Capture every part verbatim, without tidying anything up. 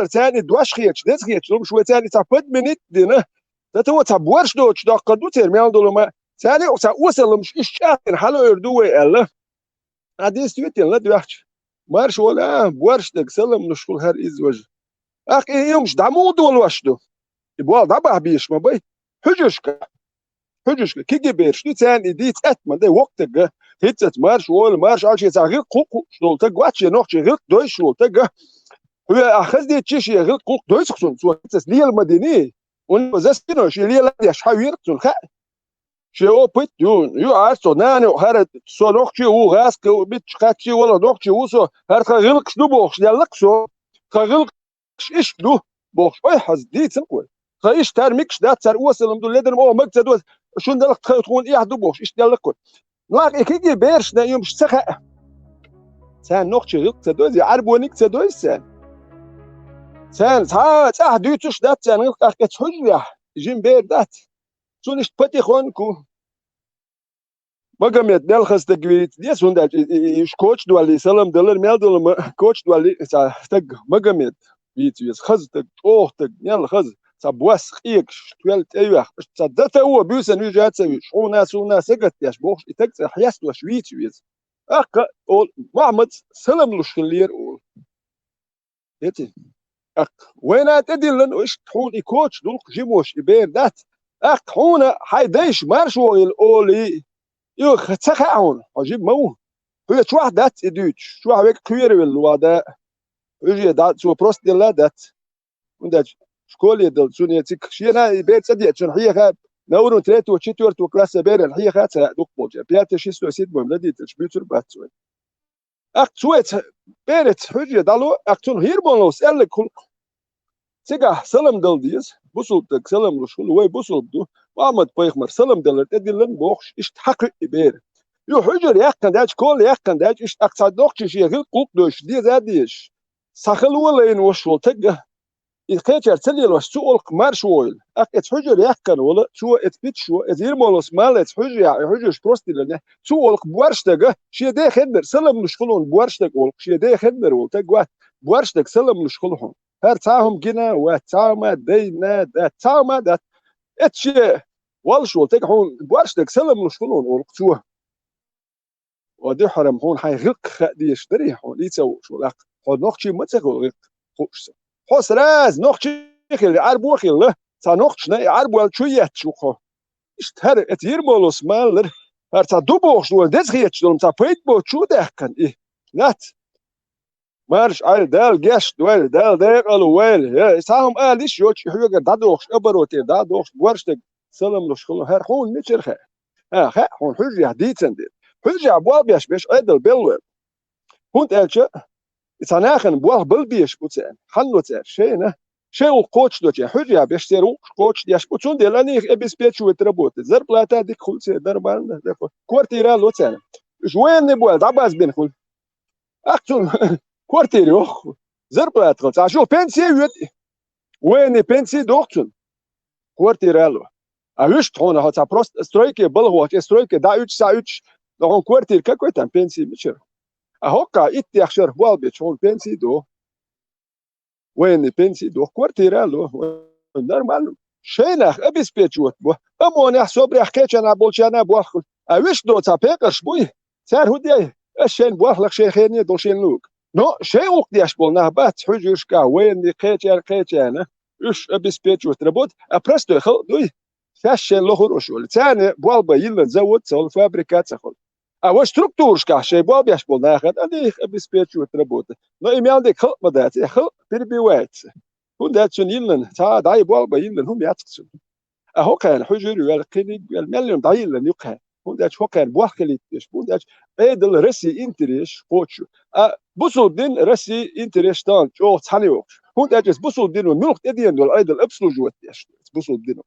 царна и дош хеташ, деза хеташ, лумаш вай царна и цхьа подменить дина. Цатуо цхьа борш доцуш доккхар ду церан мел долу ма. Царна а цхьа осалламаш иштта чӀагӀдина хьала эр ду вай аьлла. А действительно, доьхча. Марш волу, а, борш дерг, салам луш хуьлу хӀара иза важа. Ахь и юмаш дӀа муха долош ду? И болх дӀабахьа безаш ма бай. Хьуьжаршка. Хьуьжаршка. Кегий бераш ду, царна и дийца атта ма дай, воккха таг. ХӀинццалц марш волу, марш Ӏалашъе цхьа гӀиллакх кху-кху долу таг, вачче нохчийн гӀиллакх дойзуш волу таг. Хьоьга ахь хаза дийцича, шен гӀиллакх кху-кху дойзу-кх цунна, цо хӀинццалц лела ма динний. Унна застино, шен лела деш хьан вийр-кх цунна хаьа. Шен опыт ю, ю Ӏар цо, нана ю хӀара, со нохчи ву, гӀазкхи ву, мичча кхаччи вала нохчи ву со, хӀара тхан гӀиллакхаш ду бохуш, лелла-кх со. Тхан гӀиллакхаш иштта ду бохуш, ой, хьаза дийцина-кх вай. Тхан иштта хӀара мегаш дац, цара осалам ду, ледар ма оха мага ца доза, шун далла тхан тхуна эхь ду бохуш, иштта лелла-кх вай. Нах и кегий берашна юмаш ца хаьа. Царна нохчийн гӀиллакх ца дойзу, Ӏарбониг ца дойзу царна. Царна цхьа а цӀахь дуьйцуш дац царна гӀиллакх, тӀаккха эцу хьуьжарехь жима бер дац. Цунна иштта патихоньку. Магомед мел хаза стаг вийца деза, хӀунда аьлча и, и, и, и, уьш коча доллий, салам далар мел долу ма, коча доллий, цхьа стаг Магомед вийца веза. Хаза стаг, чӀогӀа стаг, мел хаза, цхьа бос къегаш, тоьлла тӀе а йоьхна, цхьа дата а буьйсанна вижа а ца вижа, хьуна, суна сагатдеш бохуш, и стаг цӀе хьестош вийца веза. ТӀаккха олу, Мухьаммадс салам луш хиллера олу. Эци. ТӀаккха вайна тӀедиллина, иштта хьуна и коча дулх жимош и бер дац. ТӀаккха хьуна хьайн дайша марш вогӀийла олий, и ха-, ца хаьа хьуна, хьо жима ма ву. Хьоьца чохь дац и дуьйцуш, чохь вега кхеравелла вада. Хьуьже дац, цо просто делла дац. ХӀунда аьлча школе дала цунна цигахь шена и бер цӀа деа цунна хьеха, на уровне третьего, четвёртого класса беран хьеха ца дукха болча. Пятый, шестой, седьмой ладиталаш буьйцур бац вай. ТӀаккха цо эца, бераца хьуьжа дӀало, тӀаккха цунна хӀирмолос аьлларг хуьлу-кх. Цигахь салам дала деза, бусулба стаг салам луш хуьлу, вай бусулба ду, Мухьаммад-пайхамар салам далар тӀедиллина бохуш, иштта хьакхуьу и бер. Ю хьуьжар яьккхина даьлча, школа яьккхина даьлча, иштта тӀаккха цхьа нохчи шен гӀиллакх гӀуллакх дойтуш деза а дезаш. Схьа хала валайна ваша волу таг, и кхечара ца лелош, цу олкх марш вогӀийла. ТӀаккха эца хьуьжар яьккхина волу, цо эца питшо, эца ирмолос мала эца хьуьжарехь, и хьуьжарш просто диллина, цу олкх борш дага, шен ден хеннара салам луш хуьлу хьуна борш дага олкх, шен ден хеннара волу таг вац, борш дага салам луш хуьлу хьуна. ХӀара цхьа хӀума гина а вац, цхьа хӀума дайна а дац, цхьа хӀума а дац. Эца шен воллуш волу таг хьуна борш дага салам луш хуьлу хьуна олкх цо. Ва дуьххьара-м хьуна хьайн гӀиллакх хаа дезаш дарий хьуна, и ца хууш валахь, хьо нохчи ма ца хуьлу гӀиллакх хууш сан. Хьо сразу нохчи хилла, Ӏарбо хилла, цхьа нохчашна и Ӏарбойл чу етташ ву хьо. Иштта хӀара эца ирмолос маллара, хӀара цхьа ду бохуш долу, деза хеташ долу, цхьа пайда боцу чу а даьккхина и. Нац. Марш Ӏайла, Дала гечдойла, Дала декъала войла. Я, цхьа хӀума ала йиш йоцуш, и хьоьгара дӀадохуш, оборотера дӀадохуш, борш дага салам луш хуьлу, хӀара хьуна мичара хаьа? А, хаьа хьуна хьуьжарехь дийцина дела. Хьуьжарехь болх беш, беш Ӏедал белла вай. ХӀунда аьлча и цхьа нахана болх бала безаш бу церан. Хьанна церан? Шайна. Шайн гӀуллакх кхочушдечу, хьуьжарехь беш церан гӀуллакхаш кхочушдеш бу. Цундела они их обеспечивают работой. Зарплата дика хуьлу церан, нормально. Квартира а ло царна. Уьш военный бу аьлла дӀабазбина хуьлу. Ахь цунна квартира йоху. Зарплата хила. Цхьа шу пенсия а йоьду. Военный пенсия доху цунна. Квартира а ло. А вуьшта хьуна хьо цхьа просто стройке балхочу, и стройке дӀа уьдуш, схьа уьдуш, но хьуна квартира какой там, пенсия мичара? А хӀоккхахь иттех шарахь болх бечу хьуна пенсия доху. Военный пенсия доху, квартира а ло. Нормально. Шайн нах обеспечивать бо. Амма онех собрехь кхечарна болчарна болх хуьлу. А вуьшта доцу цхьа пекъарш буй? Цара хӀун дей? Ас шайна болх лаха, шайн хене а долу шайна луг. Но шайн гӀуллакх деш болу нах бац, хьуьжаршкахь, военный кхечарна, кхечарна. Уьш обеспечивать работа, а простой халкъ дуй? Шаьш шайн лохур уьш волу. Царна болх бан йиллина завод ца хуьлу, фабрика ца хуьлу. А вай структурашкахь шайн болх беш болу нахана, они их обеспечивают работой. Но и мел дерг халкъ ма дац, и халкъ перебивается. ХӀунда аьлча цунна йиллина, цхьа а дӀай болх бан йиллина хӀума яц-кх цунна. А хӀокхарна хьуьжар а йоьлла, кхиниг а йоьлла, мел йолу дӀайиллина ю-кх хьайн. ХӀунда аьлча хӀокхарна болх хилийта деш, хӀунда аьлча Ӏедал Россия интерес кхочуш. А бусулба дин Россия интерес тахана чӀогӀа цхьаьна йохуш. ХӀунда аьлча иза бусулба дино муьлха тӀедеана долу Ӏедал обслуживать деш ду иза бусулба дино.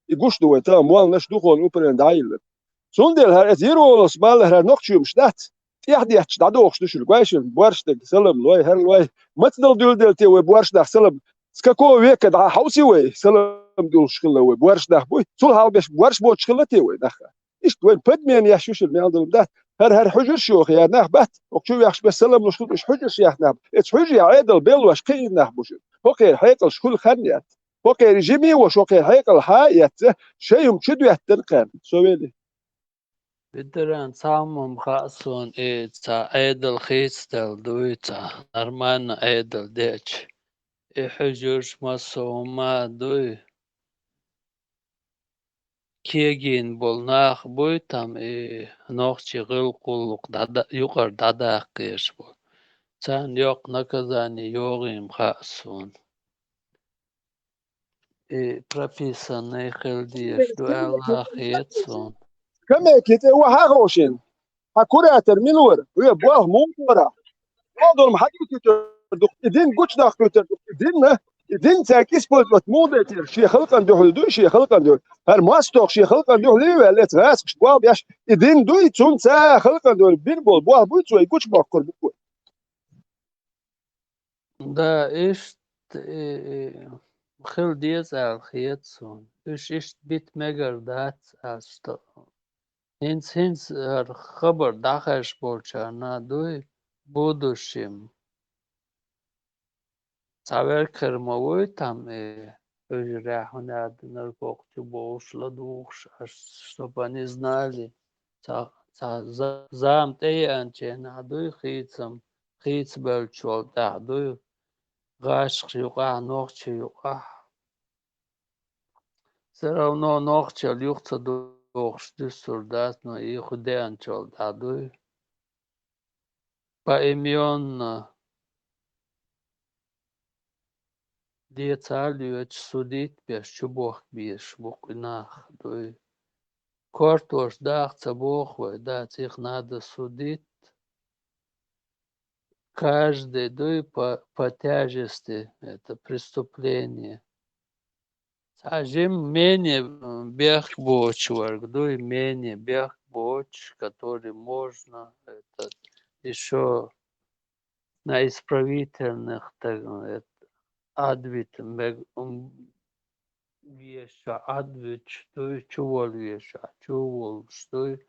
И гуш ду вайн тахана молланаш, духовный управление дӀайиллина. Цундела хӀара эца йир волос малла хӀара нохчий хӀумаш дац. ТӀехдетташ дӀадохуш ду шуьга, гой шуна, борш дерг, салам лой, хӀара лой. Маца дала дуьллу дела те вай борш нах салам? С какого века дӀа хьовсий вай, салам дуьллуш хилла вай борш нах буй? Цул хьалха беш борш боцуш хилла те вай нах? Иштта вайн подмена еш ю шуна мел долу дац. ХӀара, хӀара хьуьжарш йоху яр нах бац. Оха чу вехаш беш салам луш хилла уьш хьуьжарш яхна нах. Эца хьуьжарехь Ӏедал беллош кхиъна нах бу шуна. хӀокхеран хьекъалш хуьлу хан яц. ХӀокхеран жиме ву шокхеран хьекъал хьа а эцца, шайн хӀума чу доьттина кхаьрна. Со велий. Ветеран, цхьа хӀума хаьа суна, и цхьа Ӏедал хийцаделла дуй, цхьа нормально Ӏедал дечу. И хьуьжарш массо а хӀума дуй. Кегийна болу нах буй, там и нохчийн гӀиллакх-гӀуллакх дӀада-, юкъара дӀадаккха езаш болу. Царна йоккха наказание йогӀийла хаьа суна. И прописанный хила дезаш ду аьлла хета суна. Камеки тӀе вахьа ховшина. Хьан куратор мила вара? Ве болх муха вара? Богдорма хьан дуьйцуьйтур ду? И дин гучудаккхуьйтур ду? И дин, и дин цаьрга использовать муха дайтира? Шен халкъана дуьхьал ду, шен халкъана дуьхьал. ХӀара мостагӀ шен халкъана дуьхьал ваьлла, эца гӀазкхаш болх беш, и дин дуй, цунна цхьа халкъана дуьхьал бина болу болх буй, цо и гучубоккхур бу. Да, иштта, и, и, хила деза аьлла хета суна. Уьш иштта бита мегар дац аьлла, что хӀинца, хӀинца хӀара хабар дӀахьош болчарна дуй, будущем. Цхьаверг хир ма вуй там и, хьуьжарехь хӀунда аьлла, наркотик чу бовлуш, ладугӀуш, аш, чтоб они знали. Цхьа, цхьа за-, зама тӀееанчу хенахь дуй хийцам, хийцабеллачул тӀаьхьа дуй, гӀашкхаш юкъахь, нохчий юкъахь. Всё равно нохчалла юха ца дохуш дуьсур дац, но и хӀу деанчул тӀаьхьа дуй. Поименно децахь а лоьцуш, судить беш, чубохка безаш бу кху нах дуй. Кортош даха ца боху вай, да, цих надо судить. Каждый дуй по, по тяжести это преступление. Цхьа жим менее, м, бехк боцуш верг дуй, менее бехк боцуш, который можно, это, ещё на исправительных, так, это, адвит, мег-, м, веша адвит, дуй, чувол веша, чувол, дуй,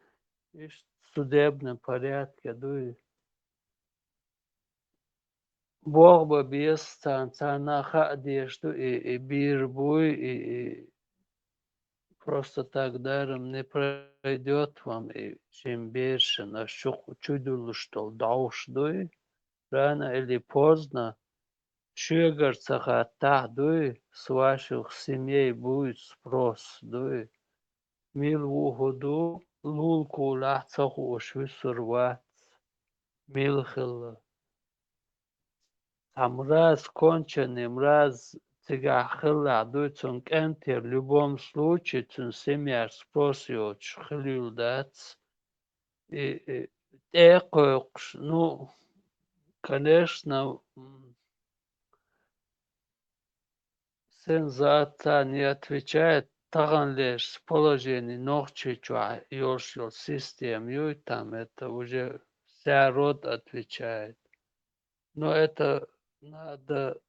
иштта судебный порядке, дуй. Болх бан беза царна, царна хаа дезаш ду и, и бийр буй, и, и просто так даром не пройдёт вам, и шин бершина аша чу, чудуьллуш долу дӀовш дуй, рано или поздно, шуьгара ца хаттахь дуй, с ваших семей будет спрос дуй. Мила ву хӀу ду, лулкулахь ца хууш вуьсур вац, мила хилла. Цхьа мраз, конченый мраз цигахь хиллехь дуй, цунна кӀентера любом случае, цуьнан семьяш спрос йоцуш хила йолу дац. И, и, тӀе а кхойкхуш, ну, конечно, м, сензация не отвечает таханлерчу положение Нохчийчохь йолуш йолу система юй, там это уже вся род отвечает. Но это надо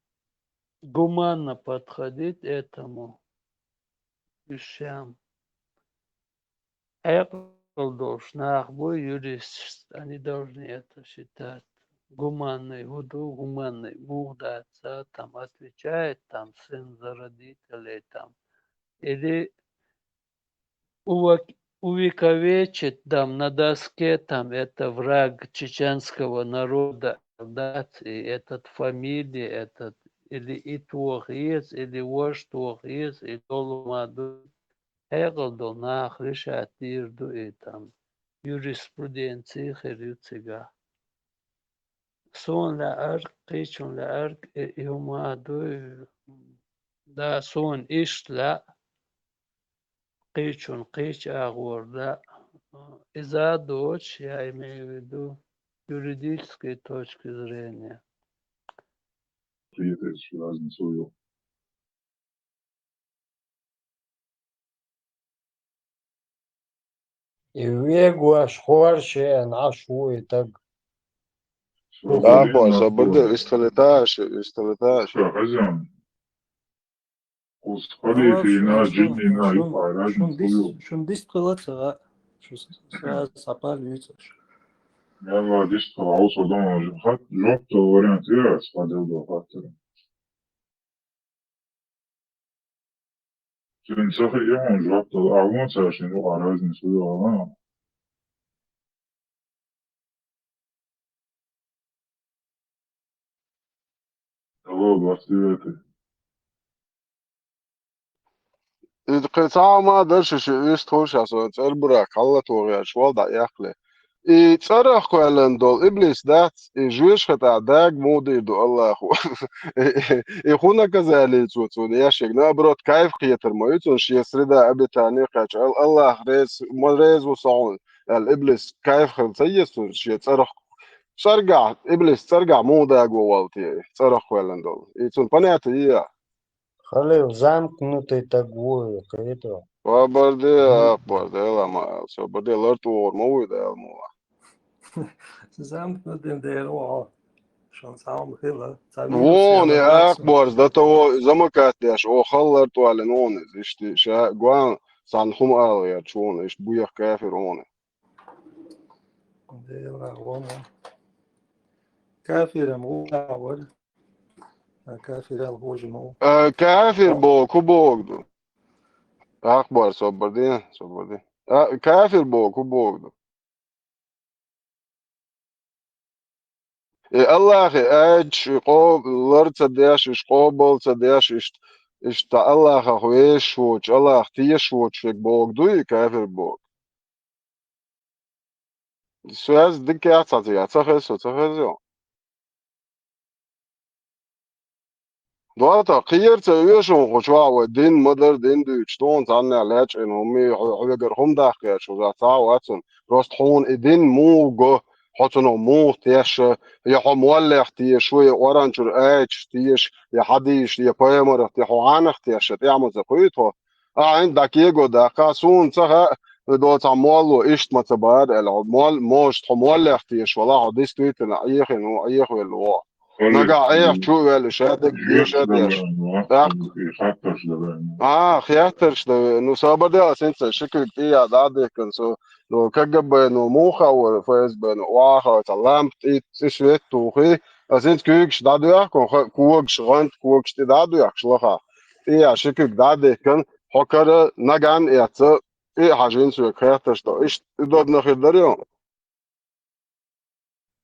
гуманно подходить этому вещам. Хьекъал долуш нах буй, юристаш, они должны это считать. Гуманный хӀу ду, гуманный муха дац, а, там отвечает, там сын за родителей, там. Или увек-, увековечить там на доске, там это враг чеченского народа, дац, и этот фамилия, этот, или и тох еза, или вож тох еза, и долу ма ду. Хьекъал долу нах решать дийр ду и там. Юриспруденци хир ю цигахь. Суна лаьара, кхечунна лаьара, и, и хӀума дуй, да, суна иштта лаьа, кхечунна кхечу агӀор лаьа. Иза а доцуш, я имею в виду, юридической точки зрения. И вегош хӀора шен Ӏаш ву и таг. Да, бой, со бадда, истхалиташ, истхалиташ. Кху халифина, жиннина юкъара разница хуьлу. Шун дистхила ца, шу сразу сапар вицаш. Ялла дистхила, хьо со дона, жоп, жоп вариант яц, хадал до хаттара. Цуьнан ца хиъ хьуна жоп дала, ахьа вон цара шина юкъахь разница ю аьлла. Алло, двадцать девятый. И кхин цхьа хӀума дара шу, шу уьстагӀа шу, сан цӀербург хьаллатохуш вол дӀаэккхале. И цӀарах кхоьллина долу иблис дац, и жоьжахати тӀехь дага муха дийр ду Аллахо. И, и, и хӀун наказание цо цунна еш ерг? Наоборот, кайф кхетар ма ю цунна, шен среда обитания кхаьчча, Ал-, Аллах реза, ма реза ву со хьуна, аьлла, иблис кайф хила ца еза цунна шен цӀарах. ЦӀаргахь, иблис цӀаргахь муха даго волу те, цӀарах кхоьллина долу? И цунна понятие ю ахь? Халил, замкнутый таг ву, кхетий? Собар де, Мгм. Акбар, Дела ма ала, собар де, лартӀа вогӀур ма вуй, Дела мукъ лахь. Замкнутый дера ву хьо. Шуна цхьа хӀума хила, цхьа вирус Вон, яла я вац. Акбарс, до того замыкать деш, о, хала лартӀа валлина вон иза, иштта ша гуан, цхьана хӀума ала гӀерташ вон, иштта буьйха кафир вон. Дела вон. Кафирам ву вара. А кафир аьлла хӀужа ма ву. А, кафир боху, хӀун боху ду? Акбар, собар де, собар де. А, кафир боху, хӀун боху ду? И Аллахе аьлча, и къо-, лар ца деш, иш къобал ца деш, ишт-, иштта Аллахах вешаш воцу, Аллах тешаш воцу шег боху дуй, и кафир боху? Со яз дика яц хьан цигахь, ца хеза со, ца хеза йо. Дора, кхера ца оьшу хьуна хӀокху чохь вай дин ма-дарра дин дуьйцуш, тхуна цхьаннех лечкъина хӀума, хьо-, хьоьгара хӀума даккха гӀерташ ву, цхьа а вац хьуна. Просто хьуна и дин муха го, хьо цунах муха теша, я хьо моллех теша ву, я Къуръан чуьра аяташ теша, я хьадисаш, я пайхамарах те-, хьо хьанах теша, тӀаьхьа ма ца кхуьйту хьо. Ахьа хӀинца дӀа кего даккха, суна ца хаьа, и доцахь молло иштта ма ца бара аьлла, хьо мол-, может, хьо моллех теша вала, хьо действительно Ӏехийна ву, Ӏехавелла ву. Нагахь Ӏеха чу а ваьлла, ша дерг деша а деш. ТӀаккха. А, хеттарш дан веана. Ну, собар де, ас хӀинца ши куьг тӀехьа дӀа а дихкина, со, ну, КГБ, ну, муха а вара, ФСБ, ну, ваха, цхьа лампа тӀе, цӀе свет тухий, ас хӀинца куьйгаш дӀадоьхкина, ха-, когаш, гӀанта когаш тӀе дӀа а доьхкуш лаха. ТӀехьа ши куьг дӀа а дихкина, хьо кара нагахь а эцна, тӀе а хьажийна соьга хеттарш до. Иштта удобно хир дара йо?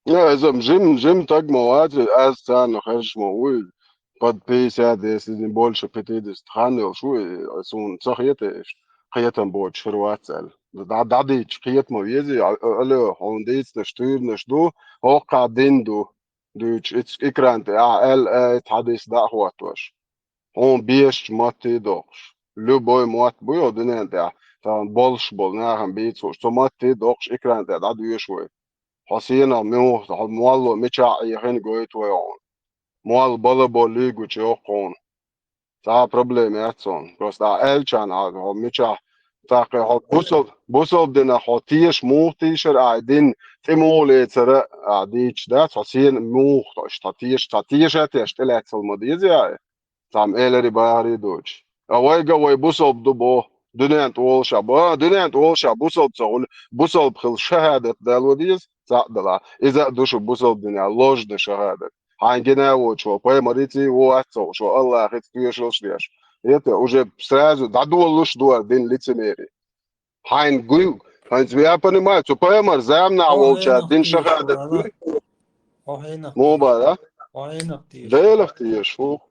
Э, иза-м жим, жим таг ма вац, ас царна хезаш ма вуй. Под пятьдесят, если не больше пятидесяти хан йолуш ву, и суна ца хета, и кхетам боцуш хир вац аьлла. ДӀа-, дӀадийча кхета ма везий, а, а, алло, хьуна дийцинарш, туьйранаш ду, хӀокхахь дин ду, дуьйцуш, экран тӀе ахьа аьлла, аят, хьадис дӀа а хӀоттош. Хьуна безачу матте а доккхуш, любой мотт буй хьо дуьнен тӀехь, тахана болуш болу нахана бийца хууш, цу матте а доккхуш экран тӀе дӀадоьшу вай. Хьо сенах муха, хьо молло мичахь Ӏехийна гойту вай хьуна. Молла балабо луьйгучу йоккху хьуна. Цхьа а проблема яц хьуна. Просто ахьа аьллачарна ахьа хьо мичахь, тӀаккха хьо бусал-, бусалба динах хьо теша муха тийшара, ахьа дин тӀе муха лецара ахьа дийцуш дац, хьо сенах муха, хьо иштта теша, цхьа теша а тешна тӀелаьцна ма деза ахьа. Цхьамма элира бахарий доцуш. А вайга вай бусалба ду боху, дуьнен тӀе волуш а бо, а, дуьнен тӀе волуш а бусалба ца хуьлу, бусалба хила шахӀадат дало деза, цхьаъ далахь. Иза а ду шу бусалба динехь ложный шахӀадат. Хьайн гина а воцуш, хьо пайхамариций ву вац ца хууш, хьо Аллахица тоьшаллаш деш. Это уже сразу дӀадолалуш ду хӀара дин лицемерие. Хьайна гуй, хьайна, я понимаю, цу пайхамар заманахь волчара дин шахадат гуй. Хьо хьенах Муха бара? Хьо хьенах теша. Делах теша, фу.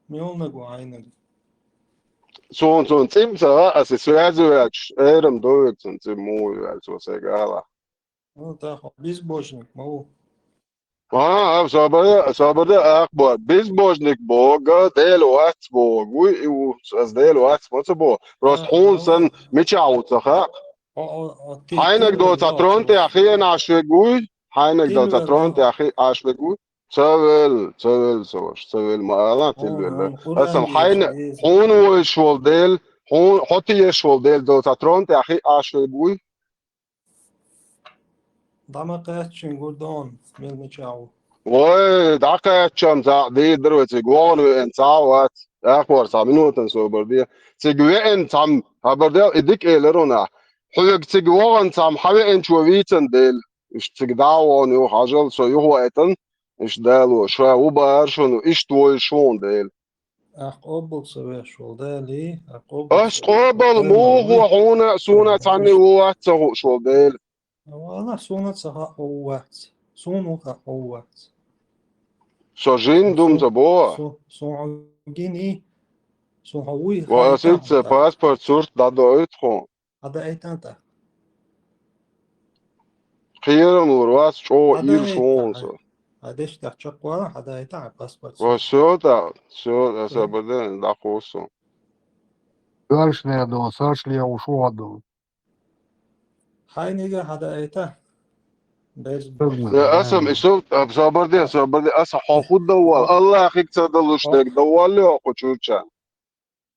Мелнаг ву хьайнаг. Цун, цун цӀим ца хаьа, аса связь ваьлча, эрам довиг цун цӀим муха ваьлча, цо сайга ала. Ну, тахо безбожник ма ву. А, а, собар, собар де, Акбар. Безбожник боху, Дела вац боху. Вуй, и ву, ас Дела вац ма ца боху. Просто хьуна сан мичахь ву ца хаьа. Хьайнаг до ца трон тӀехь хиъна Ӏаш вег вуй? Хьайнаг до ца трон тӀехь хиъна Ӏаш вег вуй? Ца вел, ца вел, ца ваша, ца вел ма ала, тилвелла. Аса хьайна, хьуна войш волу Дела, хьуна, хьо тешаш волу Дела до ца трон тӀехь хиъна Ӏаш вег вуй? ДӀа ма кхаьччина гур дона, мел мичахь ву. Вай, дӀакхаьччам цхьаъ дийр дара вай, цига вогӀана веана цхьа а вац. Акбар, цхьа минутан собар де. Цига веана цхьамма, хабар дел, и дика элира хьуна. Хьоьга цига вогӀана цхьамма хьан веанчо вийцина Дела. Иштта цига дӀа а вогӀана юха хьажал, со юха ваийтина, иштта Дала, ша ву бахара шуна, иштта войш ву хьуна Дела. Ахь къобал ца веш волу Дала, ахь къобал Ас ца веш къобал волу Дала, муха ву хьуна, суна цхьанна ву вац ца хууш волу Дела? Валлахь, суна ца хаьа ву вац. Суна ву хаьа ву вац. Со жин ду-м ца боху. Со, со хьо гини, со хьо вуй Ва хаьа ас ца ца хьо. Паспорт сурт дӀадоуьйту хьуна. Хьан даийтан тӀаккха? Кхерам лур вац, чӀогӀа ираш ву хьуна со. Хьан деш тӀехь чекхвала, хьан даийтан хьан паспорт? Ва всё тӀаккха, всё, аса баден дӀакхуссу. Дальше надо, Саш ле уж воду. Хьайнига хьан даийтан? Без. Аса ису, собар де, собар де, аса хьо хӀу даввал, Аллахьиг ца далуш дерг даввал йо кху чурча.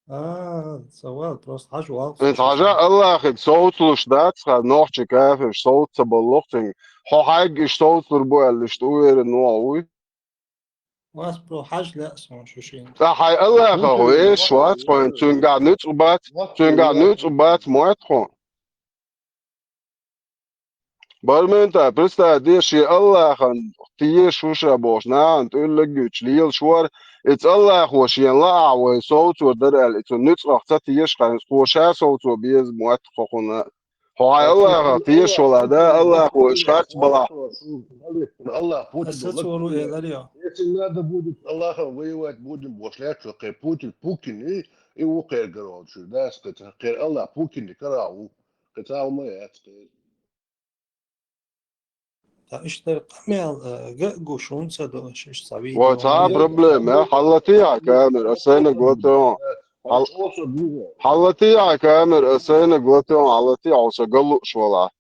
А, ца вал, просто хьажа вал. Ин хьажа Аллахьиг совцалуш дац, ха, нохчи кафирш совца ца баллух цуьнга. Хьо хьайга иш совцалур бу аьлла, иштта уверен вогӀу вуй? Вас про хьажа лаьа суна шу шин. Ца хьай Аллахьа хьо веш вац хьуна, цуьнгахь нуьцкъ бац, цуьнгахь нуьцкъ бац, мойтта хьуна. Бармин тай, представь де, шен Аллахьан тешаш ву ша бохуш, нахана тӀуьллаг а гуьйцуш лелаш вара, и цӀа Аллахьо шен лаахь вай совцор дара аьлла, и цу нуьцкъах ца тешаш хьайна, кхо ша совцо беза мойтта хьо хьуна. Хьо хьайн Аллахьах тешаш вала, да, Аллахьо иш харц балахь. Аллахь Путин Аса цо ру элар йо. Если надо будет с Аллахом воевать, будем, бохуш лаьтташ ву кхеран Путин, Пукин, и, и ву кхеран каравал чуьра, да, аса кхеран Аллахь Пукин каравал ву. Кхин цхьа хӀума яц кхеран. Ткъа иштта къамел, э, га а гуш, хӀунда ца до, иш, иш ца видео. Ва цхьа проблема, э, хьаллатий хьан камера, ас сайнаг латон. Хьал-, хьаллатий хьан камера, ас сайнаг латон, хьаллатий хьо са галуш вала.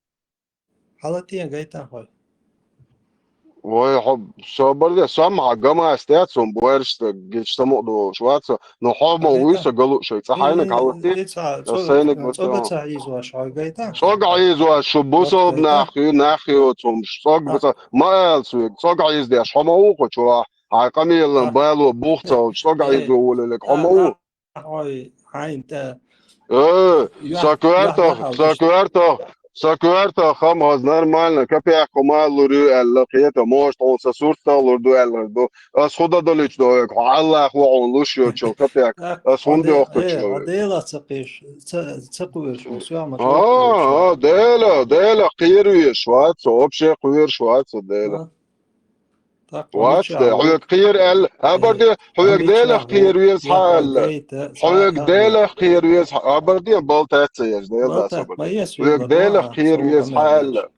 Хьаллатий гайтан хой. Вай, хьо, собар де, сом хьан гамас тӀе цун буьрса гича самукъа долуш вац. Ну, хьо ма вуй со галуш, цӀа хьайнаг хьаллатий? Ас сайнаг латон. ЦӀога ца хьийзош хьо гайтан? ЦӀога хьийзош, шу бусалба нах ю, нах ю цумаш. ЦӀога баса, ма ала соьга, цӀога хьийзадеш, хьо ма ву кху чохь. Хьайн къамелан бало бух ца волчу цӀога хьийзо волалиг, хьо ма ву? Хьой, хьайн тӀе. Э, са коьртах, са коьртах, са коьртах хам хаза нормально, капек хӀума лур ю аьлла, кхета, может, хьуна са сурт а лур ду аьлла ду. Ас хӀу дан долуьйту до хьоьга, хьо Аллахь ву хьуна луш йоцу капек. Ас хӀунда йохкучу хьо? Делах ца кхуьйш, ца, ца кхуьйш, соьгӀа ма. А, а, Дела, Дела кхера везаш вац со, вообще кхоьруш вац со Дела. Вац де, хьоьга кхера аьлла, хабар де, хьоьга Делах кхера веза хьан аьлла. Хьоьга Делах кхера веза хьан, хабар де, балтац ца еза, Дела сабар. Хьоьга Делах кхера веза хьан аьлла.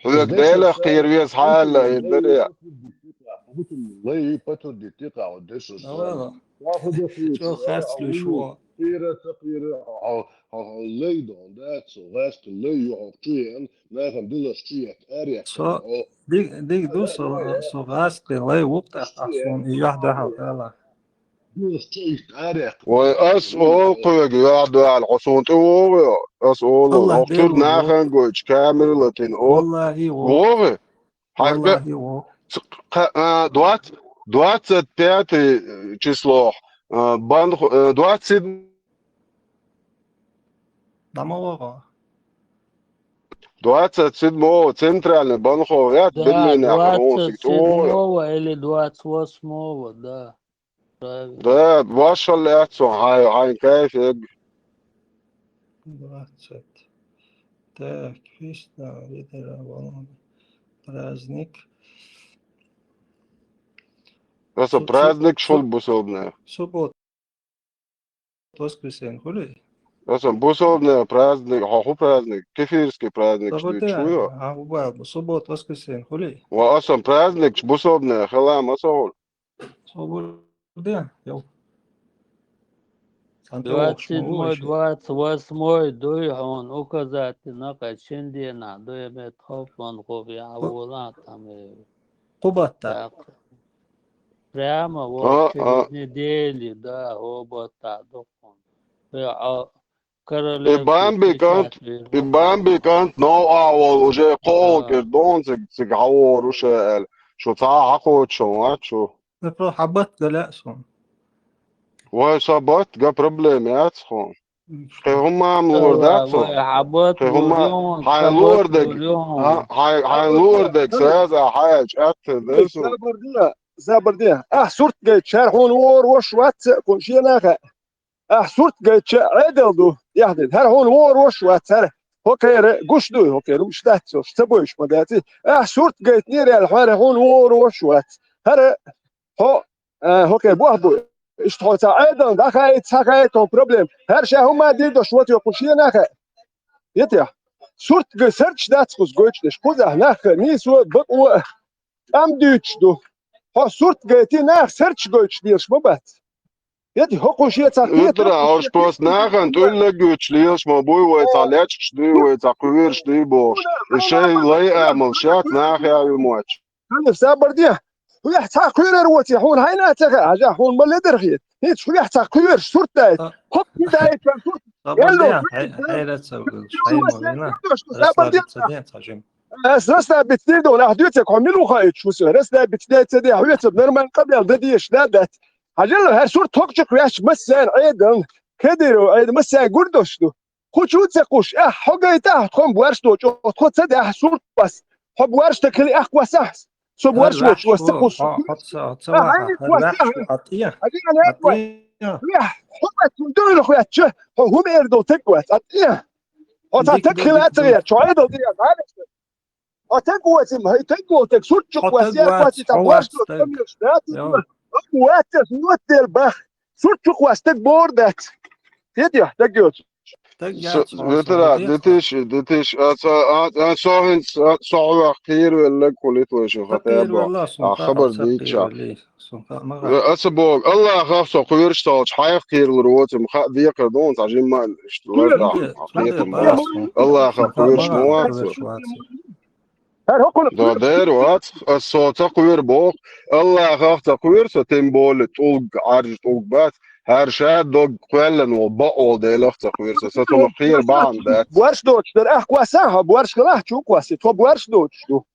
Хьоьга Делах кхера веза хьан аьлла, ир даре. Лай патур дитти кхао дешуш. Чо хас луш во. Кхера ца кхера, лай дон, да, цо гӀаьста лай ю хьо чу ян, нахана дилаш чу ят, арехь. Со диг, диг ду, со, со гӀаьста лай вукъ тӀехь ахь суна и юьхь дахьал хала. Дилаш чу ят, арехь. Вай, ас олу кхоьга юьхь дахьал, хьо суна тӀе вогӀу, ас олу, хьо тур нахана гойтуш, камера латина, о. Валлахи, вогӀу. ВогӀу? Хьайга, валлахи, вогӀу. Ц-, кха-, а, двац-, двадцать пятое число, а, банх-, э, двадцать седьмого. Дама вогӀу. Двадцать седьмого центральный банхо ваьт, да, Берлинехь, двадцать седьмого или двадцать восьмого, да. Правильно. Да, вашалла яц сон, хьайн, хьайн кайф эг. Двадцать. Так, фиста, ветера, волна. Праздник. Просто праздник шул бусалбанехь. Суббота, воскресенье хуьлий? Просто бусалбанехь праздник, хьо хӀу праздник, кефирский праздник, суббота, а, убал, суббота, воскресенье хуьлий? Ва асан праздник бусалбанехь хила ма ца хуьлу. Собар де, йо. Двадцать седьмой, двадцать восьмой дуй хьуна указательно кхаччина денахь дуй, мет хӀоппан хӀу яхьа волан там, э. Кху батта. Так. Прямо вот через неделю, да, хӀу батта ду хьуна. Э, а, И Бамби кӀант, и Бамби кӀант новкъахь волу уже кхоалгӀа кӀира дона цига, цига хьавогӀур шу аьлла. Шу цхьа а хьакхочуш вац шу. Сан про хьан бат ган лаьа суна. Вай, сан бат ган проблема яц хьуна. Кхин хӀумма а ма лур дац хьуна. Кхин хӀумма а, хьайн лур дерг, а, хьайн, хьайн лур дерг саза а хьаьжча атта ду суна. забар де. Ахь сурт гайтча, хӀара хьуна вогӀур вош вац, кхунна шена а хаьа. Ахь сурт гайтча, Ӏедал ду, яхь дина. ХӀара хьуна вогӀур вош вац, хӀара. ХӀокхера гуш дуй, хӀокхера уьш дац, уьш ца бойш ма дац. Ахь сурт гайтнера аьлла, хӀара хьуна вогӀур вош вац. ХӀара хьо, а, хӀокхе бохь бу. Иштта хьо цхьа Ӏедална дӀахаийта, схьахаийта хьуна проблема. ХӀара ша хӀума дийр дош вац, кхунна шена а хаьа. Етехь. Сурт гай сарчаш дац кхуза гойтуш деш. Кхузахь нах нийсо а, бакъо а тӀам дуьйцуш ду. Хьо сурт гайти нах сарчаш гойтуш лелаш ма бац. Ети хӀокху шен цхьа Витра, кхетар, уж просто нахана тӀуллаг гуьтуш лелаш ма буй, вай цхьа лечкъаш дуй, вай цхьа кхуьверш дуй бохуш. И шайн лай амал шац нах яви моч. Хьанна сабар де? Хьоьх цхьа кхуьрар воций, хьуна хьайна а ца хаьа, хьажа, хьуна ма ледар хета. ХӀинца хьоьх цхьа кхуьверш сурт дайта. А. ХӀокху дайта сурт. Сабар де, хьай-, хьайра ца вилш, хьай ма вина. Сабар де. Расслабиться де, цхьа жим. Ас расслабиться дийр ду, нах дуьйцург хьо мила ву хаийтуш ву со? Расслабиться де ца де, хьоьца нормально къамел дан дезаш да, дац. Хьажал, хӀара сурт хӀокху чу кхоьссича массарна Ӏедална, Кадыров Ӏедал массарна гур дош ду. Кху чу ца кхуш, ахь хьо гайта ахь тхо-м боарш доцу, тхо ца де ахь сурт кхосса. Хьо боарш стаг хили ахь кхосса ахь. Со боарш воцуш, ва ца кхуш. Хьо, хьо ца, хьо ца ваха, хӀара ваьш ву, ӀатӀе. ХӀара ваьш ву. ХӀара ваьш ву. Хьо ма цунна дуьйна хӀоьттича, хьо хӀума эр долу таг вац, ӀатӀе. Хьо цхьа таг хила а ца гӀерта, хьо Ӏедал дийр дац. Хьо таг воций, хьо таг воций, сурт чу кхосса, яр кхосса, цхьа боарш доцу, таг. Хьо вац аса, нот дел бах. Сурт чу кхосса стаг бор дац. Хетий, стаг йоцу. Стаг яц, Витра, дитиш, дитиш, а ца, а, а, со хӀинца, а, со хьох кхийра веллаг хулит вай шу хатаба. А хабар дийча. Аса бог, Аллахах со кхуьраш цолчу хьайх кхийралур воцу, ма хаа декхар ду, цхьа жимма, иштта, Аллахах кхуьраш ма вац. ХӀара хӀокхунах Да, кхуьру. Дера вац, ас со ца кхуьру боху. Аллахах ца кхуьру со, тем более тӀулг, Ӏаржа тӀулг бац. ХӀара ша дог кхоьллина волу бакъо волу Делах ца кхуьру со, сан цунах кхера бахьана дац. Боарш доцуш дара, ахь кхосса, хьо боарш хила, ахь чу кхосса, тхо боарш доцуш ду.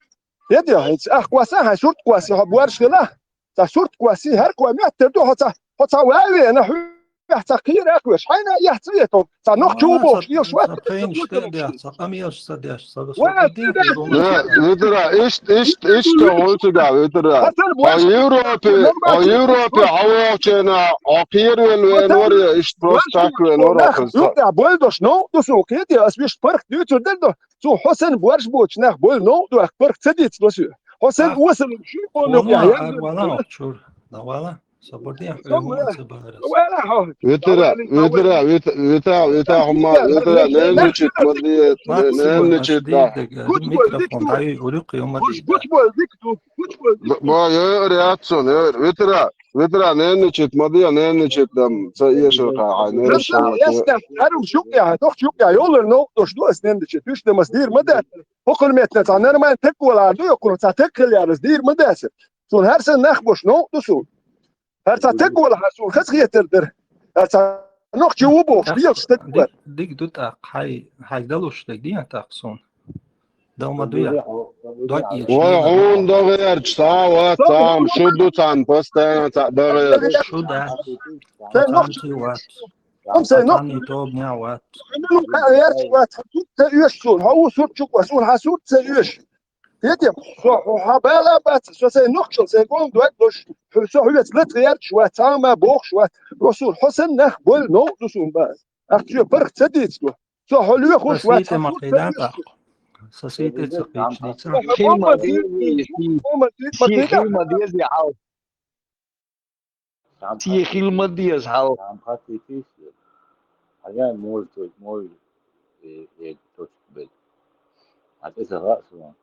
Хетий, хӀинца ахь кхосса, хьайн сурт кхосса, хьо боарш хила. Цхьа сурт кхосса, хӀара кхо меттара ду, хьо цхьа, хьо цхьа ван а вена, хьоьх цхьа кхийра а кхоьруш, хьайна а яц вето, цхьа нохчо ву бохуш, лелаш вац. Цхьа пхенаш тӀе а деш, цхьа къамелаш ца деш, ца гуш. Вай, Витра, иштта, иштта, иштта, иштта хьуна цигахь, Витра. Хьо Европе, хьо Европе хьо вохучу хенахь, хьо кхера вен венор я, иштта просто так венор хьо кхуза. Юкъа бойла дош, новкъа ду суна, кхетий, ас вуьшта паргӀат дуьйцур дара до, цо хьо санна боарш боцуш нах бойла новкъа ду, паргӀат ца дийца до соьга. Хьо санна осал шуьйра къонах яхьа. Вала, вала, чур, да вала. Витра, Витра, Вит-, Витра, Витра, хӀумма, Витра, ненничит ма де, ненничит да. Микрофон дӀаюй, урюкхе хӀумма де. Гучбол дика ду, гучбол дика ду. Ма, йоьр яц цунна, йоьр. Витра, Витра, ненничит ма де, ненничит дам, ца эшар кхахьа, ненничит. Ястам, арум шук я, тох шук я, йолар новкъа дош ду ас ненничит, уьш дам ас дийр ма дац. ХӀокхуьнан метта цхьа нормально таг валар ду, йоккхур цхьа таг хилла яр ас дийр ма дац. Суна хӀара санна нах бош новкъа ду суна. ХӀара цхьа таг вала хьан суна хазахетар дара. ХӀара цхьа нохчи ву бохуш, лелаш стаг вара. Дика ду тӀаккха, хьай, хьайга далуш стаг дийна тӀаккха суна. Дал ма дуй. Дог ийча. Вай хьуна дан гӀерташ цхьа а вац, цхьа а шу ду цхьаьна, постоянно цхьа дан гӀерташ. Шу дац. Цхьа нохчи вац. Хьо сайн нохчи тобанехь вац. Хьо мила ву хаа гӀерташ вац, хьо сурт ца оьшу суна, хьо ву сурт чу кхосса, суна хьан сурт ца оьшу. Хетий, со хьо хьан бала а бац, со сайн нохчалла, сайн къоман дог а луш, хьо со хьоьца лата гӀерташ вац, цхьа а ма бохуш вац, Расул, хьо санна нах бойла новкъа ду суна база. Ахча паргӀат ца дийца ду. Со хьо лоьхуш вац, хьан сурт ца оьшу. Со сийте ца кхийча дийца. Хи ма дезий, хи ма дезий хьал. Цхьа хила ма деза хьал. Цхьа хатта итийша, хьажа, мой, мой, э, э, точка бед. Хьан тӀе ца хаьа суна.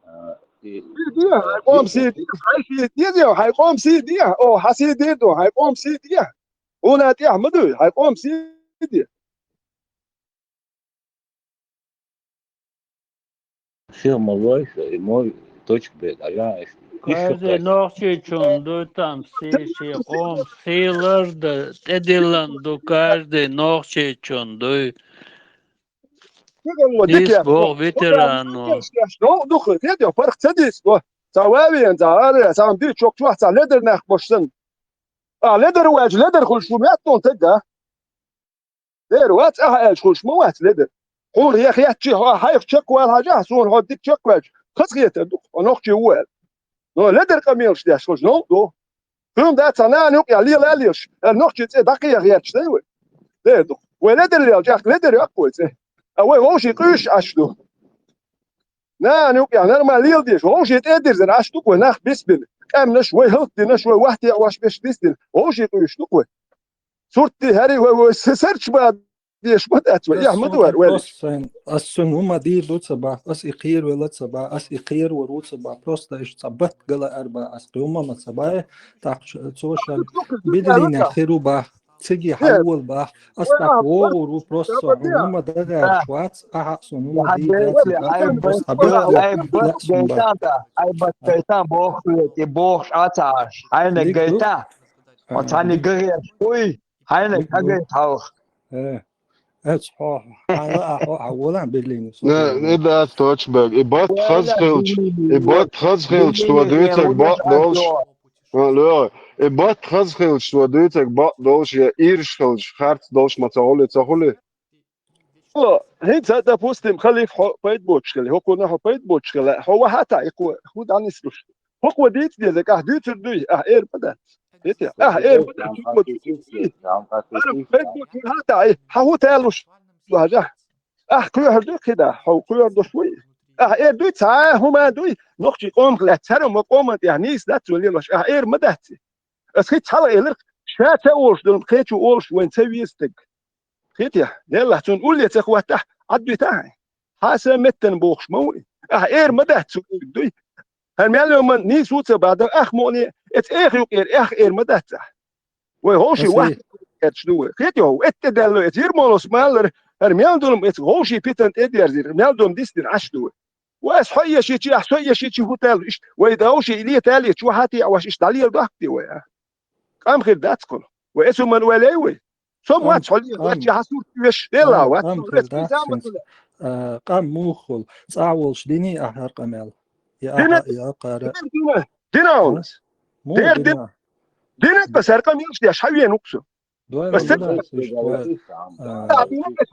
А, и, хьайн къоман сий де, хьайн сий де, хьайн къоман сий де. О, хьан сий де ду, хьайн къоман сий де. Хьуна тӀехь ма дуй, хьайн къоман сий де. Всё, ма вайша, и мой точка бед, а я иш-, иш Каждый шукай. Нохчийчун дуй там сий, шен къоман сий ларда, тӀедиллан ду каждый нохчийчун дуй. Дис боху ветерану. Духу, хетий, паргӀат ца дийца, цхьа вавиен, цхьа ара, цхьа ди чок чохь цхьа ледар нах бош санна. А, ледар ваьлча, ледар хуьлуш ву меттон таг, а? Дера вац, ахьа аьлча хуьлуш ма вац ледар. Хьуна хьехетчи хьо хьайх чекхвала хьажахь, суна хьо дика чекхваьлча, хазахетар ду, хьо нохчи ву аьлла. Но ледар къамелаш деш хилча, новкъа ду. Хьуна дац, цхьа нана юкъе лела а лелаш, ара нохчийн цӀи дӀакхехьа гӀерташ дай вай. Де ду. Вай ледар лелча, ахка ледар йоккху вай цӀи. А вай вовшийн къуьйсуш Ӏаш ду. Нана юкъе нормально леладеш, вовшийн тӀе а дирзина Ӏаш ду вай, нах бисбина. Къаьмнаш вай хӀаллакдинаш, вай вахтехь ваш беш дисдина, вовшийн къуьйсуш ду вай. Суртти хӀари вай, вай са-, сарч ба деш ма дац вай, яхь ма ду вай. Ас цуьнан хӀума дийр ду ца бахь, ас и кхеравелла ца бахь, ас и кхеравар ву ца бахь, просто иштта цхьа батт гала ар бахь, ас кхин хӀума ма ца бахь, тӀаккха цо шен биделинехь хир ву бахь, цига хьалавала бахь, ас тӀаккха вогӀур ву, просто со хӀума дагахь вац, ахьа а цуьнан хӀума дийр ду ца бахь, просто хьан бегӀ а лаьцна лаьцна бахь. Ай бат гайта, бохуш а ца Ӏаш, хьайна гайта, оцхьанна гагӀеш хуй, хьайна кагай тхьалха. Э, эц хьо, хьайла а хьо, хьан волан Берлине со. Не, не дац точно бег. И бат хаза хилча, и бат хаза хилча, со дуьйцург бакъ долуш. Алло, и бат хаза хилча, со дуьйцург бакъ долуш, я ирш хилча, харц долуш ма ца хуьлий, ца хуьлий? Алло, хӀинца, допустим, халиф хьо пайда боцуш хили, хӀокхунна хьо пайда боцуш хили, хьо вахьа а таӀий, кхо хӀун дӀанислуш. ХӀокхо дийца деза, ахь дуьйцур дуй, ахь эр ма дац. Ахь эр ма дац, хӀокхо дуьйцур дуй. Ара, пайда боцуш вахьа а таӀий, хьан хӀун талуш вахьажа? Ахь кхоьхьур дуй кхидӀа, хьо кхоьхьур долуш вуй. Ахь эр дуй, цхьа а хӀума дуй, нохчийн къомах лаьцна, цхьа а ма къоман тӀехь нийса дац вай лелош, ахь эр ма дац. Ас хӀинца хьалха элира, ша ца олуш долу кхечо олуш вайна ца веза стаг. Хетий, деллахь, цунна улле ца хӀоттахь, Ӏад дуьтахь хьайн. Хьан сан меттана бохуш ма ву и. Ахь эр ма дац цу дуй. ХӀара мел йоман нийса ву ца бада, ах муъне, эца эха юкъера, ах эр ма дац ахь. Вай хӀовший вахь эрча ду вай. Хетий хьо, эттӀе даьлла эца, йир молос маллара, хӀара мел долу эца хӀовший питана тӀе дерзира, мел долу дисдина Ӏаш ду вай. Ва ас хьо ешичи, ахь со ешичи хӀу таьлла иштта, вай да хӀовший иле тале чу хьан тӀе а ваш иштта дӀалела дохкуди вай, а? Къам хир дац кхуна. Вай эцу ман вай лей вай. Со вац хьо ле, вац я хьан сурт веш, дела вац. Ам хир дац хӀинца. А, къам муха хуьлу? ЦӀахь волуш дини ахь хӀара къамел? Я ахьа, я кхара. Дина, дина, дина. Дина, дина. Дина, дина, къа сар къамелаш деш, хьан вен вуксу? Ас ца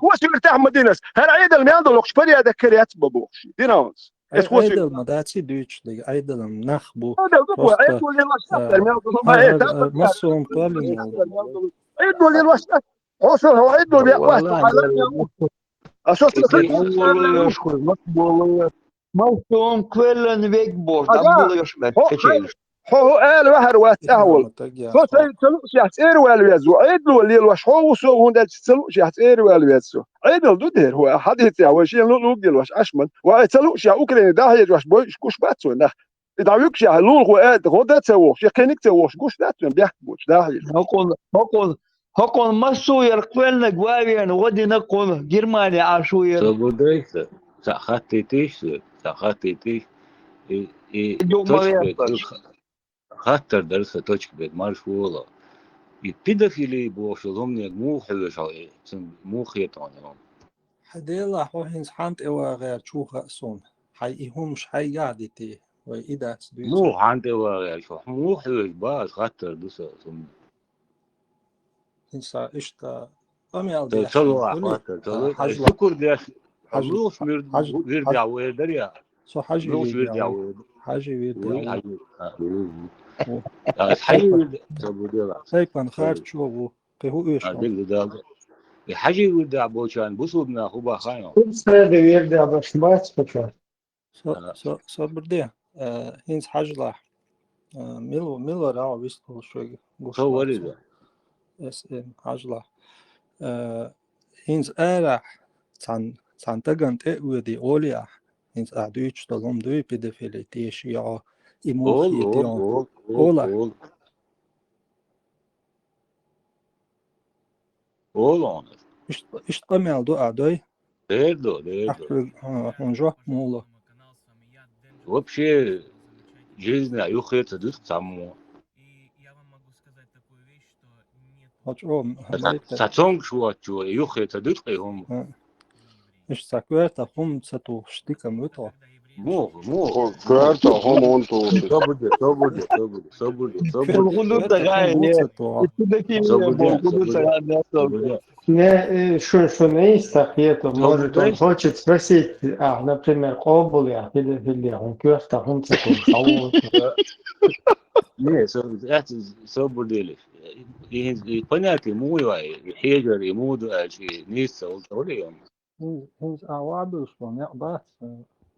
хӀош вертахь ма динас. ХӀара Ӏедал мел долу лохуш пария даккхар яц бан бохуш. Дина онс. Ас хӀош Ӏедал ма дац и дуьйцуш дерг. Ӏедалан нах бу. Ӏедал ду бу, Ӏедал лелош нах дар мел долу. Массо а кхоьллина. Ӏедал лелош нах. Хьо со хьо Ӏедал векъ вац. А со со Махтум кхоьллина вег бохуш, дӀаболош баьлла кхечераш. Хьо хӀу ала ваьхьар вац тӀаьхьа волу. Со сайн ца луъушехь цӀера ваьлла веза ву. Ӏедало лелош хьо ву со, хӀунда аьлча ца луъушехь цӀера ваьлла веза со. Ӏедал ду дера хӀу, хьан дийцахь вай шена луъ-луъг делош Ӏаш ман. Ва ай ца луъушехь Украине дӀахьежош бойуш гуш бац вай нах. И дӀавуьгушехь лулахо аьлла, гӀо дан ца вохуш, я кхиниг ца вохуш гуш дац вайн бехк боцуш дӀахьежош. ХӀокхунна, хӀокхунна массо а яр кхоьллинарг ван вена, гӀо дина кхунна, Германия Ӏаш ву яр. Со гу дайса, цхьаъ хаттийтийша, цхьаъ хаттийтийша. И, и, точка бед, хаттар дара сан, точка бед, марш воло. И педофили бохуш йолу хӀуманега муха хьоьжуш хьо, и, цунна муха хета хьуна и хӀума? Хьан делахь хьо хӀинца хьан тӀе вагӀера чу хаьа суна? Хьайн и хӀумаш хьайгахь дитий? Вай и дац дуьйцур. Муха хьан тӀе вагӀера чу? Хьо муха хьоьжу бах, аса хаттар ду сан цунна. ХӀинца иштта къамел деш. Ца ло ахь хаттар, ца ло. Хьажа ло. Шукур деш, хьажа ло. Луш вир-, вирдехь вер дара я? Со хьажа вирдехь вер. Хьажа вирдехь вер. Ас хьажа вирдехь ца бу дела. Сайпан харчо ву. Кхин хӀу оьшу? А, дилла дала. И хьажа вирдехь болчарна бусулба нах хӀу баха йо? Курсаде вирдехь баш бац кхача. Со, со, собар де. Э, хӀинца хьажалахь. Э, мила, мила рагӀа вистхула шуьга гуш. Со вариза. Эс, э, хьажалахь. Э, хӀинца арахь цхьан, цхьан таган тӀе а оьдий олий ахь. ХӀинца ахь дуьйцуш долу хӀума дуй, педофили, теший йо, и муха хетий йо. Ола. Олу хьуна. Ишт-, иштта къамел ду а, дой? Дер ду, дер ду. Ахь хьуьга, хьуна жоп муха ло? Вообще, жизнь юххе ца дуьту цхьаммо. Хьо чӀогӀа ца, ца цомгуш воцчо юххе ца дуьту кхин хӀума. Иштта цхьа коьртах хӀума ца тухуш дика ма ву тхо. Муха, муха. Коьрта хӀума хӀунда тухуш? Собар де, собар де, собар де, собар де, собар де. Худа цагаан, собар де. Иту дакийна, собар де, бо, худа цагаан, собар де. Не, э, шо, шо не есть так, это, собар, может, он хочет спросить, а, например, къобал я, или, или он коьрта хӀума ца тухуш, а вот. Не, собар, это собар де. И, и понятие муха я, хьежар и муха ду аьлча, нийса ца хулаш хьо. ХӀинца, хӀинца ахь ваьбуьллаш болу некъ бац,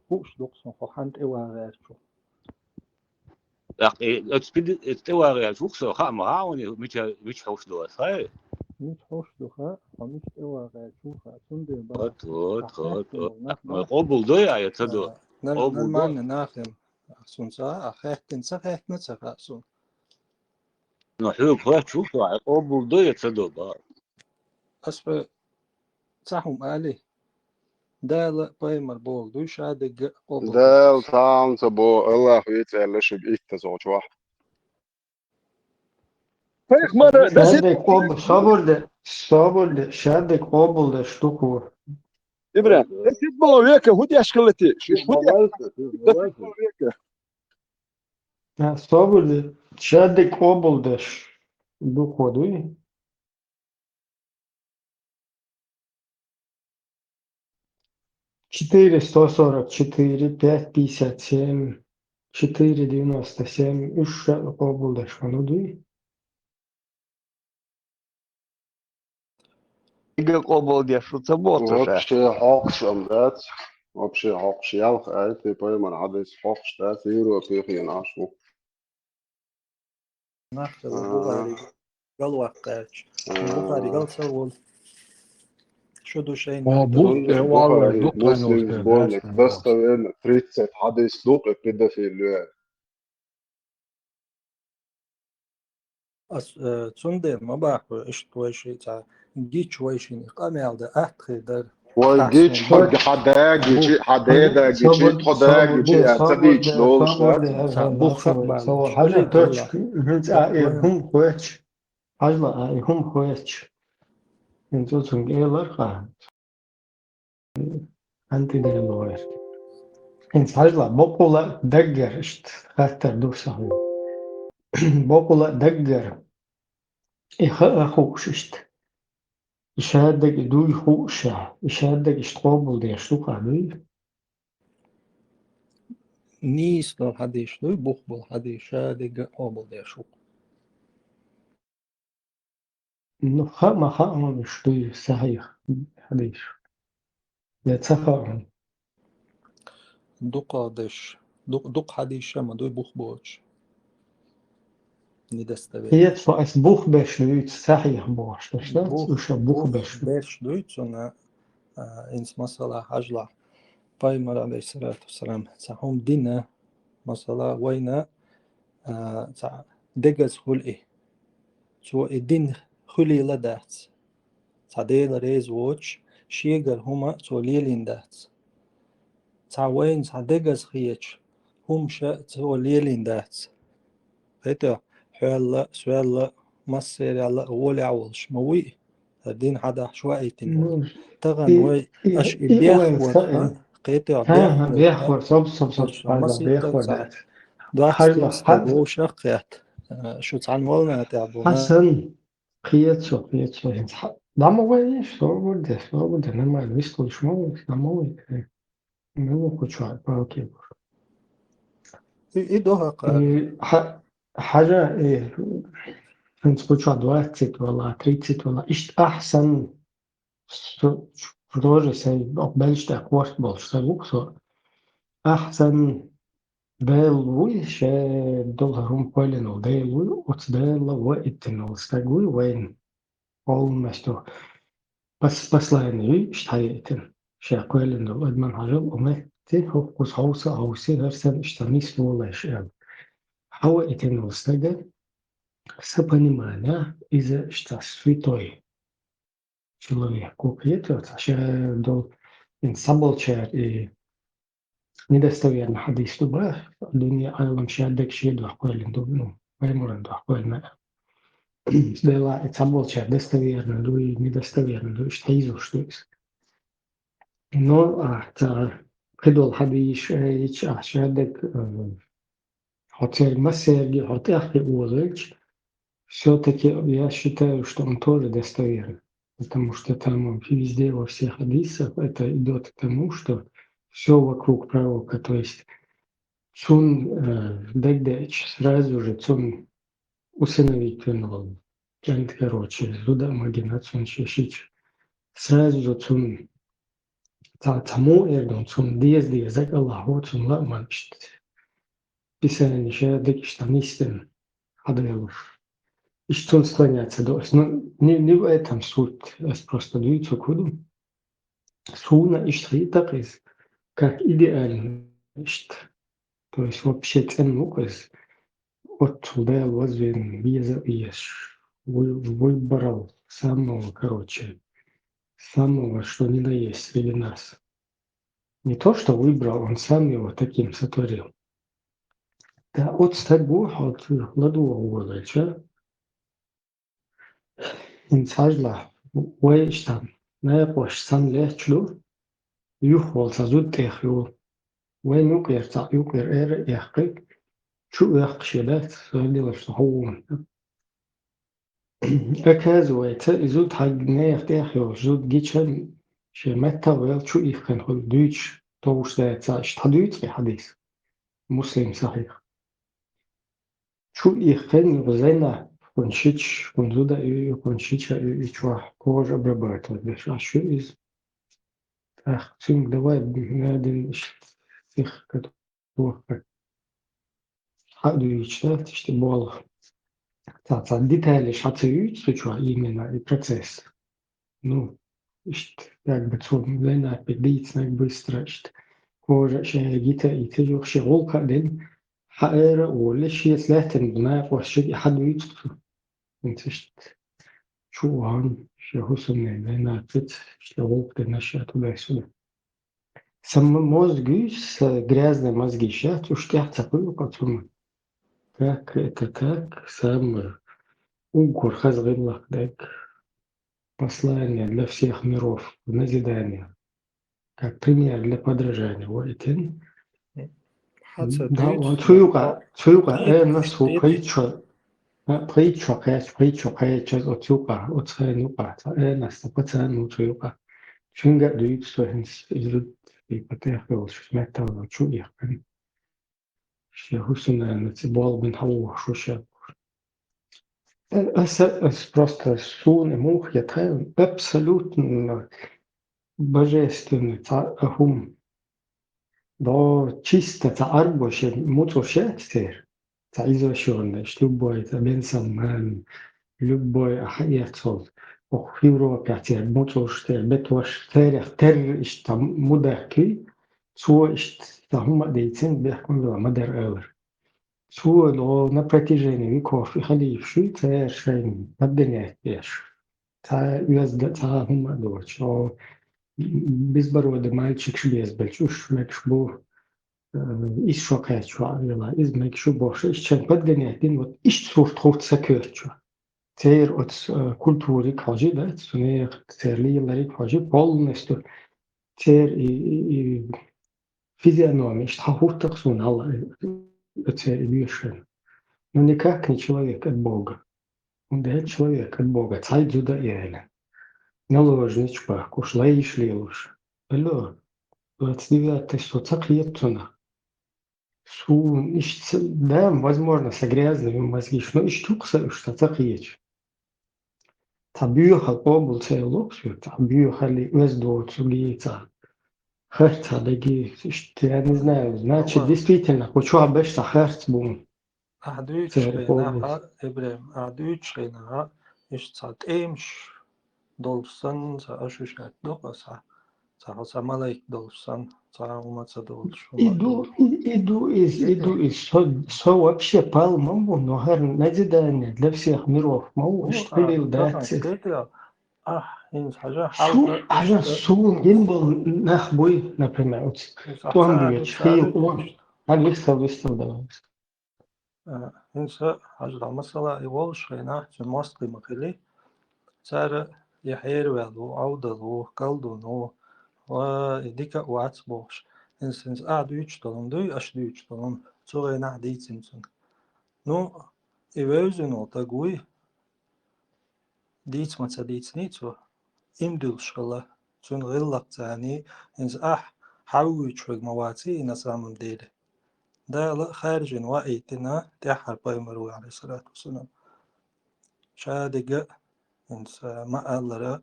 хууш ду-кх суна хьо хьанна тӀе вагӀаьрчу. ТӀаккха и оцу пиди-, оцу тӀе вагӀаьрчу ву-кх со, хаа ма хаьа хьуна, мича, мича хьовш ду аса, хаьий? Мича хьовш ду, хаьа, хьо мича тӀе вагӀаьрчу хаьа, цундела бара. Вот, вот, вот, вот. Вай къобал дой а, я ца до? Къобал дой? Нормально, нахем. Ахь суна ца хаьа, хаьттина ца хаьттина ца хаьа суна. Ну, хьоьга хоьттуш ву со, хьайн къобал до я ца до, бах. Ас хьоьга цхьа хӀума алий? Дала пайхамар бохург дуй, ша дерриге а къобал. Дала цхьа хӀума ца боху, Аллах вийца аьлла шуьга иттаза чохь. Пайхамар, шадерг къобал, собар де, собар де, шадерг къобал деш ду-кх хӀара. Ибрахим, ас ит боху века, хӀун деш хилла те? Шу хӀун деш хилла те? А, собар де, шадерг къобал деш ду-кх хӀара дуй? Четыре сто сорок четыре, пять пятьдесят семь, четыре девяносто семь, уьш ша къобал деш хӀун дуй? Ига къобал деш шу ца боху ша. Вообще хьокхуш ам дац. Вообще хьокхуш ялх айти пайхамар хьадис хьокхуш дац. Европе хенаш ву. Нах ца ву Бухари галваккхаьрча. Бухари гал ца волу. Шу ду шайна. О, Бу-, Бухари, э, валла, Бухари, ду Муслим, кхайна сборник, да, достоверно, тридцать хьадис ду, э, педофил лоь. Ас, э, цундела ма бахьа, иштта вайшиъ цхьа гича вайшинна къамел дан атта хир дара. Вай гича хьо да гичи, хьан ден да гичи, тхо да гичи, а ца дийча долуш дац. Цхьа бух хаа бан. Хьажа, точка, хӀинца а э хӀума хоьттуш. Хьажал, а э хӀума хоьттуш. ХӀинца цунга элар хаа. ХӀунда тӀедиллина вай? ХӀинца хьажал, бакъволу а даггара иштта хаттар ду сан хьуна. Бакъволу а даггара и хаа хууш иштта. И шадерг и дуй хууш ша, и шадерг иштта къобал деш ду-кх а дуй? Нийса долу хьадис дуй, бух болу хьадис, шадерг а къобал деш ву-кх. Ну, хаа ма хаьа хьуна уьш дуй сахьихь хьадисаш. Я ца хаьа хьуна? Дукхахдеш, ду-, дукха хьадисаш ма дуй бух боцуш. Недостоверно. Кхета со, ас бух беш дуьйцу сахьихь бохуш, дац, дац? Бух, уьш а бух беш ду. Беш дуьйцу, цунна, а, хӀинца масала хьажал. Пайхамар, алейхиссалату вассалам, цхьа хӀума дина, масала, вайна, а, цхьа дегаза хуьлу и. Цо и дина хуьлийла дац. Цхьа Дела реза воцуш, шегара хӀума цо лелийна дац. Цхьа вайна цхьа дегаза хеташ хӀума ша цо лелийна дац. Кхетий, хьоьлла, соьлла, массералла а гӀолехь волуш ма вуй, дин хьадахьаш ваийтина волу. Тахана вай, аша и бехк вара, кхетий, бехк вара, соб, соб, соб, бехк вара. Хьажал, хьажал. Вовшах кхетта. Шу цхьана волна тӀехь бу. Хьасан, кхета со, кхета со. ДӀа ма вай, собар де, собар де, нормально, вистхуьлуш ма ву, дӀа ма вай. Ну, кху чохь палки бу. И, и до хьакха. И хьа-, хьажа, и, хӀинца кху чохь двадцать вала, тридцать вала, иштта ахьсан, со, тоже сайн, окху беллачу тӀехь корта болуш сайн ву-кх со. Ахьсан Дела вуй, ша долу хӀара хӀума кхоьллина волу Дела вуй, оцу Дала ваийтина волу стаг вуй вайна. Полностью пос-, послание юй, иштта хьаяийтина. Ша кхоьллина долу адаман хьажал, у метте, хӀокху кхуза хьовса а хьовсий, хӀара санна иштта нисволуш аьлла. Хьаваийтина волу стага, сан понимание, иза иштта святой человек, кхетий, цхьа ша долу, хӀинца цхьаболчара и недостоверный хьадис ду бах, дуьне, Ӏалам ша дерг шен дуьхьа кхоьллина ду, ну, пайхамаран дуьхьа кхоьллина. Делахь и цхьаболчара достоверный ду, и недостоверный ду, иштта хьийзош ду иза. Ну, а, цхьа кхыдола хьадийша, э, йича ахча даг, э, хьо церг массерги хьо тӀеххе озалч, всё-таки я считаю, что он тоже достоверен. Потому что там везде, во всех хадисах, это идёт к тому, что всё вокруг пророка. То есть цун, э, дагдач сразу же цун усыновить венвал. Кент, короче, зуда магина цун шешич. Сразу же цун ца-, цаму эрдун цун дез-дез, зак Аллаху цун ламан ишт. Писание ше дак ишт анистен хадвелуш. Ишт цун склоняться до. Ну, не, не в этом суть. Эс просто даю цу куду. Суна ишт хитакъис, как идеально ишт. То есть вообще цен мукъис. От Дал возвен веза еш. Вы-, выбрал самого, короче, самого, что ни на есть среди нас. Не то, что выбрал, он сам его таким сотворил. Да, от стагу, от ладу, ча. Ин цхьажла, вай иштта, наькъош сан лечлу, юхвал ца зуд тӀех ю. Вай юкъер ца, юкъер эра эхкъик, чу эхкъ шедац, сардилаш ховун. Оказывается, и зуд хьаг нех тӀех йолуш, зуд гичан ше меттавел чу ихкан хул дуьйч, товш даца, иштта хьадуьйцу и хьадис. Муслим сахих. Чу ихкан зайна, хун шич, хун зуда и, хун шича и, и чохь кожа обрабатывать деш, а шу из. Ах, цуьнга давай, надин, иш, сих, кат, вохка. Хьа дуьйчу, да, тишти болу. Ца, ца деталеш хьа ца юьйцу чохь именно и процесс. Ну, иштта, как бы цо вайнапе дийцинарг быстро, иштта, кожа шен гита и тежух шен гӀуллакх а дина, хьаэра а волле, шеца лаьттина бу накъост шига и хьадуьйцу цо. ХӀинца иштта чу вахана, шен хӀусамне вайнапец, иштта гӀуллакх дина ша туда-сюда. Сан м-, мозгуьйс, сан грязный мозги шац, уьш тӀехь ца кхуьйла кхо цунна. Так, это так, самое уггар хаза гӀиллакх даг. Послание для всех миров, назидание. Как пример для подражания. Вайтин. Хьаца Да, дуьйцу, цу юкъа, цу юкъа, э, нас ху кхайчо, а, кхайчо, кхайч, кхайчо, кхайчаз оцу юкъа, оцу хайн юкъа, ца, э, нас та пацан ну цу юкъа. Цуьнга а дуьйцу со хӀинца, иза, и патех йолуш, меттал чу яхкан. Шен хӀусамнана ца болх бина хьалохуш ву ша. Э, аса, ас просто суна муха я тхайна абсолютно божественный цхьа а хӀума. До чисто цхьа Ӏарбоша муцӀуш яц церан. Цхьа иза шуна, ш-, любой, цхьа Бен Салман, любой а хьаэцалц, оху Европехь церан муцӀуш, церан бетош, церах терра иштта мудаккхий, цо иштта цхьа хӀума а дийцина, бехкам била ма дара алар. Цо, но на протяжении веков и халифаш ю, церан шайн подгонять беш. Цхьа оьзда, цхьа хӀума а доцуш. О, безбородый мальчикаш беза белча, уьш мегаш бу, э, иза шо кхаьчча ваӀа вела, иза мегаш ю бохуш, иштта шайн подгонять дина, вот иштта сурт хувц ца коьртачо. Церан оцу, э, культуриг хьожий дац, цунех церан лелариг хьожий полностью. Церан и, и, и физиономия иштта хьан хӀуттах суна хьала, э, церан и доьшан. Ну, никак не человек от Бога. Он да человек от Бога, цхьа зуда а яьлла. Наложнича бахкуш, лайш лелуш. Алло, двадцать девятый со ца кхета цунах. Суна иштта, да, возможно, сан грязный ю мозгиш, но иштта юкъа сан уьш ца, ца кхеча. Цхьа боьхал къобал ца йолу соьга, цхьа боьхалли оьзда доцург цхьа харц хьан дагий, иштта, я не знаю, значит, действительно, кху чохь беш цхьа харц бу. Ахьа дуьйцуш хенахь, Ибрахим, ахьа дуьйцуш хенахь, иштта цхьа тӀемаш долуш санна, цхьа ошибка доккху аса, цхьа хьо цхьа малайк долуш санна, цхьа хӀума ца долуш, И ду, и, и ду из, и ду из. Со, со вообще пал ма бу, но хӀара назидание для всех миров ма ву, иштта хилийла дац. Ахь, хӀинца хьажа, хьажа, суна гина болу нах буй, например, оцу тӀом доьцуш, хийла къонах. Хьан вистал, вистал давай. А, хӀинца хьажа, масала, и волуш хенахь, цуьнан мостагӀий ма хили, цара и хьераваьлла ву, Ӏовдал ву, калдун ву, ва и дика а вац бохуш. хӀинца ахь дуьйцуш долу дуй, аша дуьйцуш долу, цу гӀенахь дийцина цуьнга. Ну, и вевзина волу стаг вуй, дийца ма ца дийциний цо, иман дуьллуш хилла, цуьнан гӀиллакх царний, хӀинца ахь хьан вуьйцуш верг ма ваций и на самом деле. Дала хаьржина ваийтина тӀаьххьара пайхамар ву, алейхиссалату вассалам. Ша дерг а, хӀинца ма-аллара,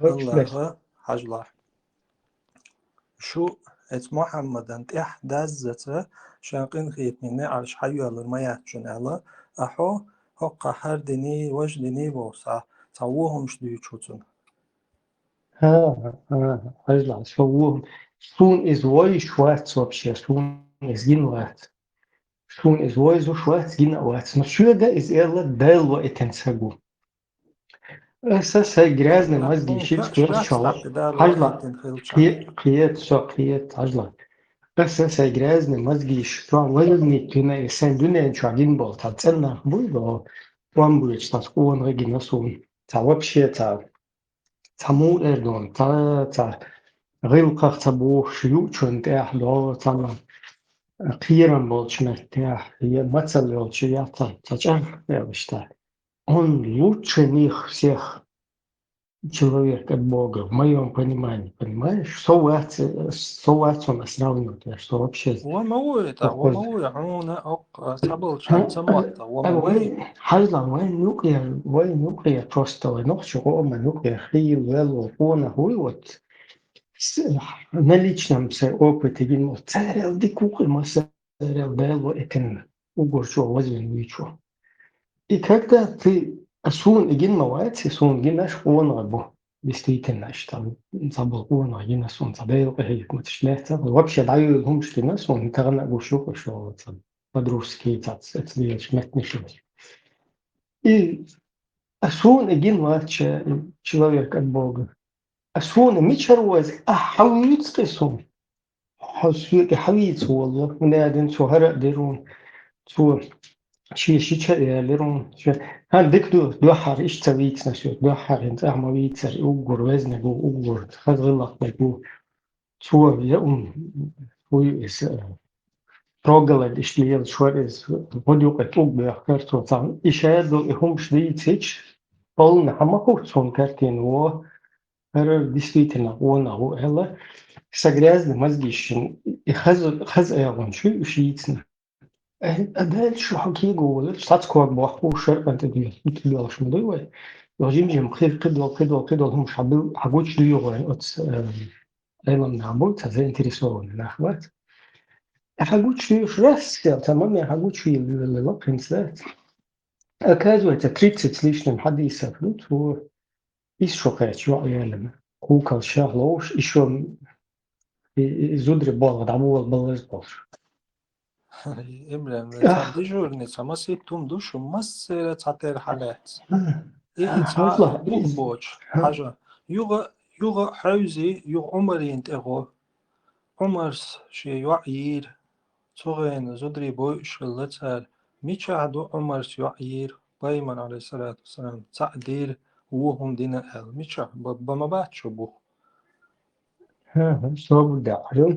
Аллаха, хьажалахь. Шу эцу Мухьаммадан тӀаьхьа даззаца шайн къинхетамийн неӀарш хьайоьллур ма яц шуна аьлла, ахьо хӀокхахь хӀара диний, важа диний бохуш цхьа, цхьа вон хӀумаш дуьйцуш ву цунна. ХӀа, хӀа, хьажалахь, со вон. Суна иза вовзаш вац вообще, суна иза гина вац. Суна иза вовзуш вац, гина а вац. Но соьга иза аьлла, Дала ваийтина стаг ву. Аса сайн грязный мозги шиц кхеташ чохь. Хьажалахь, кхе-, кхета, со кхета, хьажалахь. Аса сайн грязный мозги чохь валални туьна, и сайн дуьнен чохь гина болу цхьа цӀена нах буй, боху, тӀом буьйцу цхьа къонах гина суна. Цхьа вообще цхьа, цхьа муха эр ду, цхьа, цхьа гӀиллакхах ца бохуш, юучунна тӀехь до, цхьа кхерам болчу меттехь, я мацалла йолчу, я цхьа, цхьа чӀагӀ а беш цхьа. Он лучше них всех человек от Бога, в моём понимании, понимаешь? Со вац, со вац хьуна сравнивать еш, со вообще... Ва ма вуй, та, ва ма вуй, хьуна, ок, а, цхьаболчу хьуна ца мотта, ва ма вуй. Вай, хьажалахь, вайн юкъера, вайн юкъера просто, вай нохчи къоман юкъера хийла вел волу къонах вуй, вот, с-, на личном сай опыте гина, вот, царел дика ву кхин маса. Царел Дала ваийтина уггар чохь вазвина вуьйцу. И когда ты, а суна и гина ма вац, и суна гинарш къонах бу. Действительно, аша там цхьаболу къонах гина суна, цхьа Делан къинхетамаш лаьцна, вообще дӀайолу хӀумаш гина суна, тахана а гуш ю-кх, шо цхьа по-дружески цхьацца эца лелаш меттанаш. И а суна и гина вац, человек от Бога. А суна мичара веза? Ахьа хьан вуьйцу кхин суна? Хьо соьга хьан вийца воллу? ХӀунда аьлла цо хӀара а дира вуна. Цо шен шича а ялира вуна. Шен, хӀан дика ду, дуьххьара иштта ца вийцина соьга. Дуьххьара хӀинца ахьа ма вийцара, и уггар везниг ву, уггар хаза гӀиллакх дерг ву. Цо я ум, вуй иза, проголодь иштта лелаш вара иза, гӀодаюкъе тӀулг боьхкара цо цхьаьна. И шадолу и хӀумаш дийцича, олна хьан ма хӀутту суна картина во. ХӀара действительно къонах ву аьлла, са грязный мозги шин, и хаза, хаза эгӀонаш ю уьш йийцина. Э, а дальше хьо кего волуш, сац ког бохку, шаркъан тӀе дуьйху, тӀе доьлхуш ма дуй вай. Йо, жим-жим, кхидол, кхидол, кхидол, хӀумаш хьан бу-, хьан гучу дуьйху вайн оцу, э, Ӏелам нах бу, цхьа заинтересованный нах бац. Хьан гучу дуьйхуш раз сел, цхьа ма мега хьан гучу вийла, вийла, вийла, хӀинца дац. Оказывается, тридцать с лишним хьадисов ду, цо Иза шо кхечу йоӀ ялина. Кхукал шех ловш, и шо и, и зударий болх дӀабола балаза болуш. Имран, вай цхьа дежурный, цхьа масийтта хӀума ду, шу массера цхьатерра хьалаьцна. И, и цхьа бух боцуш, хьажа. Юха, юха хьевзи, юха Ӏумарина тӀе гӀо. Ӏумарс шен йоӀ йийра. Цу гӀена зударий бойуш хилла цара. Мичахь ду Ӏумарс йоӀ йийра? Пайхамар, алейхиссалату вассалам, цхьаъ дийра, вон хӀума дина аьлла. Мичахь? Ба-, бан ма бац шу бух. ХӀан-хӀа, собар де, Ӏарал.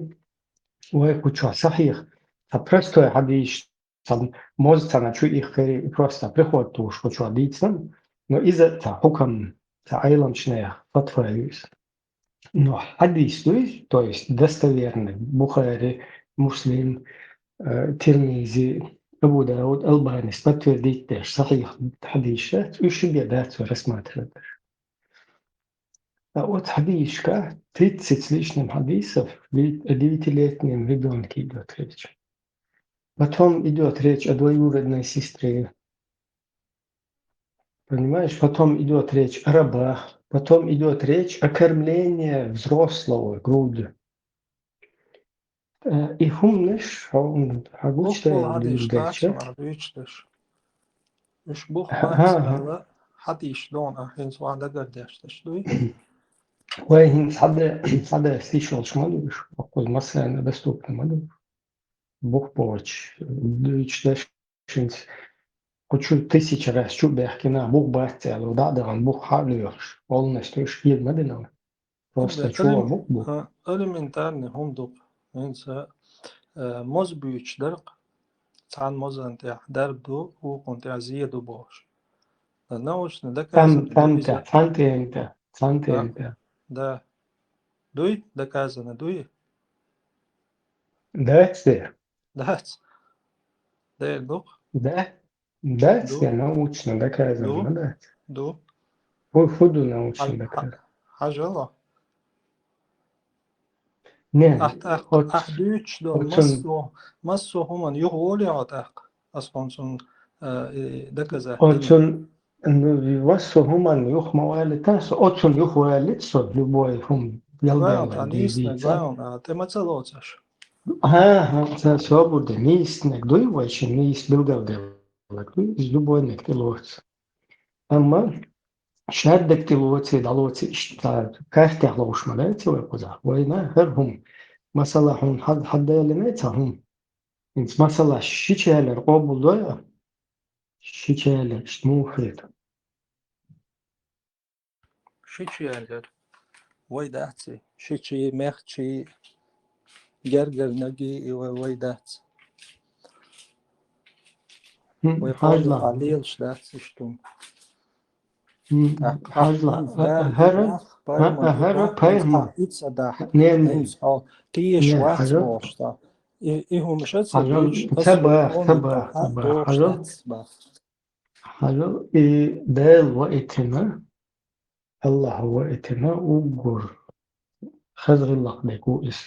Вай кху чохь сахьих. Цхьа простой хьадис, цхьа моз цхьана чу ихкари, просто приход тухуш кху чохь дийцина, но иза цхьа хьукам, цхьа Ӏеламчу нехан фатва ю иза. Но хьадис дуй, то есть достоверный, Бухари, Муслим, э, Тирмизи, Абу Дауд, Албанис подтвердить деш, сахьих хьадис дац, уьш бен дац вай рассматривать деш. А вот хьадисашка тридцать с лишним хьадисов, ви-, о девятилетнем ребёнке идёт речь. Потом идёт речь о двоюродной сестре. Понимаешь, потом идёт речь о рабах, потом идёт речь о кормлении взрослого грудью. Э, и хӀуманаш, хьо-, хьо гучудаьлла дуьйцу дерча. Бух бу хьадиш, хьадиш. Уьш бух бац аьлла, хьадиш дона, ахь хӀинца ван дагардеш деш дуй? Вай хӀинца хьада-, хьада стиш йолуш ма ду уьш, хӀокхуза массарна доступно ма ду. Бух боцуш, дуьйцуш деш хӀинца кху чу тысяча раз чу а баьхкина, бух бац аьлла, дӀа а дахана бух хьа а лоьхуш, олнаш тӀе уьш кхета ма дина вай. Просто чувак бу. Элементарный хӀума ду. ХӀинца, э, моз буьйцуш дара-кх, цхьана мозан тӀехь дарба ду, вукхун тӀехь зе ду бохуш. Научно доказано ду иза. Цхьана тӀе, цхьана тӀе. Да. Дуй? Доказано дуй? Дац де? Дац. Дера ду-кх. Да? Дац де, научно доказано, дац. Ду. ХӀу, хӀу ду научно доказано? Хьажал. Не, ахь, ахь, ахь дуьйцуш долу массо, массо хӀуманна юха волий хьо тӀаккха? Ас хьуна цунна, э, и доказать дина. Оцунна, ну, массо хӀуманна юха ма валийтара со, оцунна юха валийта со, любой хӀума, ялдалла, нийсаниг дийца. Главное, а, тӀе ма ца лоцуш. ХӀан, хӀан, ца собар де, нийсаниг дуй вай шин, нийса билгалделларг дуй, иза любойниг тӀе лоцу. Амма шадерг тӀе лоций, дӀалоций, иштта картехь ловш ма дац вай кхузахь. Вайна хӀара хӀума. Масала, хьуна хьад-, хьадалиний цхьа хӀума? ХӀинца масала шича ялар къобал дой а? Шича ялар, иштта муха хета? Шича ялар. Вай дац и. Шичи, мехчи, гергара наги и вай, вай дац. ХӀун, вай хьажал. Къобал лелаш дац иштта хӀума. ХӀун, хьажал. ХӀара, хӀара пайхамар. Ица дахь. Не, не. Хьо кхийиш вац бохуш ца. И, и хӀума ша ца дуьйцуш, ца бах, ца бах, ца бах. Хьажал. Хьажал, и Дала ваийтина, Аллахьа ваийтина уггар хаза гӀиллакх дерг ву иза.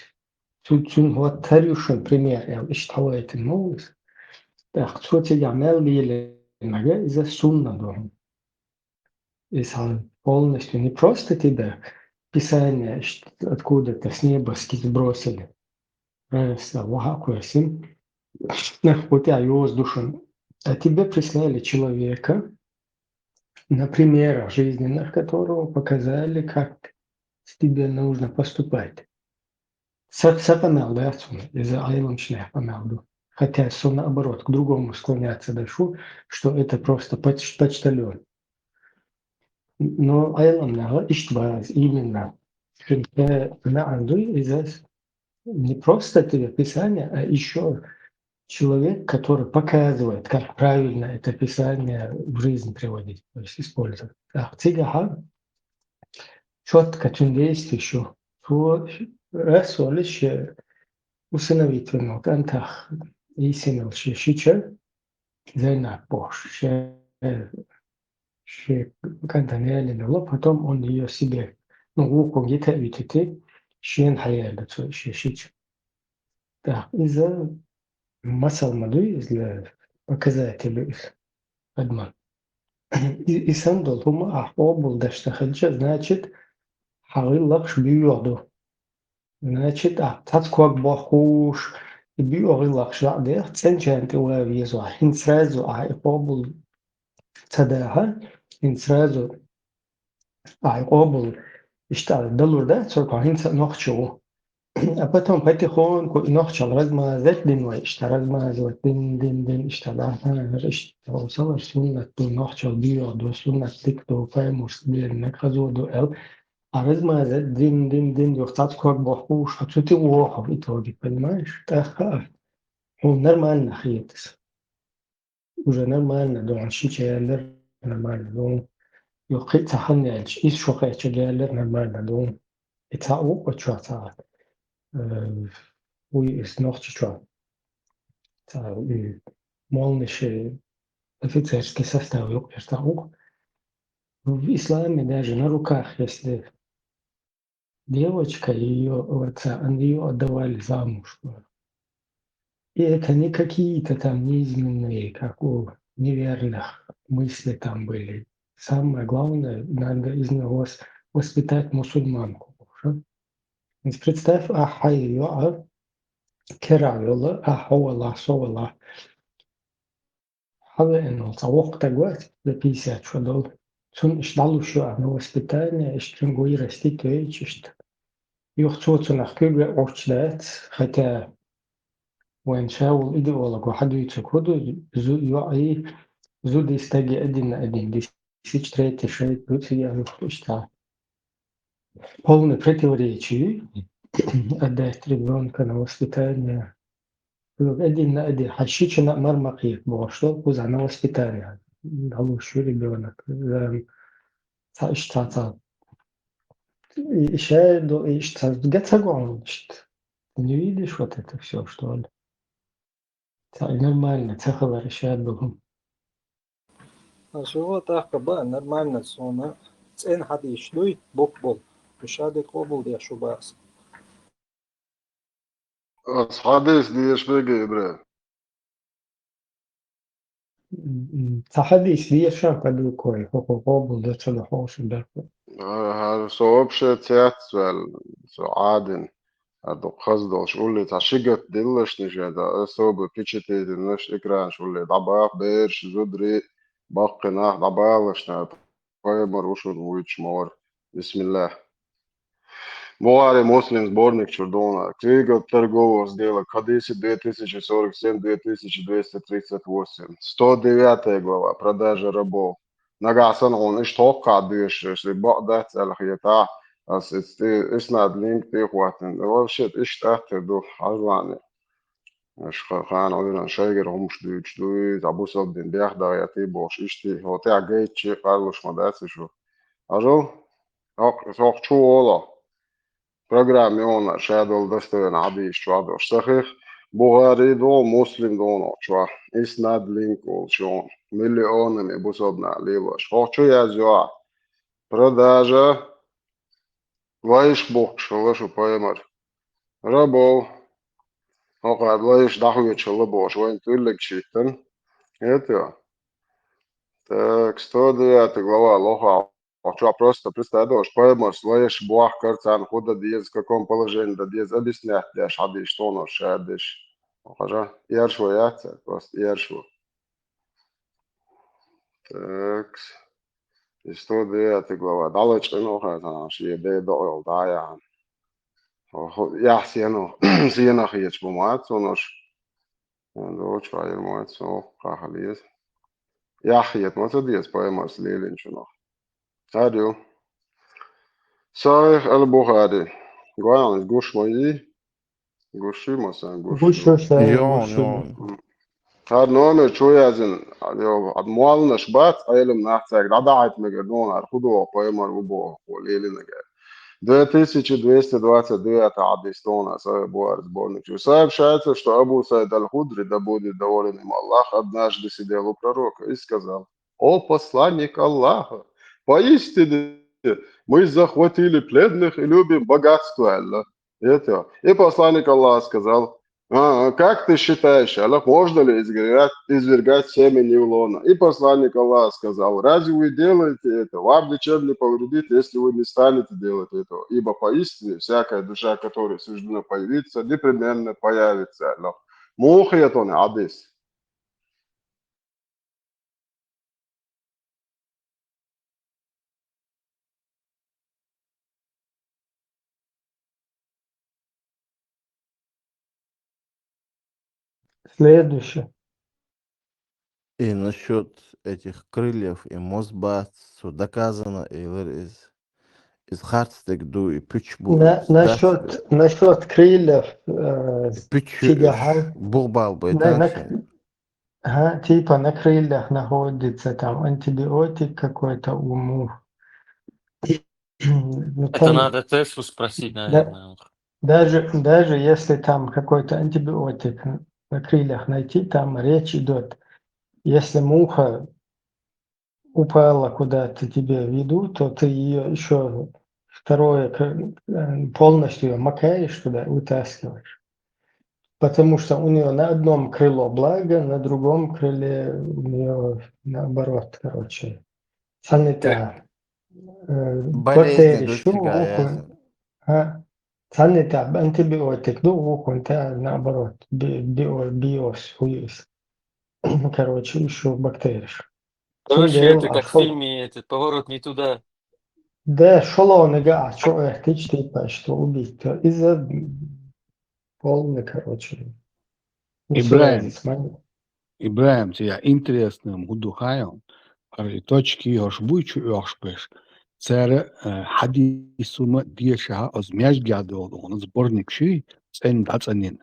Цу-, цуьнан хӀоттар ю шуна пример аьлла, иштта хьаваийтина ма ву иза. ТӀаккха цо цигахь мел лелийнарг иза сунна ду хьуна. Иза полностью не просто тебя Писание, иштта откуда-то с неба ски-, сбросили. Раз, а, ваха кхоьссина, нах кху тӀехь йоза ду шуна. А тебе прислали человека, на примерах жизненных которого показали, как с тебе нужно поступать. Са, са къамел дац хьуна, иза Ӏеламчу нехан къамел ду. Хотя со, наоборот, к другому склоняться дошу, что это просто поч-, почтальон. Но Ӏеламнаха иштта бац, именно. Шуьнан маьӀна дуй иза, не просто тебе Писание, а ещё человек, который показывает, как правильно это Писание в жизнь приводить, то есть использовать. ТӀаккха цигахьа чётко цуьнан действие шу. Цо расхолуш усыновить вина кӀантах йисина ши-, шича, Зайнаб бохуш, ше, шен кӀантана ялийна, потом он её себе, ну, вукхунга йита а витийта, шена хьаяьлла цо шен шича. ТӀаккха иза масал ма дуй, иза показатель ю иза адаман. И, и санна долу хӀума ахь къобалдеш ца хилча, значит, хьан гӀиллакхаш буьйгӀа ду. Значит, ахь цхьацца ког бохкуш, и буьйгӀа гӀиллакхаш жаӀ дех, цӀеначарна тӀе ван веза ахь. ХӀинца сразу ахь и къобал ца дахьа, хӀинца сразу ахь и къобал иштта далур дац, хьо хӀинца а нохчо ву. А потом потихоньку и нохчалла размазать дина вай, иштта размазывать дин, дин, дин, иштта дахьа, иштта, хьо ца вара суннат ду, нохчалла буьйгӀа ду, суннат дика ду, пайхамарс леринарг хазо ду аьлла. А размазать дин, дин, дин, юха цхьацца ког бохкуш, а цу тӀе вогӀу в итоге, понимаешь? ТӀаккха хьуна нормально хета иза. Уже нормально ду, хьуна шича ялар нормально ду. Юха кхин а цхьа хан яьлча, иза шо кхаьчча ялар нормально ду. И цхьаъ ву-кх оцу чохь цхьа, э, вуй иза Нохчийчохь. Цхьа, и, молниши офицерский состав ю-кх, цхьаъ ву-кх. В исламе даже на руках, если девочка, её, вот, а, её отдавали замуж. И это не какие-то там низменные, как у неверных, мысли там были. Самое главное, надо из него вос-, воспитать мусульманку. Представь, ахь хьайн йоӀ керахь йолу, ахь хьо валахь, со валахь. Хьан веана волу цхьа воккха стаг вац, за пятьдесят шо долу. Цунна иштта дӀалуш ю ахь на воспитание, иштта цуьнга вырастить вейча иштта. Юха цо цунах куьг веа Ӏуттуш дац, хотя вайн ша волу идеолог ву хьан дуьйцург хӀун ду, зу-, йоӀий, зудий, стагий один на один дисича, третий шайга дуьйций а, иштта. Полный противоречие. Отдать ребёнка на воспитание. Один на один. Хьан шича а мара ма кхета бохуш долу, кхузахь на воспитание. Далуш ю ребёнок. Эм, ца иштта ца. И, и ша ду, и иштта ца га ца го хьуна иштта. Не видишь вот это всё, что ли? Ца и нормально, ца хилар ша ду. Ас юха тӀаккха баа нормально суна. ЦӀена хьадийш дуй, букъ болу. Шу ша де къобал деш шу баас. Ас хьадийс деш мега, Ибрахим. М, м, ца хьадийс дешан кадукой, хӀокху къобал ду ца ду хьоша бехк. ХӀара, хӀара со вообще цецваьлла, со Ӏадина. ХӀара дукха хаза долуш улле цхьа ши гат диллашна шен, ца особо печатаьрнаш экранаш улле дӀабаха, бераш, зударий, баккхий нах дӀабалашна, пайхамар ву шуна вуьйцуш ма вара. Бисмиллах. Бухари, Муслим сборник чуьра дуна. Книга торгового дела, хьадиси две тысячи сорок семь, две тысячи двести тридцать восемь. Сто девятая глава, продажа рабов. Нагахь санна хьуна иштта хӀоккхахь доьшуш, и бакъ дац аьлла хетахь, ас иза тӀе, иснад линк тӀе а хӀоттийна. Вообще, иштта атта ду, хьажал. Аша ха-, хана Ӏуьйранна шайгара хӀумаш дуьйцуш дуй, цхьа бусалба дин бехдаха яти бохуш, иштта хьо тӀехь гайтчи къарлуш ма дац шу. Хьажал, хӀокху, хӀокху чу воло. Программа йогӀуна ша долу достоверно хьадийс чохь долуш. Сахих Бухари ду, Муслим ду хӀокху чохь. Иснад линк волчу йогӀуна. Миллионами бусалба нах лелош. ХӀокху чу язйо. Продажа лайш бухкуш хилла шу пайхамар. Рабов. ХӀокхара лайш дӀахоьцуш хилла бохуш, вайн тӀуьллиг шийтта. Это. Так, сто девятая глава, лохахь. Чохь просто представь, пайхамарс лайш бохкар царна хӀун дан деза, в каком положении дан деза, объяснять деш хьадийш тхуна ша деш. Хьажа, эршо яц, просто эршо. Так. И сто девятая глава. ДӀалачкъина ваха цхьана шен бен докъайолу дӀа а яхьана. Хо-, хо-, яхь сено, сенах хеташ бу ма цунаш. Дан долчу хьайр ма цо кхахьа леза. Яхь хета ма ца деза пайхамарс лелинчунах. Цара ю. Сахих ал-Бухари. Гуш ма ю? Гуш ю ма сан, гуш ю. Гуш ю сан, Йо, гуш ю. Йо. ХӀара номер чу яздина, йо, молланаш бац, Ӏелам нах цаьрга дӀадахьийта мегар дуна, хӀара хӀун доху пайхамар ву боху, хӀу лелинарг. Две тысячи двести двадцать девятый хьадис дуна, Сахих Бухари сборник чу. Сообщается, что Абу Саид аль-Худри, да будет доволен им Аллах, однажды сидел у пророка и сказал: «О посланник Аллаха, поистине мы захватили пленных и любим богатство», аьлла. Это. И посланник Аллаха сказал: «А, как ты считаешь, аьлла, можно ли извергать, извергать семя нейлона?» И посланник Аллаха сказал: «Разве вы делаете это? Вам ничем не повредит, если вы не станете делать этого. Ибо поистине всякая душа, которой суждено появиться, непременно появится», аьлла. Муха хета хьуна хьадис? Следующее. И насчёт этих крыльев и мозбац, цо доказано, и лир из, из харцдерг ду, и пуч бу, На-, из насчёт, дац, насчёт крыльев, э, и пуч, тигахьа. Бух бал бай, на-, так на-, же? Ага, типа на крыльях находится там антибиотик какой-то у мух. Ну, это там надо Теслу спросить, да, наверное. Даже, даже если там какой-то антибиотик на крыльях найти, там речь идёт, если муха упала куда-то тебе в еду, то ты её ещё второе, к-, э, полностью её макаешь туда, вытаскиваешь. Потому что у неё на одном крыло благо, на другом крыле у неё наоборот, короче. Цхьанна тӀе, э, бактериш ю вукхун, а? Цхьанна тӀе антибиотик ду, вукхун тӀе, наоборот, би-, био-, биос, хуис. Короче, ещё бактериш. Короче, это как в фильме, этот, «Поворот не туда». Да, шолгӀаниг а чу эхтича, типа, что убить, то из-за полный, короче. Ибрахим, Ибрахим, цигахь интересный хӀун ду хаьий, хӀара и точки йош буй чу оьхуш берш. Цара, э, хьадис хӀума дешахьа, оцу маьждигехь догӀу дохана, сборник ши, цӀена дӀацӀанйина.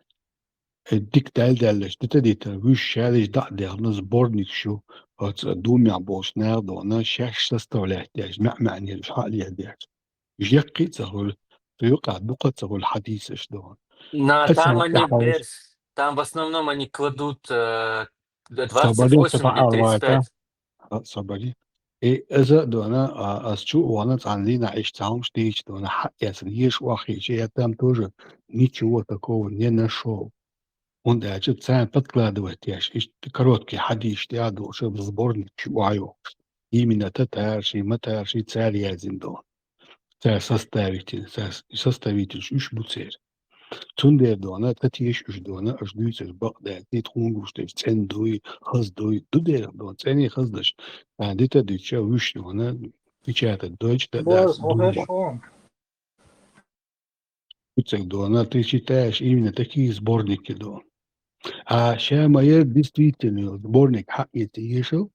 Э, дика даьлла-даьллаш, дита-дита, вуьш шаьлиш дӀа а дехна, сборник шу, оцу думехь болчу наха дохана, шаьш составлять деш, маьӀ-маьӀнера уьш хьа а леладеш. Уьш яккхий а ца хуьлу, цу юкъахь дукха а ца хуьлу хьадисаш дохана. На, там они, тӀаьхьа берс, там в основном они кладут, э, двадцать восемь или тридцать пять. А, собари. И иза а дона, а, ас чу а вахана, цхьана дийнахь иштта цхьа хӀумаш дийча дона, хьаэцна, еша охьахиъча, я там тоже ничего такого не нашёл. ХӀунда аьлча царна подкладывать деш, иштта короткий хьадисаш тӀехь а долуш, сборник чу охьайохуш. Именно татарши, матарши цара яздина дона. Цара составитель, цара составитель уьш бу церан. Цундела дона, тхан теша уьш дона, аша дуьйцург бакъ даьлла, и тхуна гуш дерг цӀена дуй, хаза дуй, ду дерг дона, цӀена а хаза даш, а, дита а дуьйцуш, вуьш дона, печатать дойчу, да, да, Боза, хӀун дуй. Хеш хьуна? Уьцаг дона, ты читаешь именно такие сборники дона. А ша ма яра действительно сборник хьаэца ешал,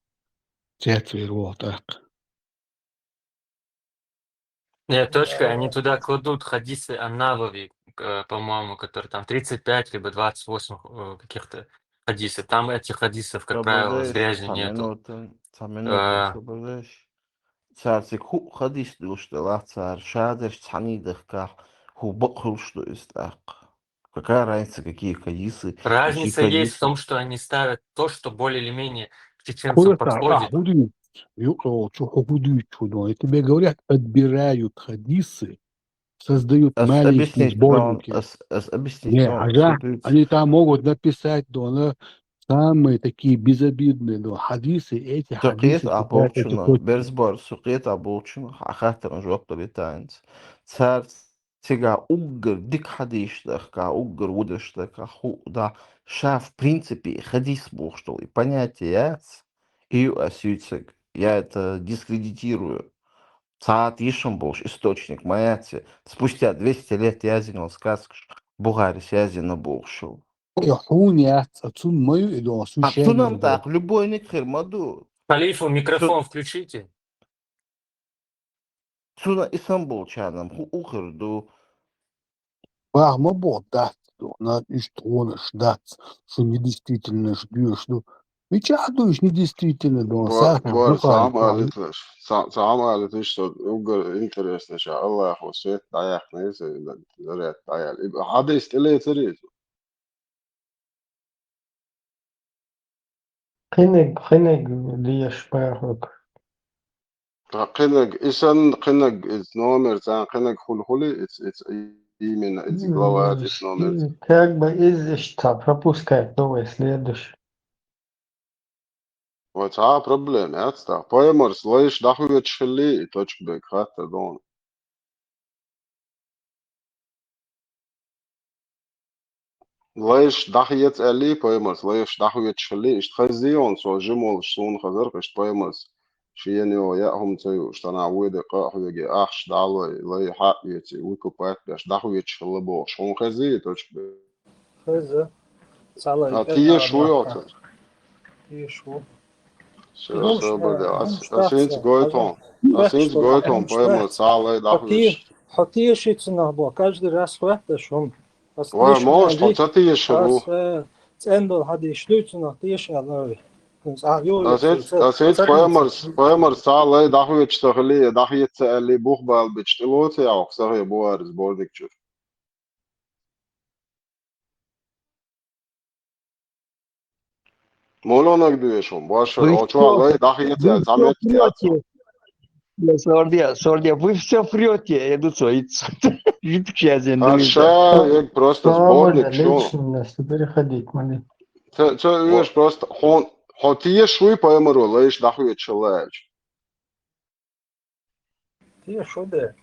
цецвер вогӀу тӀаккха. Нет, точка, они туда кладут хадисы ан-Навави, э, по-моему, который там тридцать пять либо двадцать восемь, э, каких-то хадисов. Там этих хадисов, как правило, с Соболеш, грязью цхьа нету. Минута, цхьа минута, Э, Соболеш. Цаьрца хӀуъа хадис дуьлуш делахь, цара шадерш цхьаьний дахкахь, хӀун бакъ хуьлуш ду иза тӀаккха? Какая разница, какие хадисы, какие хадисы? Разница есть в том, что они ставят то, что более или менее к чеченцам подходит. Кхуьра сахьа хӀун дуьйцу? Юкъа волчу хӀун дуьйцу хӀун дуьйцу? Я тебе говорят, отбирают хадисы, создают маленькие сборники. Ас объяснить, ас, ас объяснить. Не, хьажа, они там могут написать, дона, самые такие безобидные, дона, хадисы, эти хадисы читать, это точно. Берзбор, су кхета а болчунах, хьан хаттаран жоп дала витанца. Цаьрца Цигахь уггар дика хьадисаш дахкахь, уггар ву деш дахкахь, хӀуъа дахь, ша, в принципе, хадис бохуш долу и понятие яц, и ю ас юьйцург, я это дискредитирую. Цхьа а тешам болуш источник ма яц и. Спустя двести лет яздина йолу сказкаш Бухарис яздина бохуш йолу. Э, хьуна яц, а цунна ма ю и догӀу, цу шен цунна ма ду. Цунна тӀаккха любойниг хир ма ду. Халифа, микрофон включите. Цуьнан и санна болчарна хӀун хир ду? Бах ма боху, дац ду, над иштта гӀонаш дац, шу недействительно шу доьшуш ду. Мичахь ду иштта недействительно ду? Ва-, сахьтехь ва-, бухари цхьа хӀума алийталаш, цхьа, цхьа хӀума алийталаш, со уггар интересно ша, Аллахо свет дӀаяьккхина иза, заряд дӀаяьлла. И хьадис тӀелецаре иза? Кхиниг, кхиниг деш бахьуг. Ткъа кхиниг, и санна кхиниг, иза номер, царна кхиниг хуьлу хуьлий, иза, иза именно, иза глава, иза номер. Как бы иза иштта пропускать до следующий. Вай цхьа а проблема яц тӀаккха. Пайхамарс лайш дӀахоьцуш хилли, и точка бег хатта дона. Лайш дӀахеца аьлли, пайхамарс лайш дӀахоьцуш хилли, иштта хаззий хьуна, со жима волуш суна хазарх, иштта пайхамарс шена йогӀу яа хӀума ца юуш, тхьанахь воьдий къа а хьоьгий, ахча дӀа а лой, лай хьа а оьций, выкупать беш, дӀахоьцуш хилла бохуш. Хьуна хезий и точка бег? Хеза. Цхьа лай а, тӀе теша ву йоцург? Теша ву. Всё, ну, всё, бля, ас, ас хӀинца гойтун. Ас хӀинца гойтун, поймал, цхьа лай дӀахуьйсу. Хьо теши цунах бо, каждый раз хӀотташ хӀума. Ас вай, теша мошт, хьо ца тешар ву. Ас, э, цӀена долу хьадисаш дуьйцу цунах, теша аьлла ой. Ас хӀинца, ас хӀинца поймарс, поймарс цхьа лай дӀахуьйсуш ца хили, дӀахеца аьлли, бух балбича тӀелоцу яхь, сахе бу ара сборник чуьра. Мулонаг дуьйш хьуна, башар, вы о, чё, чё, лай, дахьеца, вы всё заметьте, врёте. Я сордия, сордия, вы всё врёте, я ду цо иц. Жипча зен. А дуьйна. Ша, я просто сборник, чё? Лично нас переходить, мали. Ца, ца, вот. Просто, хьо, хьо тешаш вуй, поймаро, лайш дахьеца лайш. Те шу де.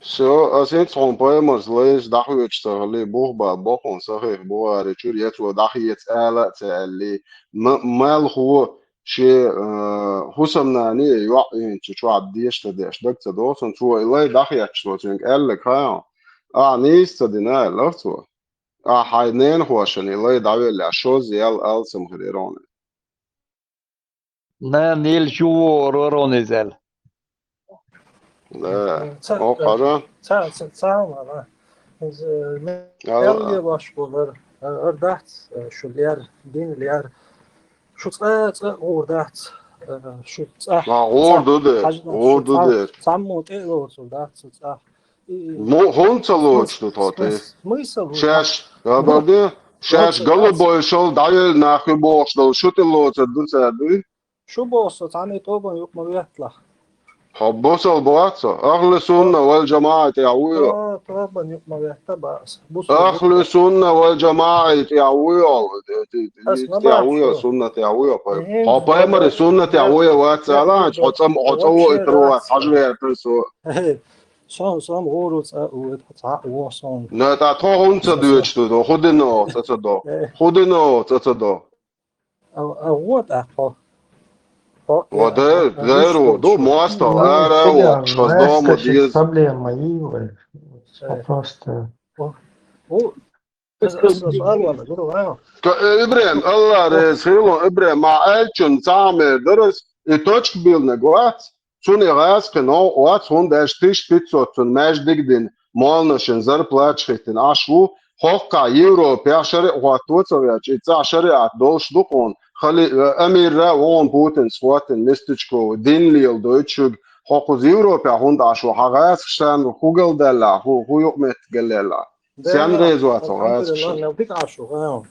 Всё, ас хӀинца хьуна поймарс лайш дахьоьцуш ца хилли, бух бан бохун сахих бу ари чуьра, я цо дахьеца ала а ца аьлли, ма-, малхо шен, э, хӀусамнане йоӀ йинчу чохь деша ца деш, даг ца доху цунна, цо и лай дахьетташ цо цуьнга аьлларг хьан, ахьа нийса ца дина аьлларх цо. Ахьа хьайн ненахошна и лай дӀавелла, шозза ял алсам хир яра хьуна. Нана, ил чу вогӀур вара хьуна иза аьлла. Да. Ца-, О, хара. Ца-, ца-, ца-, ма-, ма. Из, э, ме-, Ала. Мел лелош болар, э, ар дац, э, шу лер, дин лер. Шу цӀа, цӀа гӀур дац, э, шу цӀа. Ма гӀур ду дер, Хьажа, гӀур шу ду цӀа, дер. Цаммо тӀе лоцур дац, шу цӀа. И, и, Мо-, хӀунда ца лоцуш ду тхо тӀе? Смыс-, смысл? Шаьш, Ну, хабар де, шаьш лоцур дац. Голубой шал дӀаелла нах ю бохуш долу, шу тӀе лоцур ду цара, дуй? Шу боху со, цхьанна тӀобан юкъа ма ветталахь. Хьо бусал бац со. Ахлу сунна вал жамаӀа тӀехь ву йо. О, тӀобан юкъа ма ветта бац. Бусал Ахлу юкъа. Сунна вал жамаӀа тӀехь ву йо. Ас ма ТӀехь ву йо, бац. Сунна тӀехь ву йо. Пай-, Мгм. Хьо пайхамар сунна тӀехь ву йо вац Мгм. Алан, хьо цӀа-, хьо цӀа во и тара вац, хьажа вер тара со. Сон, сон гӀур ду цӀа, у, цхьа а во сон. На, тӀа тхо хӀунда ца доьчу ду, хӀу дина оха цӀа ца до? Э. ХӀу дина оха цӀа ца до? А, а вот, а, хо. Хо, Ва я, де-, а, деру, вуш ду, долчу? Моста, Ну, ара, хӀуга, вот, шхаз дома раскачать дез. Проблема, и, вот, Э. Просто. О, о, эс, эс, эс, а, ладно, ну, ладно. Ка-, э, Ибрем, Алла О. Рез, хило, Ибрем, ма элчун цамер дарас, и точка билна гвац, цуни гӀаскхи нов, вац, хӀунда аьлча тысяча пятьсот цун маьждиг дин, молнашин зарплаташ хӀиттина, аш ву, хӀокххьа Европехь шариӀ хӀотто ца веача, и цӀа шариӀат долуш ду хьуна, хали-, э, амирра а вон Путинс хӀоттина местечко, дин леладойту шуьга, хьо кхуза Европехь хӀунда Ӏаш ву, хьан гӀаскхаш санна хӀу галдаьлла, хӀу, хӀу юкъаметтиг галдаьлла? Сен реза вац хьо гӀаскхаш? Дика Ӏаш ву, хьо.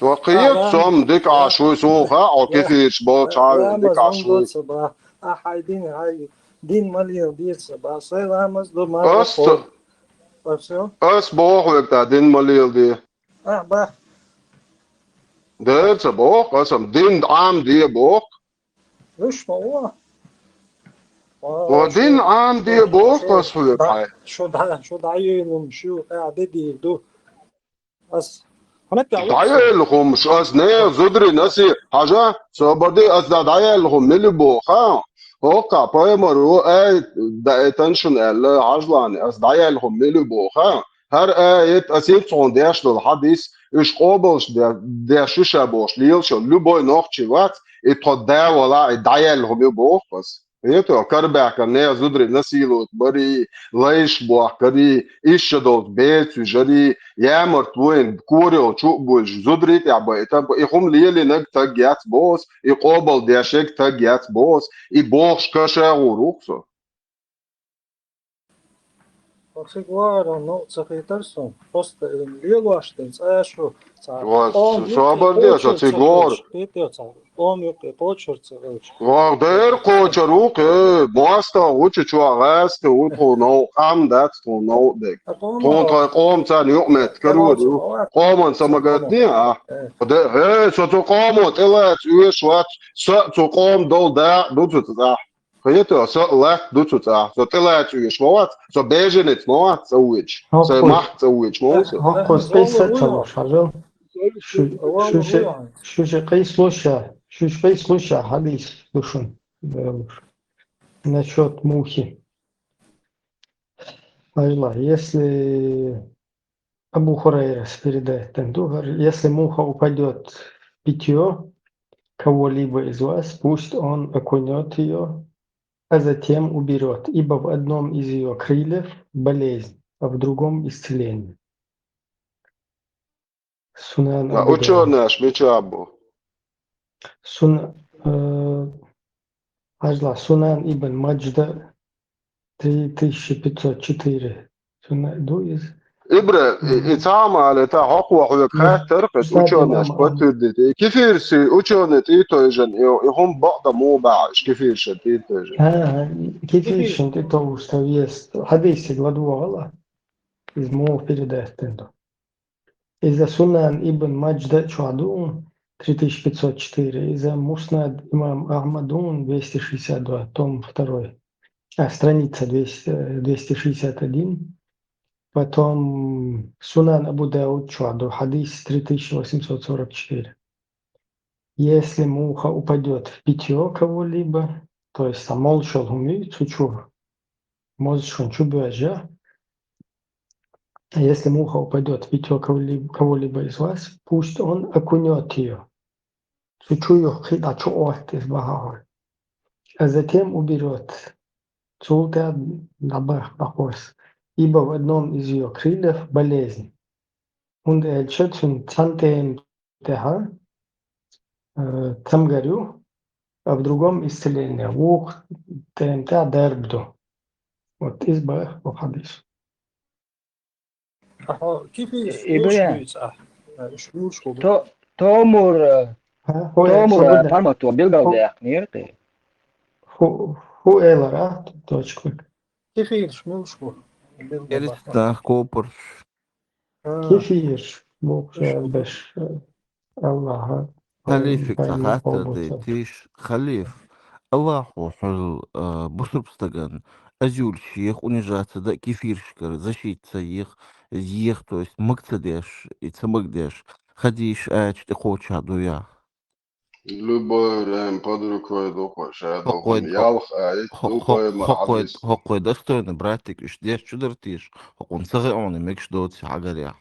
Ва кхета сом дика Ӏаш ву, суна хаьа, хьо кефираш болчу хьавена дика Ӏаш ву. Ахьа дин, хьай дин ма леладе ца боху. Сай ламаз ду, ма Ас ца-, Ас боху вегта дин ма леладе. Ахьа бах. Дера ца боху, аса дин Ӏамаде боху. Вуьш ма ву. Ва дин Ӏамаде боху аса хьоьга хьай. Шу дӀа-, шу дӀайоьллум, шу, а, де дийр ду. Ас хӀунда тӀехь ву аса? ДӀаелла хӀумаш, ас нехан зударий наси-, хьажа, собар де, ас да дӀаелла хӀума мила боху, ха? ХӀокххьа пайхамар ву, ай, да, э, тан шуна аьлла, хьажлани, ас дӀаелла хӀума мила боху, ха? ХӀара аят, ас итт хьуна деш долу хьадис, уьш къобалш де-, деш ю ша бохуш, лелаш йолу любой нохчи вац, и тхо да вала, и дӀаелла хӀума ю боху ас. Хетарий, карабаьхкина нехан зударий насиловать барий, лайш бохкарий, иштта долчу бецаш вижарий, ямарт вуйна, кора йолчу а буьйлуш, зударий тӀехь байтам, и хӀума лелийнарг таг яц боху ас, и къобал деш ерг таг яц боху ас, и бохуш каша а гӀур ву-кх со. Оциг вара, ну, ца хетар сон. Просто, э, лелош ден, цӀа шу, цхьа Ва къом с-, юккъе собар де, кхочур ца оциг вара. Хилча, кхетий, цхьа къом юккъе кхочур ца хилча. Ва дер кхочур ву-кх, э, моастагӀа ву чу чохь гӀаьста ву тхуна новкъа, къам дац тхуна новкъа дерг. А къомо Тхуна тхайн къомо царна юкъаметтиг карор ю. Къоман са ма гатде, а? Э. Де, э, со цу къомо тӀелаца оьшуш вац, со а цу къомо долу дакъа ду цу цӀахь. Хетарий, со латта ду цу цӀахь. Со тӀелаца оьшуш ма вац, со беженец ма вац цӀа воьдуш. Сайн махка цӀа воьдуш ма ву со. ХӀокхуз къийса ца луш, хьажал. Шу, шу ше, шу ше къийса луш ша, шу ше къийса луш ша, хьадийс ду шуна. Насчёт мухи. Хьажал, если Абу Хурайрас передает, ду, говорит: «Если муха упадёт в питьё кого-либо из вас, пусть он окунёт её, а затем уберёт, ибо в одном из её крыльев болезнь, а в другом исцеление». Сунан Абу Дауд. Учёныш мича бу? Сун-, э, Хьажал, Сунан ибн Маджда, три тысячи пятьсот четыре. Сунан ду из? Ибра, и, и цхьа а ма алита, хӀокхо хьоьга хаьттара, кхин учёныш подтвердить. И кефирси учёный тӀе тойжан, и, и хӀума бакъда муха баьхьа, уьш кефиршан тӀе тойжан. А, а, кефиршан тӀе товжаш вест. Хьадисиг ладогӀал, из муха передать дина ду. Иза Сунан ибн Маджда чохь ду, три тысячи пятьсот четыре. Иза Муснад имам Ахмад ду, двести шестьдесят два, том второй. А, страница двести, э, двести шестьдесят один. Потом Сунан Абу Дауд чохь ду, хьадис три тысячи восемьсот сорок четыре. Если муха упадёт в питьё кого-либо, то есть там молча хӀума ю цу чу, моза шун чу боьжча, если муха упадёт в питьё кого-либо, кого-либо из вас, пусть он окунёт её. Цу чу юххе дӀа чу отта иза бахьа хьо. А затем уберёт. цул тӀаьхьа дӀабаха дӀахоз. Ибо в одном из её крыльев болезнь. ХӀунда аьлча цуьнан цхьана тӀеман тӀехьа, э, цамгар ю, а в другом исцеление, вукху тӀеман тӀехь дарба ду. Вот иза баха бу хьадис. Ахьо, кефирш Ибо муьлш я? Буьйцу ахь? Уьш муьлш бу? То-, томур, э, Ха, хӀу э, томур, э, свободно. Формато билгал Ху-, даьккхинера те. ху-, хӀу элара, точка. Кефирш муьлш бу? Билгал Эрис баха. Нах копурш. А. Кефирш, бохуш Уьш бу. Беш, э, Аллаха. Халифе Пайхамар хаттар къобал ца дайтийша, халиф, Аллахо хьол, а, бусурба стаган, азюлш ех, унижаться дан кефиршкара, защита ца ех, ех, то есть маг ца деш, и ца маг деш, хадийш аьчу тӀекхоча ду яха. Любой время под рукой ду кхо ша ду хӀокхойд-, хӀу-, ялх аят хӀу-, ду хӀу-, пайхамар хӀокхойд-, хьадис. ХӀокхой достойный братик, уьш деш чу дара тийша, хӀокхунна ца гӀеъуна мегаш доцу хьагарехь.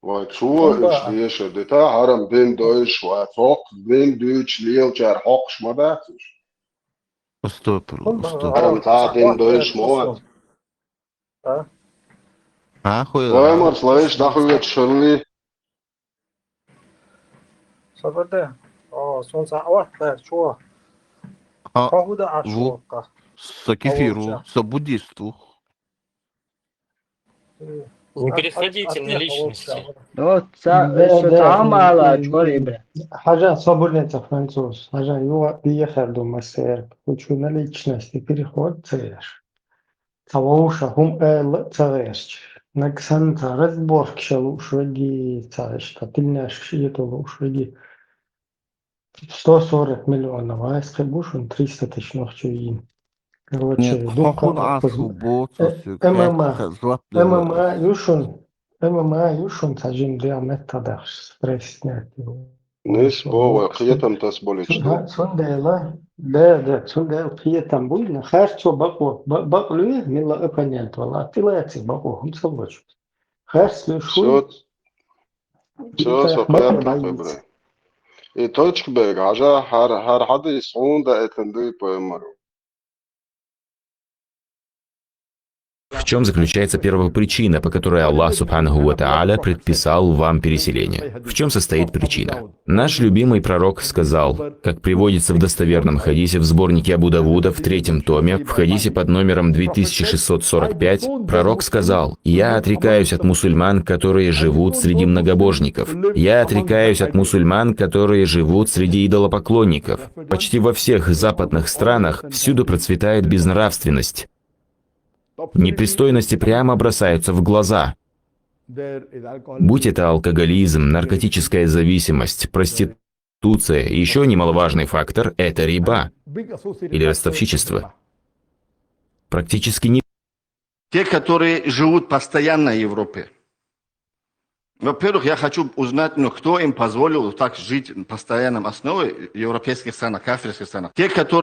Вай чу Амма уьш дешар дита, хьарам дин дойш вац, хӀокху дин дуьйцуш лелачара хьокхуш ма дац уьш. Устопур, Амма устопур. Хьарам цхьа дин дойш ма вац. А? А, хуй, Ваймарс лайш дӀахуьйцуш хилли. Сабар де. О, сон цхьа а вац, чу. А, Хьо хӀу да Ӏаш ву. Воккха? Со кефир ву, Хьо воккха? Со буддист ву. Не переходите на личности. Ну, ца-, Да, со да, цхьа а ма ала, э, чуьра ибра. Хьажа, собарница француз. Хьажа, юха дехар ду массерг. Кху чу на личности переход ца еш. Цхьа вовша хӀума аьлла а ца гӀерташ. Нагахь санна цхьа разборкаш лууш веги, цхьа иштта тилнашкаш ето лууш веги. Сто сорок миллионов, а эс кхин бу шуна триста тысяч нохчо йийна. Короче, Нет, дуккха хӀокхуна а Ӏаш хӀу бу. Э, боцу соьга, ММА, хӀаьта злап ММА ю шуна, ММА ю шуна цхьа жима дегӀ меттах дахьаш, стресс снять ю. Нис бо вай кхетам тасболуьйтуш ду. Цундела, да, да, цундела кхетам буй, но харцо бакъо, ба-, бакъ луьй, милла оппонент вала, тӀелаьци бакъо, хӀума ца лочу. Харц луьйш хуй. Всё, всё, со кхетам хьебира. И точка бега, хьажа, хьар, хьар хьадис хьуна даийтина дуй пайхамаро. В чем заключается первопричина, по которой Аллах, субханаху ва тааля, предписал вам переселение? В чем состоит причина? Наш любимый пророк сказал, как приводится в достоверном хадисе в сборнике Абу Давуда в третьем томе, в хадисе под номером две тысячи шестьсот сорок пять, пророк сказал: «Я отрекаюсь от мусульман, которые живут среди многобожников. Я отрекаюсь от мусульман, которые живут среди идолопоклонников». Почти во всех западных странах всюду процветает безнравственность. Непристойности прямо бросаются в глаза. Будь это алкоголизм, наркотическая зависимость, проституция, еще немаловажный фактор — это риба или ростовщичество. Практически не Те, которые живут постоянно в Европе. Во-первых, я хочу узнать, ну, кто им позволил так жить на постоянном основе в европейских странах, кафирских странах. Те, которые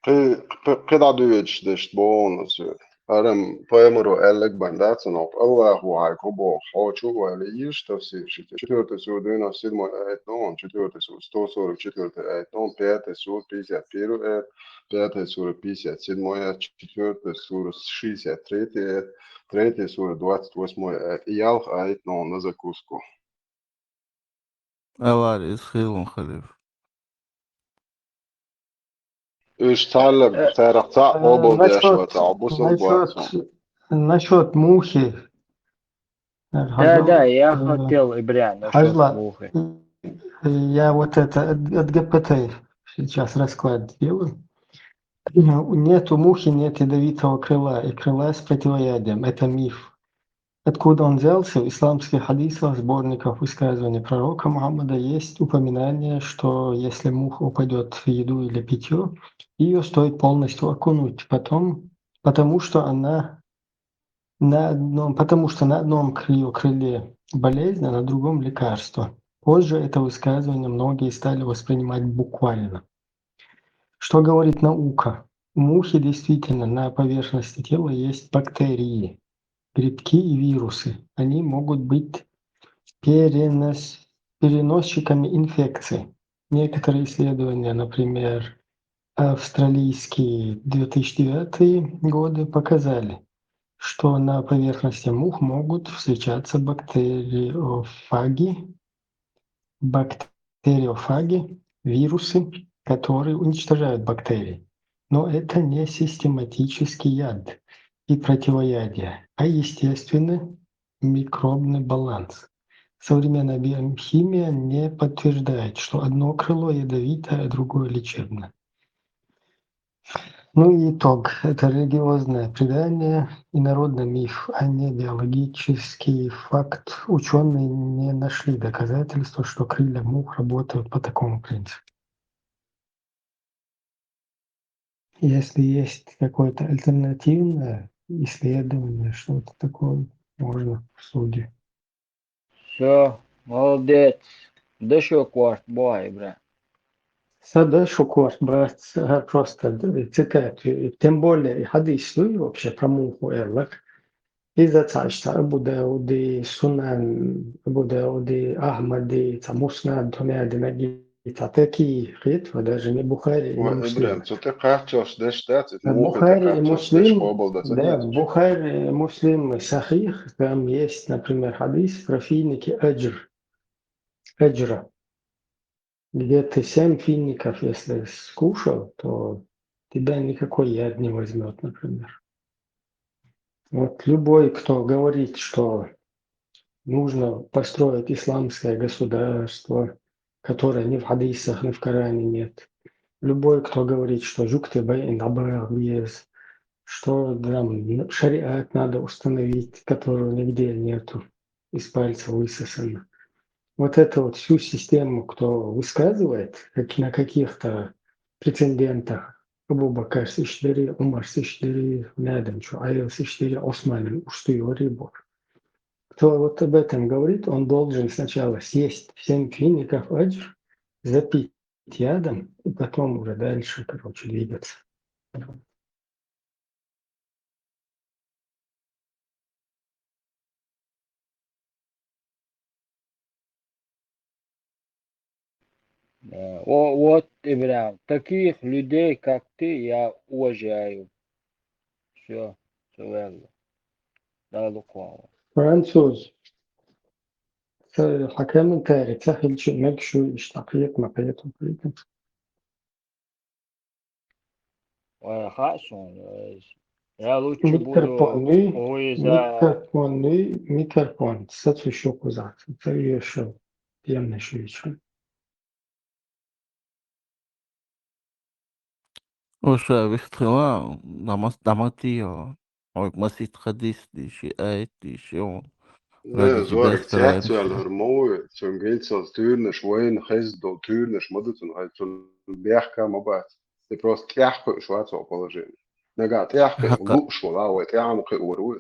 Кхи-, кхи-, кхидӀа дуьйцуш дешт боху аса. Арам пайхамаро аьллаг бан дац, но Аллаху хьайко боху, хьо чу а ваьлла йиш тафсир ши. Четвёртая сура девяносто седьмой аят, но он четвёртая сура сто сорок четвёртый аят, но он пятая сура пятьдесят первый аят, пятая сура пятьдесят седьмой аят, четвёртая сура шестьдесят третий аят, третья сура двадцать восьмой аят. И ялх аят, но он на закуску. Аварис хилун халиф. Уьш цхьаьллаг, э, царах цхьаъ, э, къобал деш насчёт, вац, Ӏобусал насчёт, бац. Насчёт мухи. Да, да, я, э, хотел, Ибря, насчёт, хьажла, мухи. Я вот это, от, от ГПТ сейчас расклад делаю. Нету мухи, нет ядовитого крыла, и крыла с противоядием. Это миф. Откуда он взялся? В исламских хадисах, сборниках высказываний пророка Мухаммада есть упоминание, что если муха упадёт в еду или питьё, её стоит полностью окунуть, потом, потому что она на одном, потому что на одном кры-, крыле болезнь, а на другом лекарство. Позже это высказывание многие стали воспринимать буквально. Что говорит наука? У мухи действительно на поверхности тела есть бактерии, грибки и вирусы. Они могут быть перенос-, переносчиками инфекций. Некоторые исследования, например, австралийские две тысячи девятые годы показали, что на поверхности мух могут встречаться бактериофаги, бактериофаги, вирусы, которые уничтожают бактерии. Но это не систематический яд и противоядие, а естественный микробный баланс. Современная биохимия не подтверждает, что одно крыло ядовитое, а другое лечебное. Ну и итог. Это религиозное предание и народный миф, а не биологический факт. Ученые не нашли доказательства, что крылья мух работают по такому принципу. Если есть какое-то альтернативное исследование, что-то такое, можно в суде. Всё, молодец. Да шо корта бу, Ибрай? Са да шо корта бац, а, просто цитат. Тем более, хьадис дуй вообще про муху аьлла. Иза цхьа иштта Абу Дауди, Сунан Абу Дауди, Ахмади, цхьа Муснад, хӀуна динарг, цхьа такие хет, ва даже не Бухари и Ва Муслим. Ибрай, цу тӀа кхаччалц деш дац, Бухари и Муслим, да, Бухари и Муслим сахих, там есть, например, хадис про финики аджр. Аджра. Где ты семь фиников, если скушал, то тебя никакой яд не возьмет, например. Вот любой, кто говорит, что нужно построить исламское государство, которое ни в хадисах, ни в Коране нет. Любой, кто говорит, что жук ты бай ин абар без, что там шариат надо установить, которого нигде нету, из пальца высосано. Вот эту вот всю систему, кто высказывает как, на каких-то прецедентах, Абу Бакр сиштери, Умар сиштери, Надам Шуайл сиштери, Осман Уштуй Варибур. Кто вот об этом говорит, он должен сначала съесть семь фиников аджр, запить ядом, и потом уже дальше, короче, двигаться. Э, о, вот, Ибрай, таких людей, как ты, я уважаю. Всё, всё верно. Да, Лукова. Француз. Ца хьа комментарий ца хилчи мегаш ю, иштта кхета ма кхета хӀума. Ой, хаьа суна, э, я лучше буду Микрофон нуй, увидеть, да. Микрофон нуй, микрофон. Са цу шу кхузахь, ца ю шу, пемна шу ю шу. Уж вихтила, дамас, даматио. Ой, масит хадис диши, аят диши, он. Э, Зорик, цецваьлла хӀара ма вуй, цуьнан гинцалц туьйранаш вайна хезна долу туьйранаш ма ду цунна, хӀай цунна бехка ма бац. И просто тӀаьхьакхуьуш вац хӀокху положение. Нагахь тӀаьхьакхуьуш лууш вала, вай тӀаьхьа ма кхуьур ву.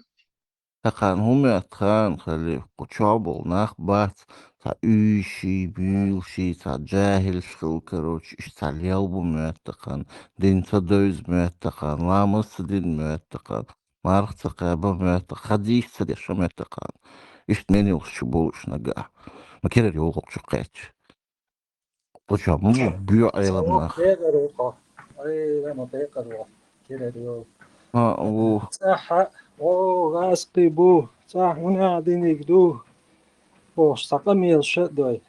Тахана хӀун моьтту хаьа, халиф, кху чохь болу нах бац, цхьа уьйший, муьйлший, цхьа джахӀилш хилла, короче, иштта цхьа лел бу моьтту тахана, дин ца девза моьтту тахана, ламаз ца дина моьтту тахана, марха ца кхаба моьтту, хадис ца деш моьтту тахана. Иштта менилш чу болуш нагахь. Ма кирара йолу хӀокху чу кхаьчча. Кху чохь муха буьйцу Ӏелам нах? Пекъар ву кхо. Ай, лама пекъар ву. Кирара йолу. А, ву. ЦӀахь, о, гӀаскхи бу, цӀахь хӀун а диниг ду, бохуш, цхьа къамелаш а дой.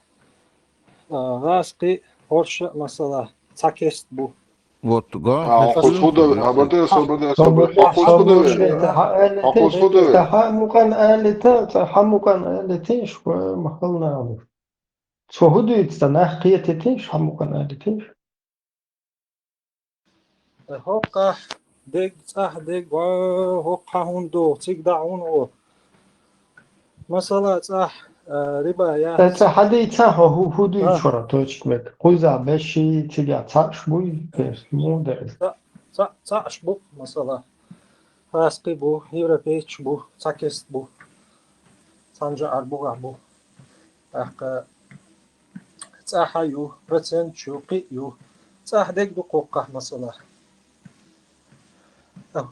А, гӀаскхи, хӀорш а, масала, цхьа кест бу. Вот, го. А, хӀокхуьнца хӀун до веза? Абарда, собарда, собарда. ХӀокхуьнца хӀун до веза? Хьан мукъан алита, цӀа хьан мукъан алита, ма хала нахана. Цо хӀун дуьйцу, цхьа нах кхетийтийша, хьан мукъан алийтийша? ХӀокхахь дерг, цӀахь дерг, ва, хӀокхахь хӀунда ду, цига дӀа хӀунда гӀо? Масала, цӀахь, а, риба яц. Ца хьадийца хьо хӀу-, хӀун дуьйцу хӀара точка бетта? Кхузахь бешший, цигахь цхьаъш буй, кхерс муха дара иза? Цхьаъ, цхьаъ, цхьаъш бу, масала. ГӀаскхи бу, европейцаш бу, цхьа кест бу. Цхьана жаӀар бугахь бу. ТӀаккха цӀахь а ю, процент ю, кхин а ю. ЦӀахь дерг ду кху хӀокхахь, масала. Э,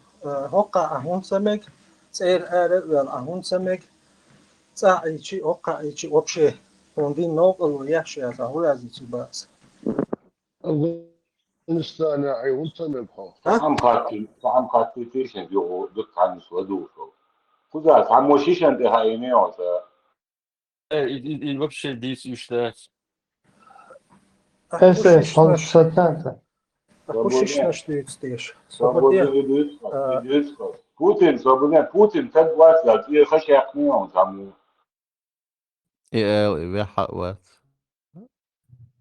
хӀокхахь ахь хӀунда ца мега, цӀера ара а ваьлла, ахь хӀунда ца мега, цӀахь Ӏийчи, хӀокхахь Ӏийчи вообще. Хьуна дина новкъарло еш яц, ахь хӀун разница бац. Инстана Ӏе хӀунда ца мега хьо? Цхьа хаттар, цхьа хаттар тешен югӀу дукха ханнаш ладувгӀу. Кхуза цхьа мо шишан тӀе хьаийне оца. Э, и, и, и вообще дийс уьш дац. Эсэс хьалчу сатанта. Хушишнаш дийц теш. Свобода Свобода. и дюцкъо, и дюцкъо. Путин, свобода, Путин так власть, а ты хаш яхни он там. И эл, и вехьа вац.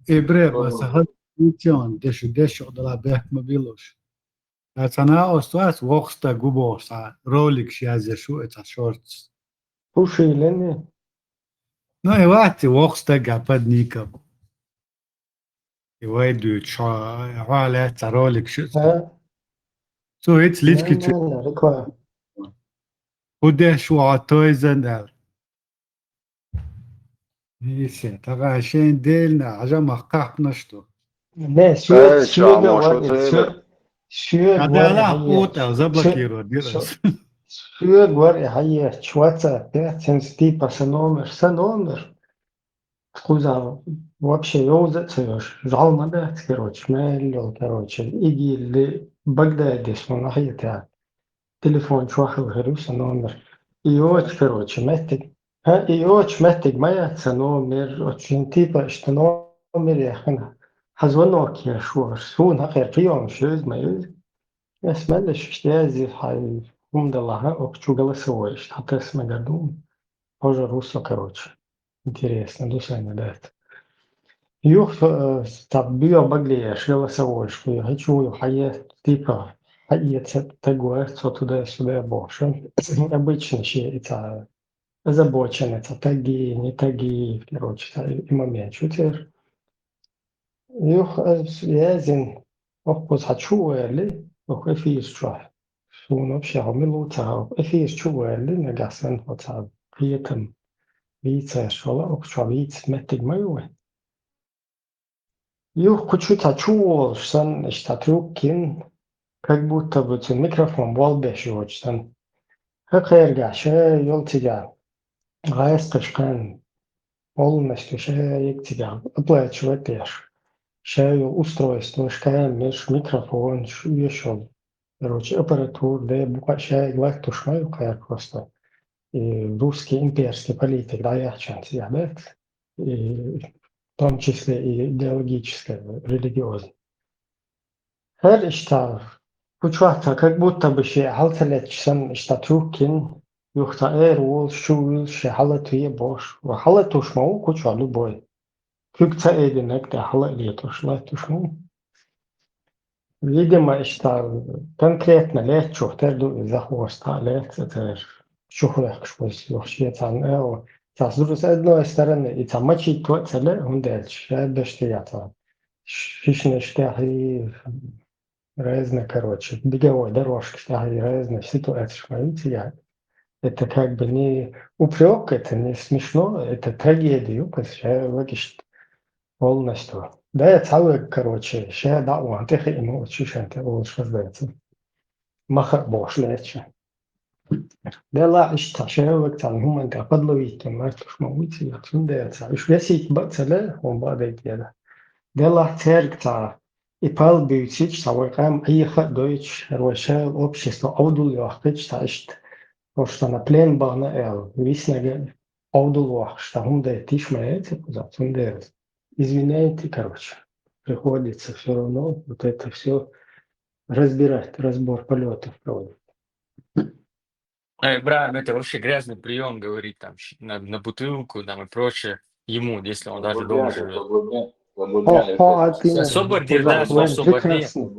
Эбре, аса хад Путин, дешу, дешу, дала бехк ма билуш. А цана остуас вохста губоса, ролик шязешу, это шортс. Хуши лени. Ну, и вати вохста гапад никам. И вайду, чё, валя, ца ролик ши. А? Цу иц лички чё. Нормально, рекла. Удеш ва тойзан эл. Исе, тага шен дельна, ажа махкахна что. Не, Э, сюег, чё, сюег может, вари, это сюег, сюег Адала вари, ут, а заблокировать, дирас. Сюег вари, хае, чваца, пятьдесят, типа, са номер, са номер. Кхуза вообще ёза ца ёш, жал ма дац, короче, меллел, короче, игилли, Багдадис, ма нахьета. Телефон чохил хиру са номер. И ёч, короче, меттиг. Ха, и ёч меттиг ма яц са номер, очень типа, что номер яхана. Хьа звонок еш вар, сун хьакъер приём шез ма юз. Эс меллеш иште язи хьай хумдалаха, ок чу голосовой иште, хьа тес ма гаду. Пожа руссо, короче. Интересно, дусайна дат. Юх, э, та био багле еш голосовой, что я хочу, хьае, типа, хьае ца тагуа, цо туда-сюда бошен. Обычно ще и ца озабоченный, ца таги, не таги, короче, ца и момент шутер. Юх, э, язин, ох, поз хочу, эли, ох, эфир чуа. Сун вообще, хо милу ца, эфир чуа, эли, нагасан, хо ца, приятам, вица, шола, ох, чуа, виц, меттиг маюэ. Юх, кучу ца чуа, сан, ишта трюкин, как будто бы цу микрофон болбеш, вот, сан. Хакерга, ше, ёлтига, гайс кашкан, полностью ше, ектига, оплачивать еш. Ше, ёл устройство, шкаем, меш, микрофон, ш-, ешёл. Короче, аппаратур, да, бука ше, глак тушмаю, кая просто. И русский имперский политик, да, я чан, я, да? И в том числе и идеологическое, религиозное. Хэр ишта, кучуахта, как будто бы ше хьалцалет сан ишта трюкин, юхта эр вол, шувил, ше хьалатуе бош. Ва хьалатуш мау, кучуа любой. Кук ца эдинек, да хьала летуш, латуш мау. Видимо, ишта конкретно лет чух тер ду, захвоста лет, это чух лехкш пусть, вахше цан, э, о. Ца с другой, с одной стороны, и ца мочить то целе, он дальше, я дошли я ца. Шишнеш тяхи разные, короче, беговой дорожки тяхи разные ситуации шмаете я. Это как бы не упрек, это не смешно, это трагедия, то есть я логично полностью. Да, я целый, короче, ше да, он тихо ему очень шанте, он что сдается. Маха бош лечи. Дела ишта, ше век цан хуманка подловить, мартуш ма уйти, я цундеца. Иш весит бацале, он бадет яда. Дела церкца, и пал бюцич, са векам, и ха дойч, роша общество, авдул яхкич, та ишт. То, что на плен бана эл, виснага авдул вахш, та хумде тиш ма эце, куза цундеца. Извиняйте, короче. Приходится все равно вот это все разбирать, разбор полетов проводить. Э, Ибрагим, это вообще грязный прием говорить там щ- на, на бутылку там и прочее ему, если он даже дома живет. О, о, а ты Особо дердас, Вань особо прекрасно.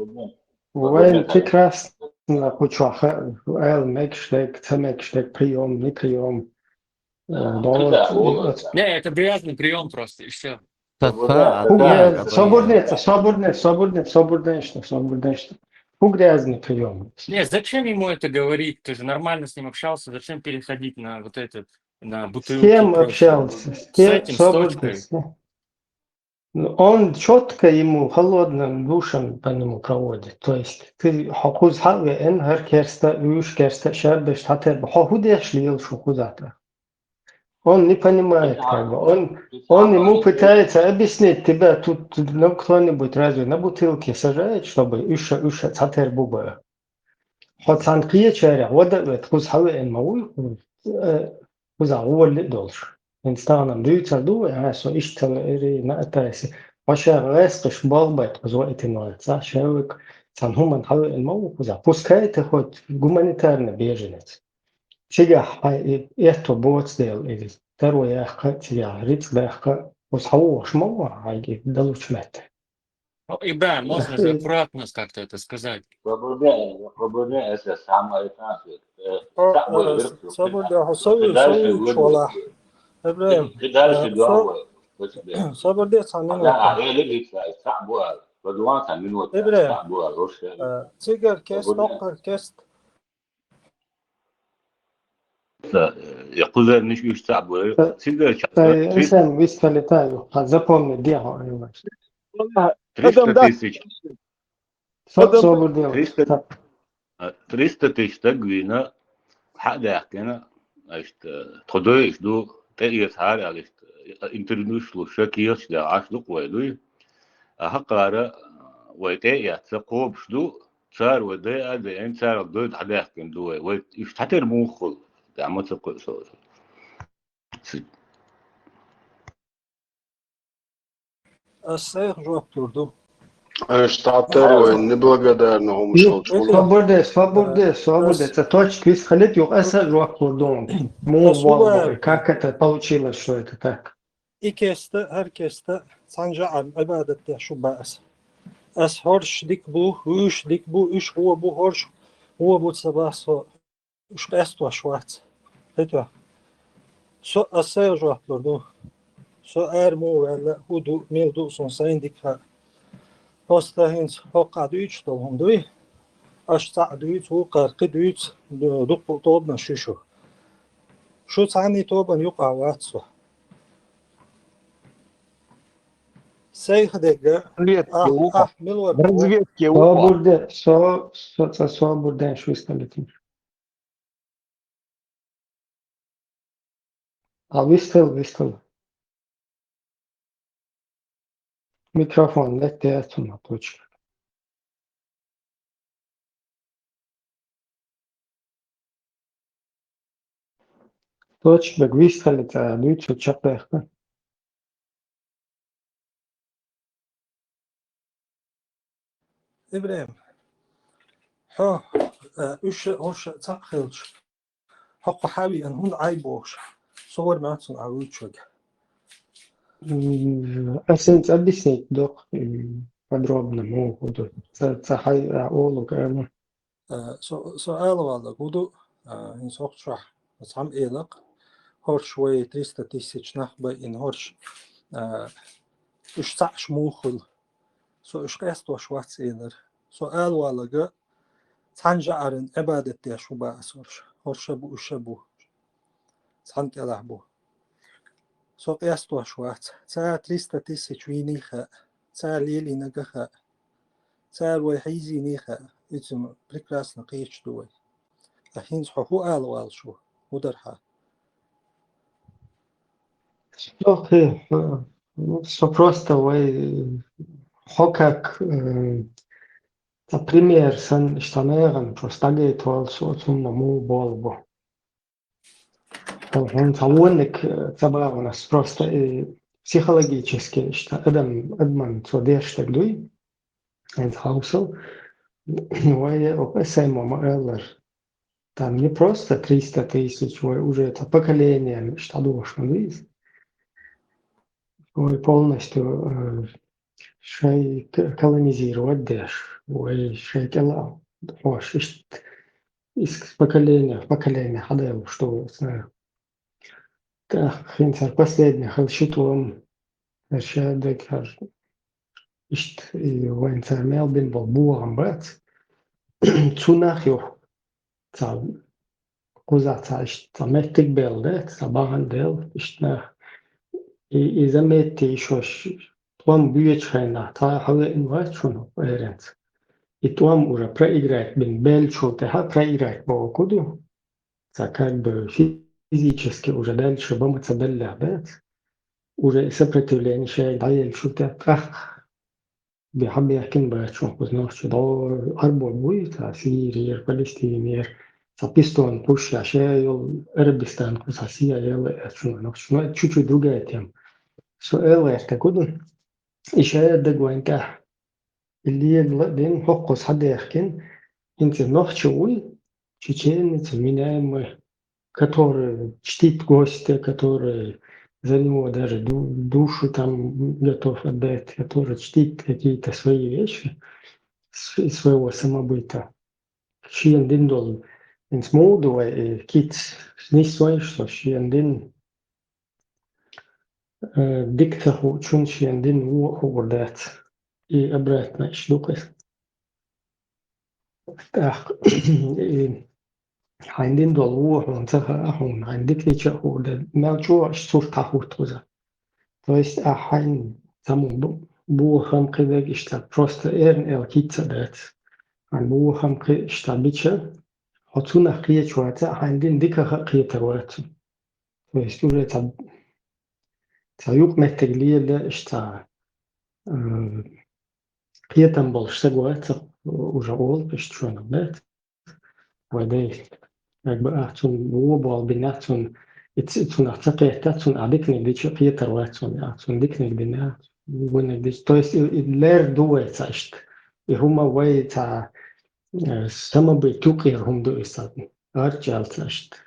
Вань прекрасно, кучуаха, эл мекштек, ца мекштек, прием, не прием. Э, Да, вот, вот. Не, это грязный прием просто, и все. Та-та, Фу, да, э, да, Свободнее, свободнее, свободнее, свободнее, что, свободнее, что. Фу, грязный прием. Не, зачем ему это говорить? Ты же нормально с ним общался, зачем переходить на вот это, на С бутылки? кем Просто общался? С с кем? этим, с точкой. Свободность, да. Ну, он четко ему холодным душем по нему проводит. То есть ты хокуз халве эн хар керста, уш керста, шабеш хатер, хохудеш лил шукузата. Он не понимает, как бы. Он, он ему пытается объяснить, тебя тут на кто-нибудь разве на бутылке сажает, чтобы уьш, уьш цхьатера бу баха? Хьо цхьана кхечарех вада а вет, кхуза хьавеана ма вуй, э, кхузахь гӀоле а долуш. ХӀинца тахана дуьйцур ду вай, а, со иштта ца лаьара, на а тайса. Хьо ша гӀаскхаш болх бай кхуза ваийтина вац, цхьа шевак, цхьана хӀуманна хьавеана ма ву кхузахь. Пускай ты хоть гуманитарный беженец. Цигахь хьайн и, этто боцу дела, и таро яккха а, цигахь рицкъ даккха а, кхуза хьавогӀуш ма ву хьайга и далучу метте. Ну, ИбрахӀим, можно же аккуратно как-то это сказать? Хабарде, хабарде, это самое, это, э, Хьо, цхьаъ бу, э, верхь, с-, сабарде, хьо сов-, кхидӀа совлуьйтуш валахь. ИбрахӀим, кхидӀа э, ши со-, дуьхьал вай, кхидӀа. Сабарде цхьа минута. Ахьа, хьеле вица, цхьаъ бу аьлла. Бадуан цхьа минута, ИбрахӀим, цхьаъ бу аьлла, хӀорш аьлла. Э, цигара кест, сабарде, тохкара кест. Ца, э, я кхузарниш уьш цхьаъ бу, э, цигара ча-, э, триста, Эсен вистхилийтар ю, хьан запомни дехьа, Эваш. Триста тысяч. Со-, собар де. Триста, а, триста тысяч стаг вийна, хьа а даьккхина, иштта, тхо дойуш ду, тӀеэцахьара аьлла, иштта, интервьюш луш, ша кехаташ деш Ӏаш ду-кх вай, дуй. А хӀокхара вай тӀеэцна кхобуш ду, цара вай дайа а дайина, цара дойла дӀадаьккхина ду вай. Вай уьш цхьатера муха хуьлу? ДӀа ма ца кхуьу со. Ас сайх жоп лур ду. Аша тӀатар вай неблагодарный хӀума шалчу. Свободе, свободе, свободе. Ца точка вист халит юкъ, аса жоп лур ду. Муха волу, как это получилось, что это так? И кеста, хӀара кеста, цхьана жаӀарна Ӏибадат деш хӀу баьа аса. Ас хӀорш дика бу, уьш дика бу, уьш гӀо бу, хӀорш гӀо бу ца баьа со. Уьш къестош вац. ХӀетоьхна. Со, ас сайх жоп лур ду. Со ара муха ваьлла, хӀу ду, мила ду, суна сайна дика хаьа. Просто хӀинца хӀокху дуьйцуш долу хӀума дуй. Аша цхьаъ дуьйцу, вукхара кхин дуьйцу, ду-, дуккха тобанаш ю шу. Шу цхьанний тобанна юкъахь вац со. Сайх дерг, ахь, ахь мила вара? Разведке ву. Собар де, со, со, со, собар де, шу столетний. А, вистхила, вистхила. Микрофон летте цунна, точка. Точка, бег вистхила, ца дуьйцу чекхбаьхна. ИбрахӀим, хьо, э, уьш а, хӀорш а цхьаъ хилча, хьо кху хьан веана, хӀунда Ӏай бохуш, со вара моьтту суна Ӏа вуьйцуш верг. М, ас хӀинца объяснить доккху, м, подробно муха ду. Ца, ца хьай, а, олу, га, ма. Э, со, со ала валларг хӀу ду, э, хӀинца хӀокху чохь цхьамма элакх, хӀорш вай триста тысяч нах байина хӀорш, э, уьш цхьаъш муха хуьлу. Со уьш къестош вац элира. Со ала валларг, цхьана жаӀарна Ӏибадат деш хӀу баьа аса хӀорш. ХӀорш а бу, уьш а бу. Цхьана кӀелахь бу. Со къестош вац. Цара триста тысяч вийний хаьа. Цара лелийнарг а хаьа. Цара вай хьийзийний хаьа. Иза прекрасно кхеташ ду вай. Ткъа хӀинца хьо хӀу ала валлаш ву? ХӀу дара хьан? Окей. Ну, со просто вай, хьо как, э, цхьа пример санна, иштта нахана просто дӀагайта валлалц, оцунна муха болу бу. Хьуна цхьа вониг, э, ца бахана ас, просто, э, психологически иштта адам, адаман цо деш дерг дуй. ХӀинца хьовсал. Вай, э, окху сайн ма ма-аллара. Там не просто триста тысяч, вай уже это поколение, иштта дохуш ма дуй иза. Вай полностью, э, шай к-, колонизировать деш, вай шай кӀела хьош иштта из поколение в поколение хьадалуш ду вай, знаю. ТӀаккха хӀинца хӀара последний хила ши тӀом, хӀара шадерг, хӀара иштта, и вайн цара мел бина болу бохам бац. Цунах ю. Цхьа кхузахь цхьа иштта цхьа меттиг белла, цхьа бахьана делла, иштта нах. И, и заметьте, и шош тӀом боьчу хенахь, цхьа хьан веана вац шуна эренца. И тӀом уже проиграть бина, беллачул тӀаьхьа проиграть боху ду. Цхьа как бы фи-, физически уже дальше бан ма ца даллехь дац. Уже и сопротивление шайга дӀаеллачул тӀехь тӀаккха бе-, хьабехкина бац шуна кхуза нохчий. ДӀо Ӏарбой буй, цхьа Сирияра, Палестинера, цхьа пистон пуш а, ша йолу Арабистан кхуза цхьа сияла аьлла шуна нохчий. Но это чуть-чуть другая тема. Со ала гӀерта кхуза. И шая дагвайн тӀехь. И легла дин хӀокхуза хьадехкина, хӀинца нохчо вуй, чеченец, меняемый, который чтит гостя, который за него даже ду-, душу там готов отдать, который чтит какие-то свои вещи, с-, своего самобыта. Шен дин долу, хӀинца муха ду вай, э, кица, нийса вайша со шен дин, э, дика ца хуучун шен дин вон а хуур дац. И обратно иштта ду-кх иза. ТӀаккха, и хьайн дин долу вон хьуна ца хаьа хьуна, хьайн дика дича а хуур дац. Мел чӀогӀа иштта сурт хьахӀутту кхуза. То есть, ахь хьайн цхьаммо бу-, бохам кхидерг иштта, просто эрна аьлла кица а дац. Хьайн бохам кхин иштта бича, хьо цунах кхеташ вац, хьайн дин дикаха а кхетар вац. То есть уже цхьа, цхьа юкъаметтиг лела, иштта, э, кхетам болуш стаг вац, уже олу иштта шуна, да? Вай дайша. Как бы, а, цунна вон болу бина, цунна, и ц-, цунах ца кхетта, цунна а диканиг дича кхетар вац цунна, а, цунна диканиг дина, вониг дича. То есть, и, и лер ду вай цхьа иштта. И хӀума вай цхьа, э, самобыт юкъера хӀума ду иза цхьа. Арчаьлла цхьа иштта.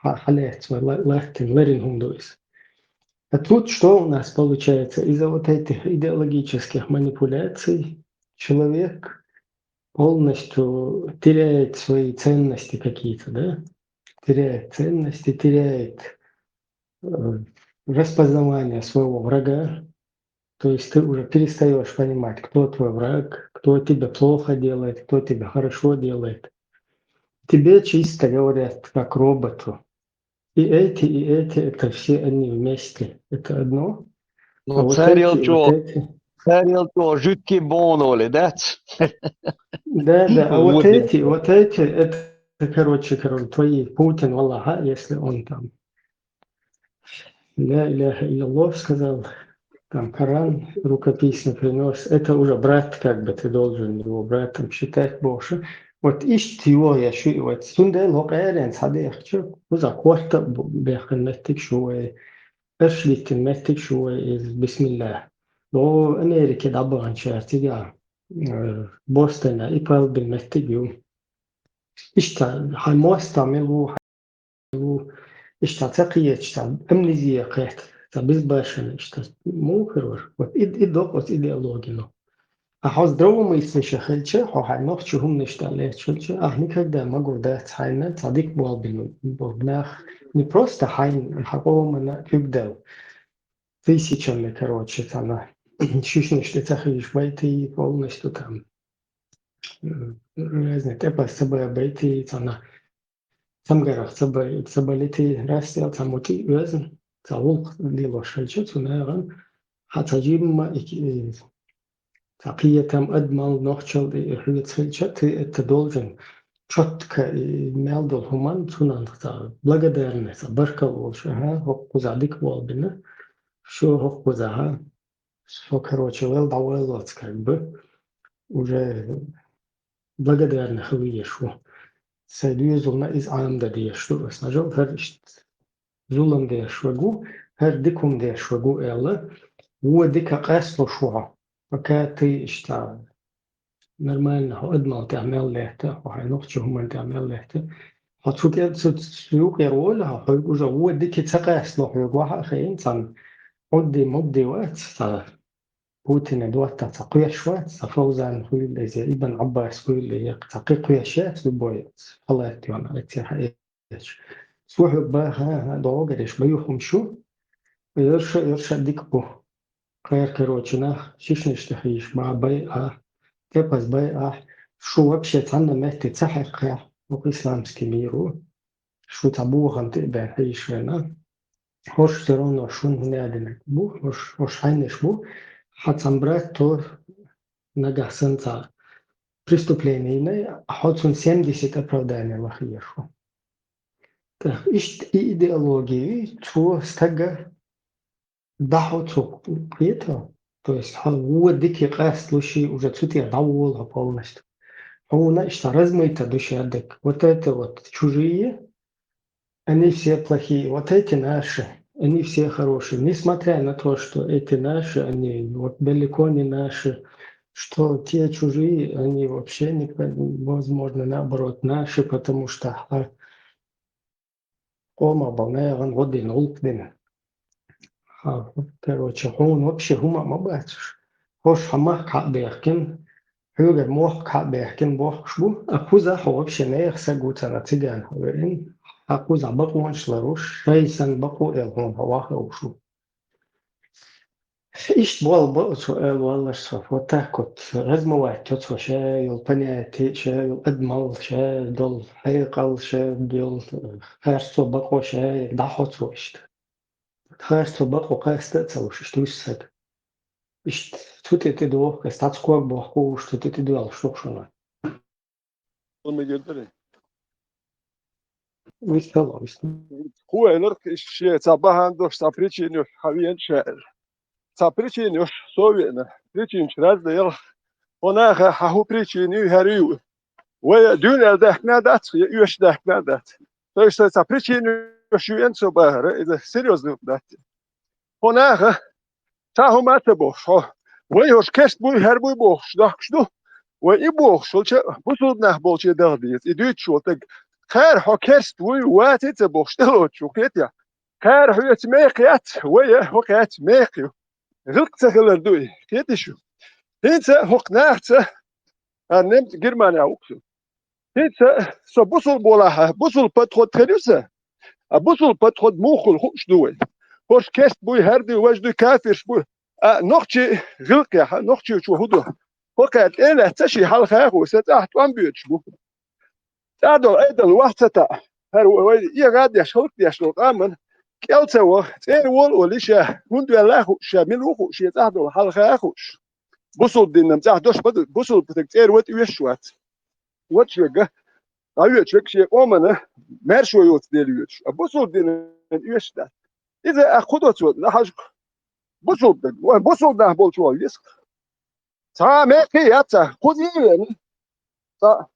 Хьа-, хьалаьцна вай ла-, латтина, ларина хӀума ду иза. А тут что у нас получается? Из-за вот этих идеологических манипуляций человек полностью теряет свои ценности какие-то, да? Теряет ценности, теряет, э, распознавание своего врага. То есть ты уже перестаешь понимать, кто твой враг, кто тебе плохо делает, кто тебе хорошо делает. Тебе чисто говорят как роботу. И эти, и эти, это все они вместе. Это одно. А Ну, вот царел эти, и вот чё? Эти. Царел чё, жидкий бон, оли, да? Да, да. А вот Вот, да. Эти, вот эти, это, короче, короче, твои Путин, Аллаха, если он там «Ля иляха илляллах» сказал, там Коран рукописно принёс, это уже брат, как бы ты должен его братом считать больше. Вот иштта йо я шу, вот цундела хӀокху эренца хьадехча, кхуза корта бу-, бехкан меттиг шу вай, аш диттина меттиг шу вай из, бисмилла. Бо Америке дӀабаханчара цига, э, Бостона и палбин меттиг ю. Иштта, хьайн мостагӀ мел ву, иштта ца кхеташ, цхьа амнезия кхетта, цхьа безбашенный, иштта муха хир вара? Вот и, и докъо оцу идеологино. А хьо здравомыслящий хилча, хьо хьайн нохчи хӀуманаш тӀе лаьтташ хилча, ахь никогда магур дац хьайна цхьа дика болбина болу нах. Не просто хьайна, хьан къомана куьг дала. Тысячами, короче, цхьана шишнаш тӀе ца хийша байтий, полностью там, э, разные тӀепас ца бан байтий, цхьана цамгарах ца бай-, ца балитий, расстрел цхьаммо тӀе а оьзна, цхьа гӀуллакх лелош хилча, цу нахана хьан цхьа жимма и, и, цхьа кхетам адамал нохчалла и хьоьца хилча, ты это должен чётко и мел долу хӀуман, цунах цхьа благодарность, цхьа баркалла волуш, аха, хӀокхузахь дика болбина, шу хӀокхузахь, со, короче, вел дӀавойллалц, как бы, уже благодарна хила везаш ву. Сайн доьзална иза Ӏамадан дезаш ду ас. Нажал хӀара иштта зулам деш вагу, хӀара дика хӀума деш вагу аьлла, вон дика къаслуш ву хьо. Пока ты иштта нормально хьо адамал тӀехь мел летта, хьо хьайн нохчи хӀуманна тӀехь мел летта. Хьо цу кӀел-, цу, цу юкъера волу хьо, хьоьга уже вон дика ца къасло хьоьга ваха а хиъна, цхьана Ӏудди-мудди вац, цхьа Путине доттагӀа цхьа кхоьруш вац, цхьа Фаузан хуьлда иза, Ибн Ӏаббас хуьлда, я цхьа кхин кхоьруш яц, любой халат йолу, эццехь хьаэцча. Цо хьоьга баха, хӀа, хӀа, догӀу, гериш бан юххум шу, ерша, ерша дика бу. Кхайра, короче, нах шишнаш тӀе хийша бан бай а, тӀепаз бай а, шу вообще цхьанна метте ца хьекхахь, хӀокху исламский мир ву. Шу цхьа бохам тӀе а баьхна хьийша вена. ХӀорш всё равно шуна хӀун яа динарг бу, хӀорш, хӀорш хьайнаш бу, хьан цхьана братто нагахь санна цхьа преступление йина, хьо цунна семьдесят оправдание лахъеш ву. Иштта и идеология, цо стага дӀахьо цо кхета. То есть хьан вон дика къаст луш, уже цу тӀера дӀавола хьо полностью. Хьуна иштта размыта душа дак. Вот это вот чужие, они все плохие. Вот эти наши, они все хорошие. Несмотря на то, что эти наши, они вот далеко не наши, что те чужие, они вообще не, возможно, наоборот, наши, потому что а, къомах бола наьха гӀо дина, гӀуллакх дина. Хьа, короче, хьуна вообще хӀума а ма бацаш. ХӀорш хьан махка хьа а бехкина, хьоьгара мохк хьа а бехкина бохкуш бу, а кхуза хьо вообще наьха саг ву царна цигана хьо веана, хьа кхуза бакъонаш ларуш, шай санна бакъо а эл хьуна хьо вахавуш ву. Иштта болх бо цо, аьлла валлаш цо. Вот так вот. Размывать цо ша йолу понятие, ша йолу адамал, ша долу хьекъал, ша йолу харцо бакъо ша дӀахьо цо иштта. Харцо бакъо кхаста а ца луш, иштта вуьсу саг. Иштта цу тӀе тӀедоху, аса цхьацца ког бохкуш, цу тӀе тӀедоьллуш ду шуна. Ма гирдарий? Вистхила, вистхила. Кхо элира, иштта шен цхьа бахьана долуш, цхьа причина йолуш хьан веана ша аьлла. Цхьа причина йолуш со а веана. Причинаш разные яла. Хьо наха хьан хӀун причина ю, хӀара ю? Вай дуьйна аьлла даьхкина а дац, я оьшуш даьхкина а дац. То есть цхьа причина йолуш ю веана со бахара, иза серьёзно дац. Хьо наха цхьа хӀума а ца бохуш, хьо, вай хӀорш керст буй, хӀара буй бохуш, дохкуш ду. Вай и бохуш волча, бусулба нах болче даха деза. И дуьйцуш волу стаг, кхара хьо керст вуй, ваций ца бохуш, тӀелоцуш ву, кхетий? Кхара хьоьца мекх яц, вай а хӀокхаьца мекх ю. ГӀиллакх ца хилар ду и, кхетий шу? ХӀинца хӀокху нахаца, а, немца Германия ву-кх со. ХӀинца со бусулба волахь, бусулба подход хир ю сан? А бусулба подход муха хуьлу хууш ду вай? ХӀорш керст буй, хӀара дуй, важа дуй, кафирш буй. А нохчий гӀиллакхехь, нохчочо хӀун ду? ХӀокхаьрца тӀе а лаьцна шен хьалха а хууш, сан цӀахь тӀом боьдуш бу. ЦӀахь долу Ӏедал вахь ца таӀа. ХӀара вай эгӀа а деш, хӀаллак а деш долу къаман кӀел ца ваха, цӀера вола а волий ша, хӀунда ваьлла а хууш, ша мила ву а хууш, шен цӀахь долу хьалха а хууш. Бусулба динан цӀахь дош ма ду, бусулба стаг цӀера ван тӀе оьшуш вац. Ван тӀе оьшуш верг, дӀаоьшуш верг шен къомана маьршо йоцу дела йоьдуш. А бусулба динан оьшуш дац. Иза а кху доцо, нахьажка бусулба даг, вай бусулба нах болчу ван весах. Цхьа а мекхий яц цхьа, кхуза а веана. Цхьа.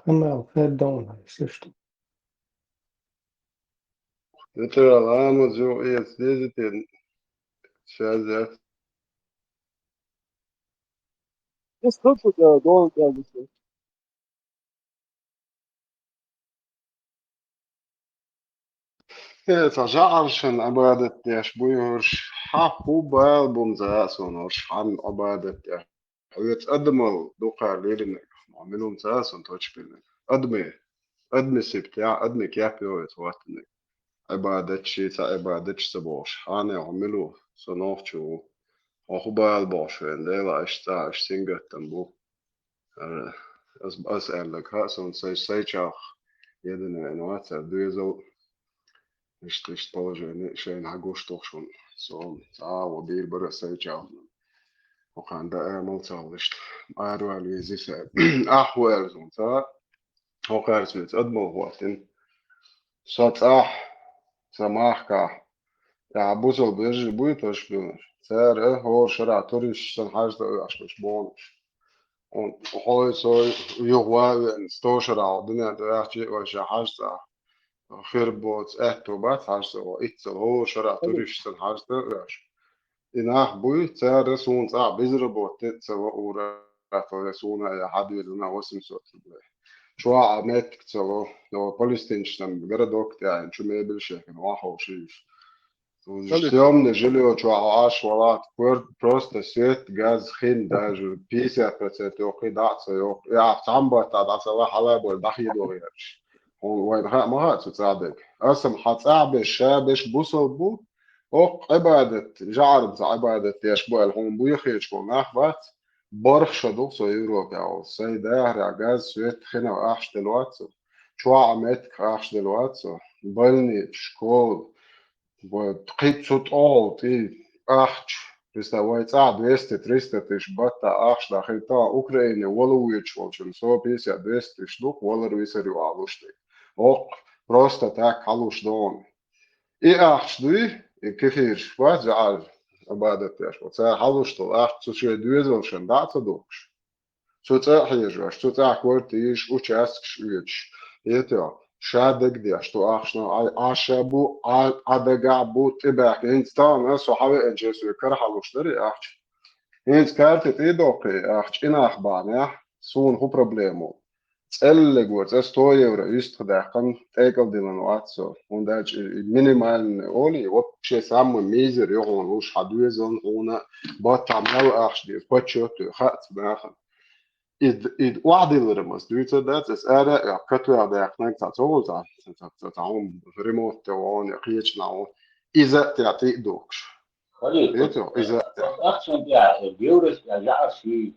Къамел хӀара дан, слышно. Это ламаз, ё, эц дезитен. Сейчас я. Слышно, да, дон, да, да. Э, цхьа жаӀаршан Ӏибадат деш буй хӀорш, хьан хӀун бала бу-м ца хаьа суна хӀорш, хьан Ӏибадат деш. Хьоьца адамал дукха лелийнарг, хьо мила ву-м ца хаьа суна точка биллина. Адаме, адаме сибтехь, адаме кеп йогӀу оьца хӀоттанарг. Ӏибадатчий, цхьа Ӏибадатчий ца бохуш, хьан хьо мила ву, со нохчо ву. Хьо хӀун бала бохуш вен, Дела, аша цӀа, аша сингаттам бу. Э, ас, ас аьлларг хаьа суна, сай, сай чӀагӀ едина веана вац, цара доьзал, иштта, иштта положение шайна хьан гуш ду-кх шуна. Со цӀа а вон бийр бара сай чӀагӀ. ХӀокхарна дан амал ца хилла иштта. Араваьлла везий сай. Ахь хӀун аьлла суна цӀа? ХӀокхаьрца веза адамо хӀоттийна. Со цӀахь, сан махкахь, тӀаьхьа бусалба вежарий буй тӀаш биллинарш. Цара хӀора шарахь туристаш санна хьажа ца оьхуш беш боху уьш. Хьо, хьо, со юха ван а веана, сто шарахь хьо дуьнен тӀе ваьхча а, вай ша хьажа цӀахь. Хир боцу аьтто бац хьажа ца ван, иццал хӀора шарахь туристаш санна хьажа ца оьхуш. И нах буй, цара суна цӀахь безработный ца ло ура. Тхо суна а хьан доьзална восемьсот рублей. Чохь а меттиг ца ло, но палестинчу сан городок тӀехь чу мебель шехкина, вахьа ховшийш. Палестин. Съёмное жильё чохь Ӏаш валахь, кор-, просто свет, газ, хин даже пятьдесят процентов йоккхий дӀа а ца йоккху. И ахь цхьамбатта дӀа ца лахь, хьала а бой, дӀахедо гӀерташ. Хьуна вайна хаьа ма хаьа цу цӀа дерг. Аса-м хьан цӀа беш, ша беш бусалба бу, оккха Ӏибадат, жаӀарца Ӏибадат деш бу аьлла, хьуна буй хеташ болу нах бац. БархӀ шо ду со Европехь волу. Сайн дахарехь газ, свет, хинав ахча делла вац со. Чохь а меттиг ахча делла вац со. Больница, школа, вот, кхин цу тӀехула тӀе ахча, Представь, вай цӀа двести-триста тысяч баттахь ахча дахийта, Украине вала воьдуш волчун со пятьдесят-двести тысяч ду-кх, валар-висар ю алуш тӀе. Оккха, просто так хьалуш догӀун. И ахча дуй, и кефирш бац, жаӀар Ӏибадат деш бу. Цара хьалуш долу ахча цу шайн доьзалшна дӀа а ца дохкуш. Цу цӀа а хьежош, цу цӀахь квартираш, участкаш оьцуш. Эта, ша дагадеш, ду ахча, Ӏа, Ӏа ша бу, Ӏа, Ӏа дагахь бу, тӀебаьхкина. ХӀинца тахана со хьавеанче соьга кара хьалуш дара и ахча. ХӀинца карта тӀе а доккхий, ахча и нах бахьанехь, суна хӀун проблема ву? ЦӀеллиг вара, цӀа сто евро юьстах даьккхина, тӀекӀал диллина вац со. ХӀунда аьлча и минимальный олий, вообще самый мизер ю хьуна луш, хьан доьзална хьуна, баттахь мел ахча деза, почёт ю, хаьа цу нахана. И, и охьадиллар аса дуьйцур дац, аса ара а оьху, катвех даьккхинарг цхьа ца волу цхьа, цхьа, цхьа, цхьа хӀума ремонт тӀе вон я кхечу наха вон. Иза а тӀе тӀе а дохкуш. Халид, иза а тӀе. Ахчан тӀе а, гевраш тӀе а, жаӀарш юй.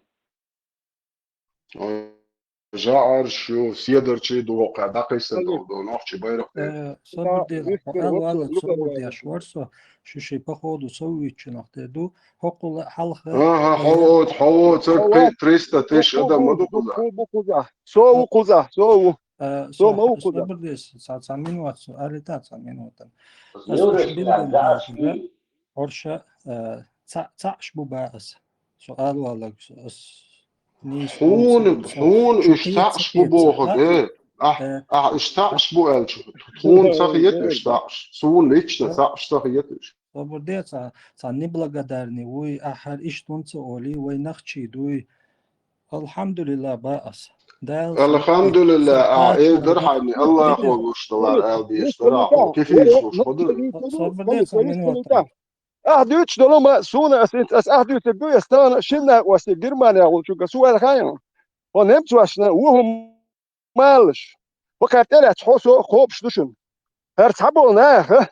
ЖаӀарш ю, седарчий доху, дӀакхийсина долу, нохчий байракх тӀе. Э, собар дела, хьо аьлла валлалц собар деш вара со, шу ши походу сов вуьйцучунах тӀе ду, хӀокхула хьалха. Аха, хьо воцу, хьо воцу, кхин триста тысяч адам ма ду кхуза. Со ву кхуза, со ву. Э, со ма ву кхуза. Собар деш, цхьа, цхьа минута, со алита цхьа минута. Ас шу билггал дезира, хӀорша, э, цхьа, цхьаъш бу баьа ас. Со аьлла валлалц, ас нийса хьуна, хьуна уьш цхьаъш бу бохург, э? Ахь, ахь уьш цхьаъш бу аьлча, тхуна ца хета уьш цхьаъш. Суна лично цхьаъш ца хета уьш. Собар де, цхьа, цхьа неблагодарный вуй, ахь хӀара иштта хӀунда ца олий, вай нохчий дуй. Алхьамдулиллах, баьа ас. Дала. Алхьамдулиллах, а, эр дар хьайна, Аллахо луш далар, ала дезаш дара, хьо кефирш луш ма дара. Собар де, цхьа минута. Ахь дуьйцуш долу ма, суна ас, ас ахь дуьйцург ду, ас тахана шина накъостий Германия волчуьнга, со аьлла хаьий хьуна. Хьо немцошна ву хӀума алалаш. Хьо кхаьрта тӀе лаьцна, хьо со кхобуш ду шуна. ХӀара цхьаболу наха,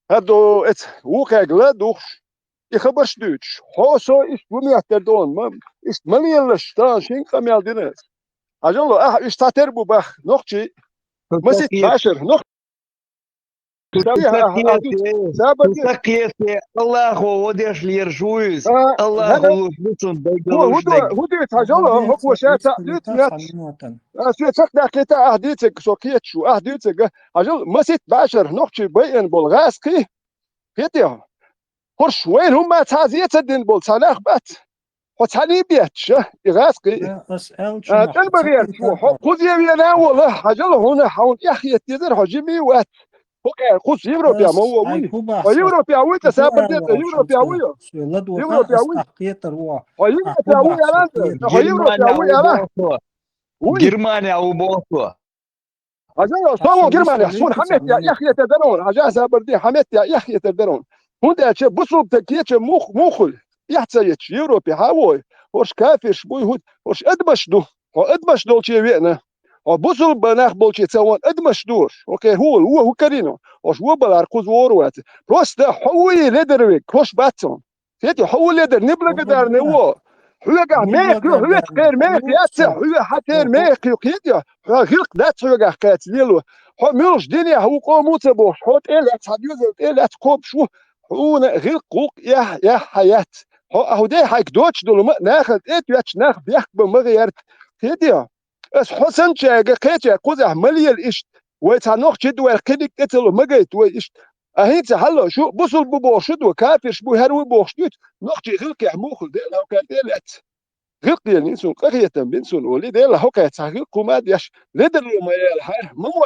хӀара до эца вукхаьрга ла а духуш, и хабарш дуьйцуш. Хьо со иштта ву моьттар дона, ма, иштта ма лелалаш, тахана шина къамел дина ас. Хьажал, ахь уьш цхьатера бу баха, нохчий. Маситта башар, нох- Сан кхете, Аллахо гӀо деш лераш ву иза. Аллахо луш ду цунна байгал луш дерг. ХӀун дуьйцу, хьажал, хӀокхо ша цхьаъ дуьйцу моьттуш. Ас ве цхьаъ даьккхийта, ахь дийцарг со кхеташ ву, ахь дуьйцарг. Хьажал, маситта башар, нохчий байина болу гӀазкхий. Кхетий хьо? ХӀорш вайна хӀумма цхьа зен ца дина болу цхьа нах бац. Хьо цхьаьний бетташ, а, и гӀазкхий? Ас аьллачу, а, тӀе ма гӀерташ ву, хьо кхузе вена а волу, хьажал хьуна, хьуна эхь хета дезара, хьо жимий а вац. Хьо кхаьра кхуза Европе ма вогӀуй. Хьо Европе вуй, ца сабар де, ца Европе вуй. Европе вуй. Хьо Европе вуй, аьлла? Хьо Европе вуй, аьлла? Германия ву боху. Вуй. Германия ву боху. Хьажал, со ву Германехь, суна хьан метте эхь хетар дара хьуна, хьажа сабар де, хьан метте эхь хетар дара хьуна. ХӀунда аьлча бусулба стаг кечам мух-, мухула, эхь ца етташ, Европе хьан вой, хӀорш кафирш буй, хӀу-, хӀорш адамаш ду. Хьо адамаш долче веана. Хьо бусулба нах болче ца вон адамаш ду хӀорш. Хьо кхе хӀула, вон хӀу карийна. ХӀорш вон балар кхуза вора вац. Просто хьо вуй ледар вег, хӀорш бац хьуна. Кхетий, хьо ву ледар, неблагодарный ву. Хьоьгахь мехка ю, хьоьца кхера мехка яц, хьоьгахь хьан тера мехка ю, кхетий, хьо гӀиллакх дац хьоьгахь кхаьча лело. Хьо муьлхачу динехь ву къоман ца бохуш, хьо тӀе а лаьцна, хьан доьзал тӀе а лаьцна кхобуш ву, хьуна гӀиллакх-гӀуллакх эхь, эхь хьан яц. Хьо ахь де хьайга доцуш долу ма, нахана тӀе а тоьттуш, нах бехк бан ма гӀерта. Кхетий? Ас хьо санначаьрга кхечаьрга кхузахь ма лела иштта. Вай цхьа нохчий ду ваьлла кхиниг тӀе ца ло, ма гайта вай иштта. А хӀинца хьалла шу бусулба бу бохуш ду, кафирш бу, хӀара ву бохуш дуьйцу, нохчий гӀиллакхехь мухула Дела хьо кхаьрда лаьцна. ГӀиллакх делла суна, къахетам бина суна олий, Дела хьо кхаьрда цхьа гӀиллакх хӀума а деш, ледар ло ма яла хьара, ма мо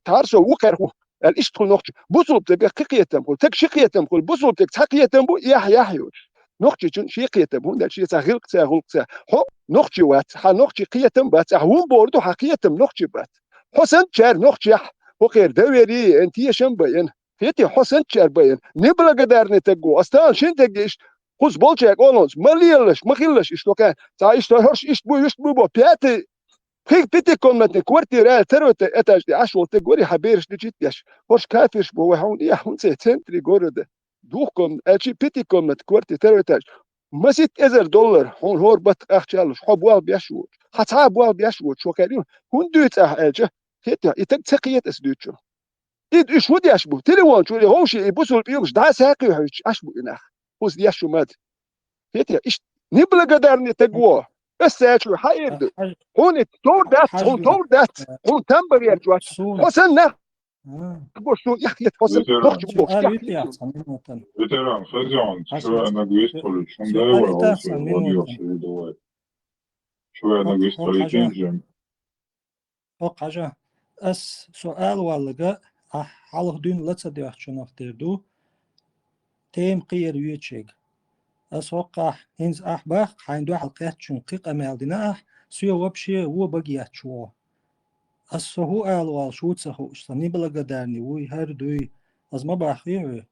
тхьара со ву кхаьрда хӀу, аьлла иштта хӀу нохчий. Бусулба стагах кхин кхетам хуьлу, стаг ши кхетам хуьлу, бусулба стаг цхьа кхетам бу, эхь, эхь йоцуш. Нохчичун шен кхетам хӀунда аьлча шен цхьа гӀиллакх ца, гӀуллакх ца. Хьо нохчи вац, хьан нохчи кхетам бац, ахь вун бор ду, хьан кхетам нохчи бац. Хьо санначаьрга нохчехь, хӀокхера доверие ян, тешам бан ян. Кхетий, хьо санначаьрга бан ян. Неблагодарный стаг ву, ас тахана шина стаг иштта, кхуза болчаьрга олонца, ма лелалаш, ма хилалаш иштта хӀокхаьрна. Цхьа иштта хӀорш иштта буй, вуьшта буй бо, пятый, пхи-, пятикомнатный квартира аьлла, второй этажде Ӏаш волу стаг вари хьан бераш дичит деш. ХӀорш кафирш бу вай хьуна, эхь хӀунда ца центре города. Двухкомнат-, аьлчи пятикомнатный квартира, второй этаж. Маситта эзар доллар хьуна хӀора баттах ахча луш, хьо болх беш воцуш. Хьан цхьа а болх беш воцуш, хӀо кхаьрда. ХӀунда дуьйцу ахь аьлча, кхетий, и стаг ца кхета ас дуьйцучух. И уьш хӀун деш бу? Телефон чуьра и ховший, и бусулба пӀелгаш дӀа сакхийхьуьйтуш Ӏаш бу и нах. хӀуз деш шу мад. Хетий, иштта неблагодарный таг во. Ас цаьчу хьаир ду. Хьуна товр дац, хьуна товр дац, хьуна тамбар яр чуац. Хьо сан нах бо шу яхъет, хьо сан нохчу бо яхъет. Ветеран, хозяин, человек на гвоздь полечь, он дай вал, вот ё, давай. Человек на гвоздь полечь, инжем. Хьо хьажа, ас со ала валлага, ахь хьалха дуьйна ла ца доьхучунах тера ду, тема кхера вечиг. Ас хӀокхахь, хӀинца ахь баккха, хьайна дуьхьал кхеттачун кхин къамел дина ахь, соьга вообще вон бага етташ вогӀу. Ас со хӀу ала воллуш ву ца хууш, сан неблагодарный вуй, хӀара дуй, ас ма баххий хьоьга.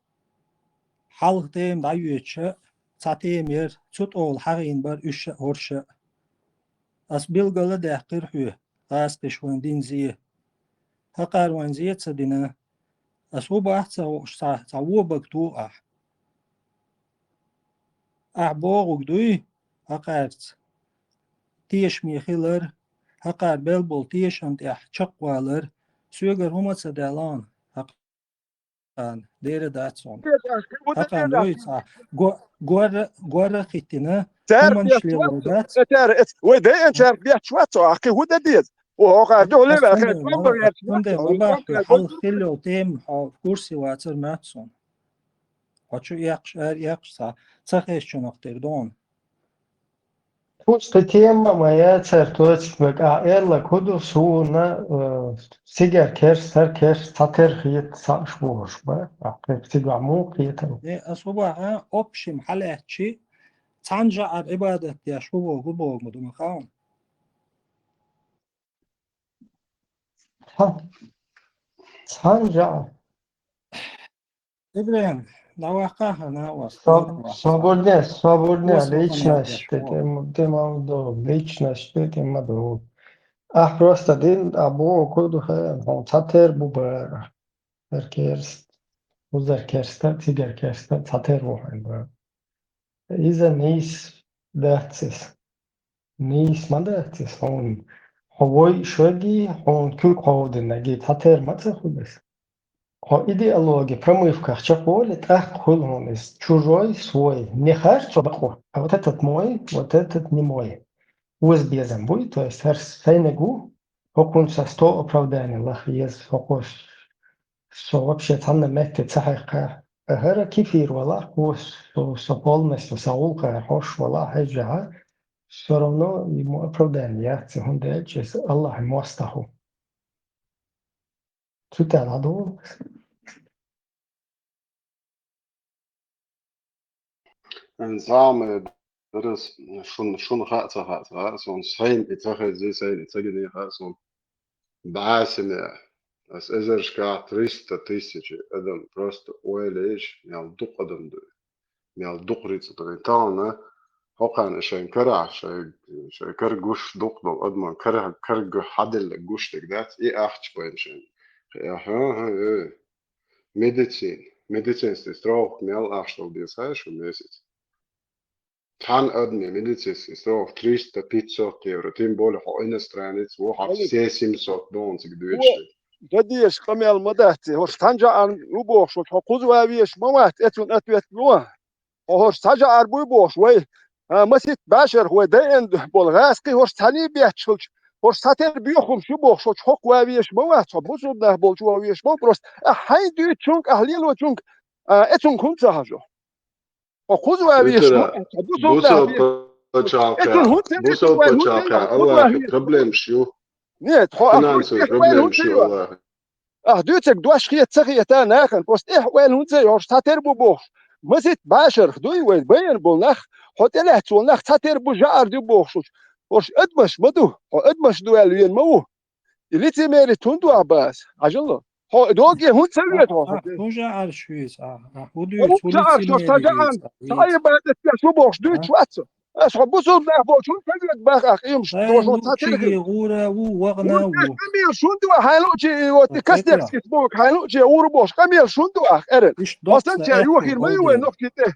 Хьалха тема дӀайоьдуш, цхьа тема яра, цу тӀехула хьахийна бара уьш а, хӀорш а. Ас билгал а даьккхира хьоьга, гӀазкхаша вайна дина зе. ХӀокхара вайна зе ца дина. Ас хӀу боху ца хууш, цхьа, цхьа вон бага туху ахь. Ахь бохург дуй, хӀокхаьрца тешаме хилар, хӀокхара мел болу тешам тӀехь чекхвалар, соьгара хӀума ца даьлла хьуна, хӀокхана, дера дац хьуна. ХӀокхана дуй цхьа, го-, горра, горра а хӀиттина, хӀуманаш лело дац. Цара эц-, вай дайинчара бетташ вац хьо, ахь кхин хӀун дан деза? О, хӀокхара дуьхьал ваьхна, хьалха хилла тема хьо курсе вацар моьтту суна. Хьо чу эккхаш, ара эккхаш ца, ца хезачунах тера ду хьуна. Кхузткъа тема ма яцара, точка, век а аьлла, кху ду суна, э, цигара керстара керста цхьатера хета ца аш бохуш ба, а кхерчиг а муха хетара? Э, ас хӀу боху, общем хьалаьцчи, цхьана жаӀара Ӏибадат деш хӀу боху, хӀу боху ма ду ма хаьа. Цхьа-, цхьана жаӀа. Ибрахим, дӀаваккха хьан, а, вас. Со-, собарне, собарне, личность тӀе ма, тӀе ма ду, личность тӀе ма ду. Ахь просто дин, а боху ду хьуна, хьуна цхьатера бу бара. Хьуна керста, хӀузара керста, цигара керста, цхьатера бу хьуна бара. Иза нийса дац иза. Нийса ма дац иза хьуна. Хьо вай шоьги, хьуна куьг хьовдинарги цхьатера ма ца хуьлу иза. Хьо идеологи промывках чекхволий, тӀаккха хуьлу хьуна иза. Чужой, свой. Не харцо бакъо, а вот этот мой, вот этот не мой. Оза безам буй, то есть хӀара сайниг ву, хӀокхунца сто оправдание лаха еза, хӀокхо со вообще цхьанна метте ца хьаькхна. А хӀара кефир валахь, хӀо со, со полностью, сан гӀуллакхара хьош валахь, хьежжахьа, всё равно ему оправдание яц, хӀунда аьлча иза Аллахьан мостагӀа ву. Цу тӀехь дӀадолу. Эн самое деррис шун, шуна хаа ца хаа ца хаа суна, сайна и ца хезий, сайна и ца гиний хаа суна. БӀаьсине, ас эзаршкахь триста тысячи адам просто ойла еш, мел дукха адам ду. Мел дукха рицкъа ду. Тахана хӀокхарна шайн карахь, шайн, шайн кара гуш дукха долу адаман кара, кара гуш хьаделла гуш дерг дац, и ахча байна шайн. Хьа, хьа, э. Медицина. Медицинский страховка мел ахча дала деза хаа шу месяц? Цхьана адаме медицинский страховка триста, пятьсот евро, тем более хьо иностранец ву, хьо все семьсот доллар цига доьдуш. Дан дезаш къамел ма дац, хӀорш цхьана жаӀарна ву бохуш, хьо кхуза ван везаш ма вац, эцун ответ ло. Хьо хӀорш цхьа жаӀар буй бохуш, вай, а, маситта бӀешарах вай дайина болу гӀазкхий хӀорш цхьаьний бетташ хилча, хӀорш цхьатера боьха хӀумаш ю бохуш, хьо чу хӀокху ван везаш ма вац, хьо бусулба нах болчу ван везаш ма ву, просто ахь хьайна дуьйцучунга, ахь лелочунга, а, эцунга хӀунда ца хьажо? Хьо кхуза ван везаш ма вац, хьо бусулба нах везаш. Эцун хӀунда ца везаш, вайн хӀунда ца везаш, хьо кхуза ван везаш? Нет, хьо ахь дуьйцург вайн хӀунда ца везаш? Ахь дуьйцург дош хета ца хета нахана, просто эхь ойла хӀунда ца йо, хӀорш цхьатера бу бохуш. Маситта бӀешарах дуй вай байина болу нах, хьо тӀелаьцна волу нах цхьатера бу жаӀар ду бохуш. ХӀорш адамаш ма ду, хьо адамаш ду аьлла вена ма ву. И лицемерие хӀунда ваха бац, хьажал. Хьо доге хӀунда ца вета хьо? ХӀун жаӀарш веза, а, а, хӀун дуьйцу, хӀун жаӀарш, хьо сан жаӀар, сан Ӏибадат деш ву бохуш дуьйцуш вац со. Ас хьо бусулба нах болчу хӀунда ца вета баха ахь къемаш? Хьайн луучиге гӀура ву, вахана ву. Къамел шун ду, хьайн луучи, и вот, и Костецкий боху, хьайн луучи гӀура бохуш, къамел шун ду ахь, эрен. Хьо санча йохир ма ю вай нохчи тӀе.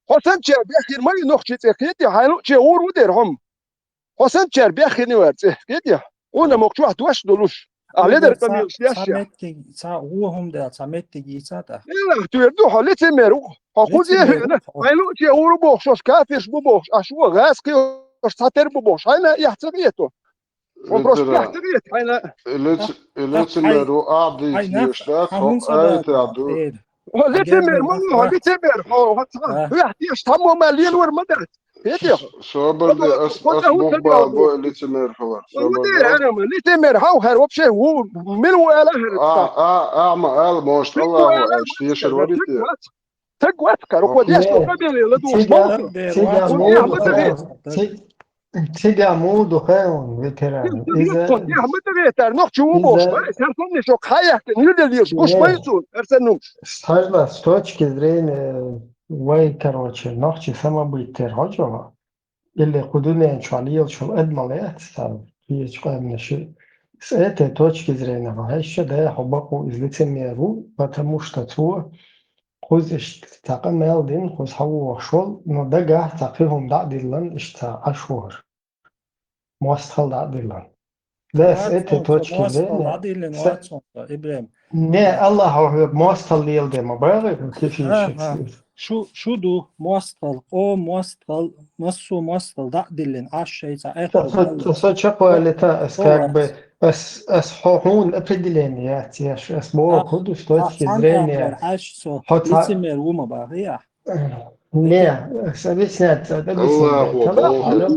Хьо санча бехир ма ю нохчи тӀе, кхетий, хьайн луучи гӀура ву дера хьо-м. Хьо санча бехир ма вара цӀе, кхетий. Хьуна мокх чохь дош долуш. А ледар Цхьа- къамелаш цхьа деш я. меттиг, цхьа гӀо хӀума да, цхьа меттиг йийца тӀаккха. Ила, туьр ду хьо, лицемер ву. Хьо хӀу Лицемер зехьа, ву хьо. хьай луче ур бохуш, аша кафирш бу бохуш, аша ву гӀаз кхиош цхьатер бу бохуш, хьайна эхь ца гӀето. Хьо просто Ветера, эхь ца гӀето, хьайна. и лиц-, и лицемер ву, ахь дийца деш дац, хьо айта ду. Хьо лицемер ма ву, хьо лицемер, хьо, хьо цхьа, А. хьо деш таммо ма лелор ма дац. Хетех? Собар де, ас, ас бух бан бо лицемер хавар. Собар де. Лицемер хьо, хьар вообще ву, мил ву ала хьар. А, а, а, ма ал, может, Аллаху, аш тешер варите. Так вот, кар, вот я что кабели ладу. Цига, цига муду, ци-, цига муду хеун ветеран. Иза, Я мы третар, нох чего бошла, сарфон не шок, хаяк, не лишь, гуш мой цун, арсану. Стажла с точки зрения вай, короче, нохчи самобытер ходжова. Или кудунен чуалил чул эдмалет, там, пич къамнаши. С этой точки зрения, ваще да, хобаку из лицемеру, потому что цу кхуза иштта цхьа къамел дина, кхуза хьавогӀуш волу, но дагахь цхьа кхин хӀума дӀа а диллина, иштта цхьа Ӏаш вахара. МостагӀалла дӀа а диллина. Да, с этой точки зрения, Диллина с- вацунга, Ибрем. Не, Аллахьа хьоьга мостагӀалла леладе ма багӀи, кхин Ага. Шу, шу ду, мостагӀалла, къо мостагӀалла, массо мостагӀалла дӀа а диллина, Ӏаш шайца Со, со, со, со чекхвалита, ас как бы, ас, ас хьо хьуна определение яц, еш, ас боху, кху ду с точки зрения. Ӏаш со, Хьо ца- лицемер ву ма бахьа, я? Не, ас объяснять, ас объяснять. Аллаху Акбар.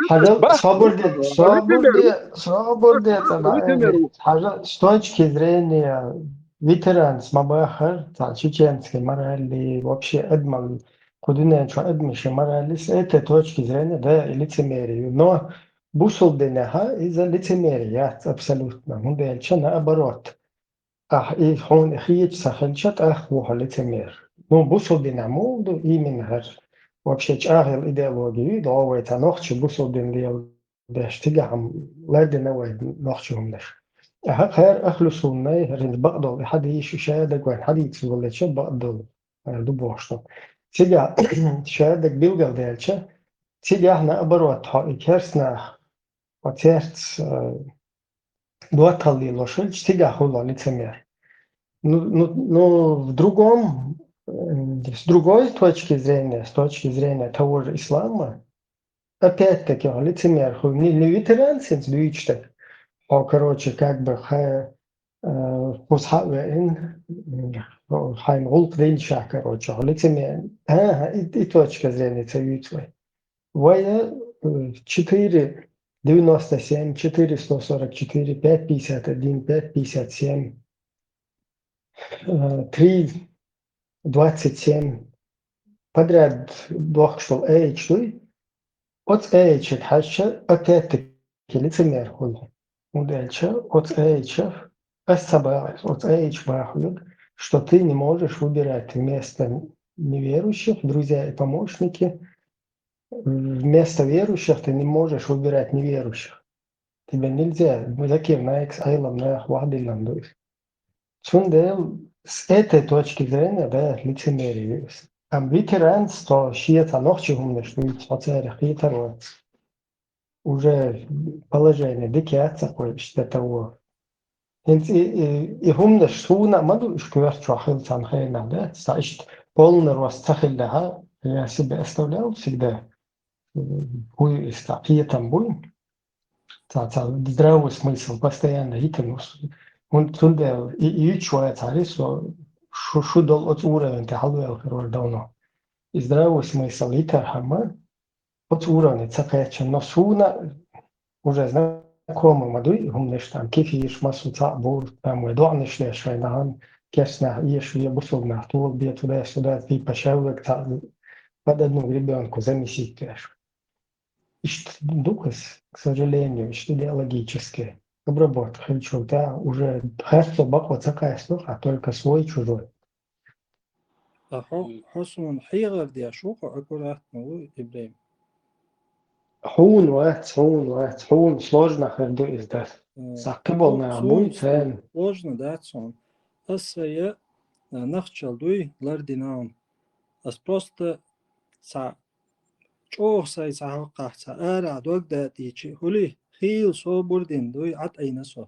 Хьажал, хьажал, собар де, собар де, собар де, цӀа баъ, хьажал, с точки зрения ветеранс ма бахар, цхьа чеченский морали, вообще адмал, кху дуьнен чу адмиши морали, с этой точки зрения, да, и лицемерие. Но бусул динехьа, иза лицемерие яц абсолютно. ХӀунда аьлча, наоборот. Ахь и хьуна хеташ ца хилча, тӀаккха ву хьо лицемер. Ну, бусул динехь муха ду именно хӀара? Вообще чӀагӀъелла идеология ю, догӀу вай цхьа нохчи бусул дин леладеш, цигахь-м лардина вай нохчи хӀуманаш. Ахьа кхара ахлу суннай, хӀара бакъдолу и хьадийша, шадагойн хьадийца воллича бакъдолу, хӀара ду бохуш ду. Цигахь шадаг билгалдаьлча, цигахь наоборот хьо и керс нах, хьо церц, э, дотталле лошилча, цигахь хуьлу лицемер. Ну, ну, ну, в другом, м, с другой точки зрения, с точки зрения того же ислама, опять-таки, хьо лицемер хуьлу, не, не ветеран сенца дуьйцуш дерг. Хьо, короче, как бы, хьайн, э, кхуза хьа а веана, м, хьайн гӀуллакх дилча, короче, хьо лицемер. Ага, и, и точка зрения ца юьйцу вай. Вай, э, четыре девяносто семь, четыре сто сорок четыре, пять пятьдесят один, пять пятьдесят семь, э, три двадцать семь. Подряд дохкуш долу эйч дуй. Оцу эйчиг хьаьжча, опять-таки лицемер хуьлу. ХӀунда аьлча оцу эйчах ас ца бахьа, оцу эйч бахьа хьоьга, что ты не можешь выбирать вместо неверующих друзья и помощники, вместо верующих ты не можешь выбирать неверующих. Тебе нельзя, Закир Найкс, Айлам нах вахдиллан ду. Цундела с этой точки зрения, да, лицемерие ю. Ам ветеранство шеца нохчи хӀуманаш дуьйцу, хьо церан хетар вац. Уже положение дика яц ца кхой иштта того. ХӀинца и, и, и хӀуманаш суна а ма ду, уьш коьрта чохь хила цхьана хенахь, да? Цхьа иштта полный рост ца хиллехьа, я себя оставлял всегда. ХӀу ю иза, цхьа кхетам буй. Цхьа, цхьа здравый смысл постоянно йитина ву. ХӀунда, цундела и, и юьтуш вац хьари со, шу, шу долу оцу уровень тӀе хьалавелла хир вара давно. И здравый смысл йитархьама, оцу уровне ца кхаьчна, но суна уже знакомый ма дуй и хӀуманаш, там кефирш массо цхьаъ бу, там вай доӀанаш деш вай нахана, керстанах эшаве, бусулбанах тола бе, туда-сюда, типа шаверг цхьаъ под одну гребёнку замесить веш. Иштта ду кхуьс, к сожалению, иштта идеологически обработка хилчул тӀаьхьа уже харцо бакъо ца къаьсту, а только свой чужой. Ткъа хьо, хьо суна хьехар деш ву, хьо аккуратно ву, Ибрем. Хьуна вац, хьуна вац, хьуна сложно хир ду иза дас. Саккхи болу нах буй царна. Сложно дац хьуна. Ас сая, а, нахчал дуй, лардина хьуна. Ас просто цхьа чӀогӀа сай цхьа хьокхахь цхьа ара дог датӀийчи, хӀули хийла собар дина дуй, Ӏад айна со.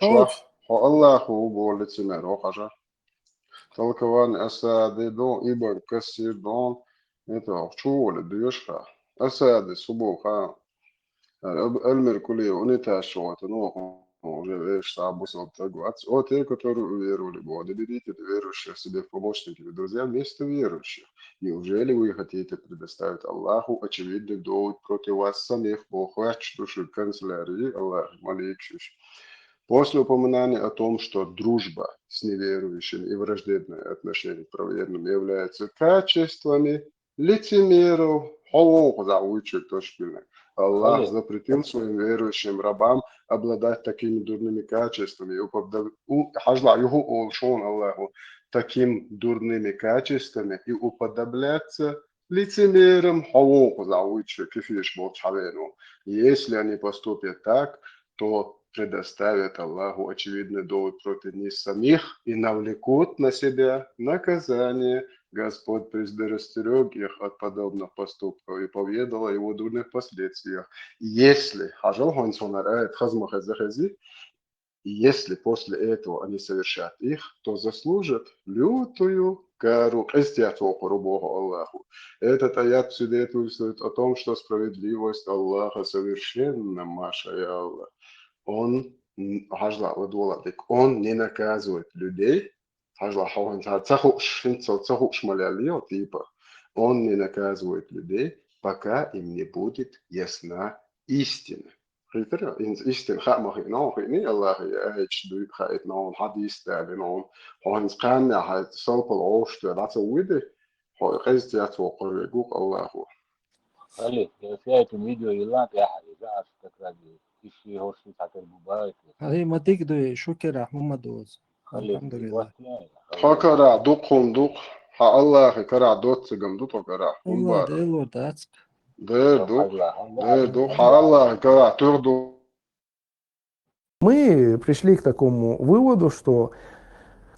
аят чохь, хьо Аллахо ву боху лицемер, хьо хьажа. Толкование Асади ду, Ибн Касир ду, это, чу волу доьшуха. Асади субу ха. Ал-, Алмеркули унитаз чу ватану, уже веш сабу сал таг вац. О, те, которые уверовали в Бога, не берите верующих себе в помощники, в друзья вместо верующих. Неужели вы хотите предоставить Аллаху очевидный довод против вас самих? Бо хвач души канцелярии Аллах, молитесь. После упоминания о том, что дружба с неверующими и враждебное отношение к правоверным являются качествами лицемеров, хьо воху за учу точно. Аллах запретил своим верующим рабам обладать такими дурными качествами. И уподоб-, у-, хьажла юху ол шон Аллаху, таким дурными качествами и уподобляться лицемерам, хьо воху за учу кифиш болчу хьавену. Если они поступят так, то предоставят Аллаху очевидный довод против них самих и навлекут на себя наказание. Господь предостерёг их от подобных поступков и поведал о его дурных последствиях. Если, хьажал хьуна сонар аят хазма хеза хези, если после этого они совершат их, то заслужат лютую кару. Къизтец вокхур ву боху Аллаху. Этот аят свидетельствует о том, что справедливость Аллаха совершенна, маша Аллах. Он, м, хьажла, ладвала дик, он не наказывает людей, хьажла, хьо хьуна ца хууш, хӀинца ца хууш ма леллий, типа, он не наказывает людей, пока им не будет ясна истина. Хетара, хӀинца истина хаа ма хиъна, хиъний Аллахе, аяташ дуй хаийтина, хьадис далина, хьо хӀинца кхааннехь хьайца салпал гӀовшаш дӀа ца вуьди, хьо къиза цец воккхур вегу Аллахо. Али, я фиайтун видео йилла тӀехьа, и за ас как раз ишши хӀорши цхьатерра бу баьлла. Али, ма дика дуй, шукера, хӀумма доцу. Али, Алхьамдулиллах. Тхо карахь дукха хӀума ду, хьан Аллахе карахь доццагам ду тхо карахь. ХӀума бара. Делор дац. Дер ду, дер ду, хьан Аллахе карахь туьха ду. Мы пришли к такому выводу, что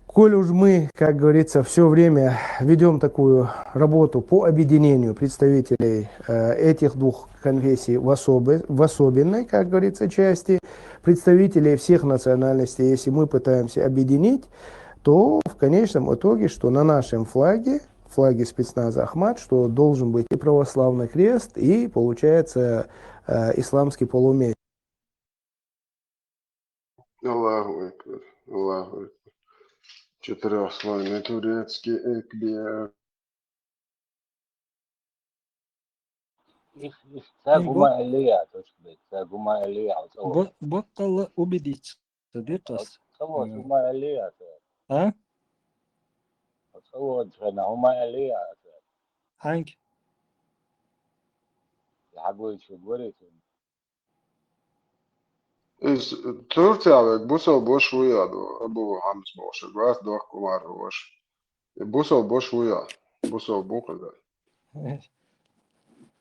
коль уж мы, как говорится, все время ведем такую работу по объединению представителей, э, этих двух конфессий в особой, в особенной, как говорится, части, представителей всех национальностей, если мы пытаемся объединить, то в конечном итоге, что на нашем флаге, флаге спецназа «Ахмат», что должен быть и православный крест, и, получается, э, исламский полумесяц. Аллаху акбар, Аллаху акбар. Четырёхслойный турецкий экбер. Иш, иш, ца гума элия, точка бет, ца гума элия, оцо. Бо-, боккъалла убедиться дикъас. Оцо гума элия, ца. А? Оцо гума элия, ца. Хьанг? Я хьагойчу гори, ца. Иза Турция вега бусалба ваша ву яду, Абу Хьамс бохуш вац, дохку Умаров ваша. И бусалба ваша ву я, бусалба бу кхуза.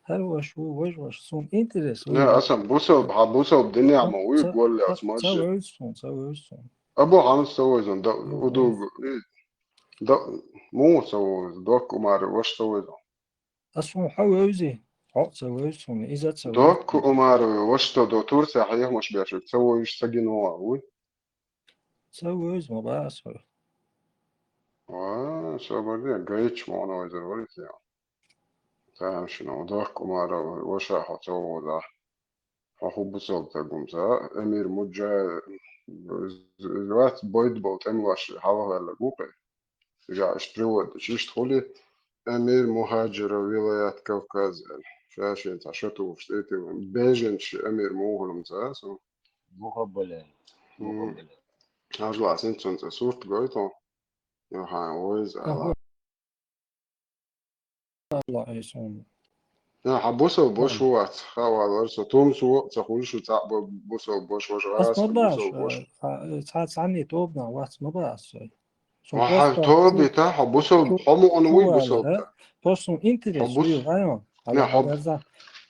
ХӀара ваша ву, важа ваша, суна интерес ву. Не, асан бусалба, хьан бусалба динехь ма вуй, ца, голлац ца, ца вевза суна, ца вевза суна. Абу Хьамс ца вевза, да, удугу, и, да, муха ца вевза, дохку Умаров ваша ца вевза. Ас хьуна хьо вевзи? Хьо а ца вевза хьуна, иза а ца вевза. Дохку Умаров, ваша ца до Турция хьехамаш беш, ца вевзаш ца гина ван вуй? Ца вевза ма бац хьо. А, собар де, гайчу ма ван вайзар варите. Тамашина, дохку Умаров, ваша хьо ца вевза. Хьо хӀун бусалба стаг ву ца, эмир Муджа-, Из, из вац бойда болу тӀемалош хьалхаваьлларг ву-кх. Ша иштта приводить дича, иштта хуьлу: «Амир мухаджиров вилаят Кавказ», аьлла. Ша шен цхьа шо тухуш тӀе а тиллина. Беженцийн амир муха хир ву ца хаьа суна. Мухаббален. М. Мухаббален. Хьажал, синца цунна цӀе сурт гойту. Йохьан войза. Ага. Аллахь Ӏийса хьуна. Да, хьан бусалба ваша ву вац, хаа валара со. Тумсо а ца хуьлу шу цхьаъ бу-, бусалба ваша, важа Ас гӀаса ма бац, бусалба ваша. Э, ца-, цхьанне тоба нах вац ма бац со. Сон Ва хьан просто тоба чу-, та, хьо бусалба, чу-, хьо мукъана вуй чувалара. Бусалба та? Просто сон интерес Хьо бус-, вуй, гӀайон. не, Хьала хьо бу-, хьала за-,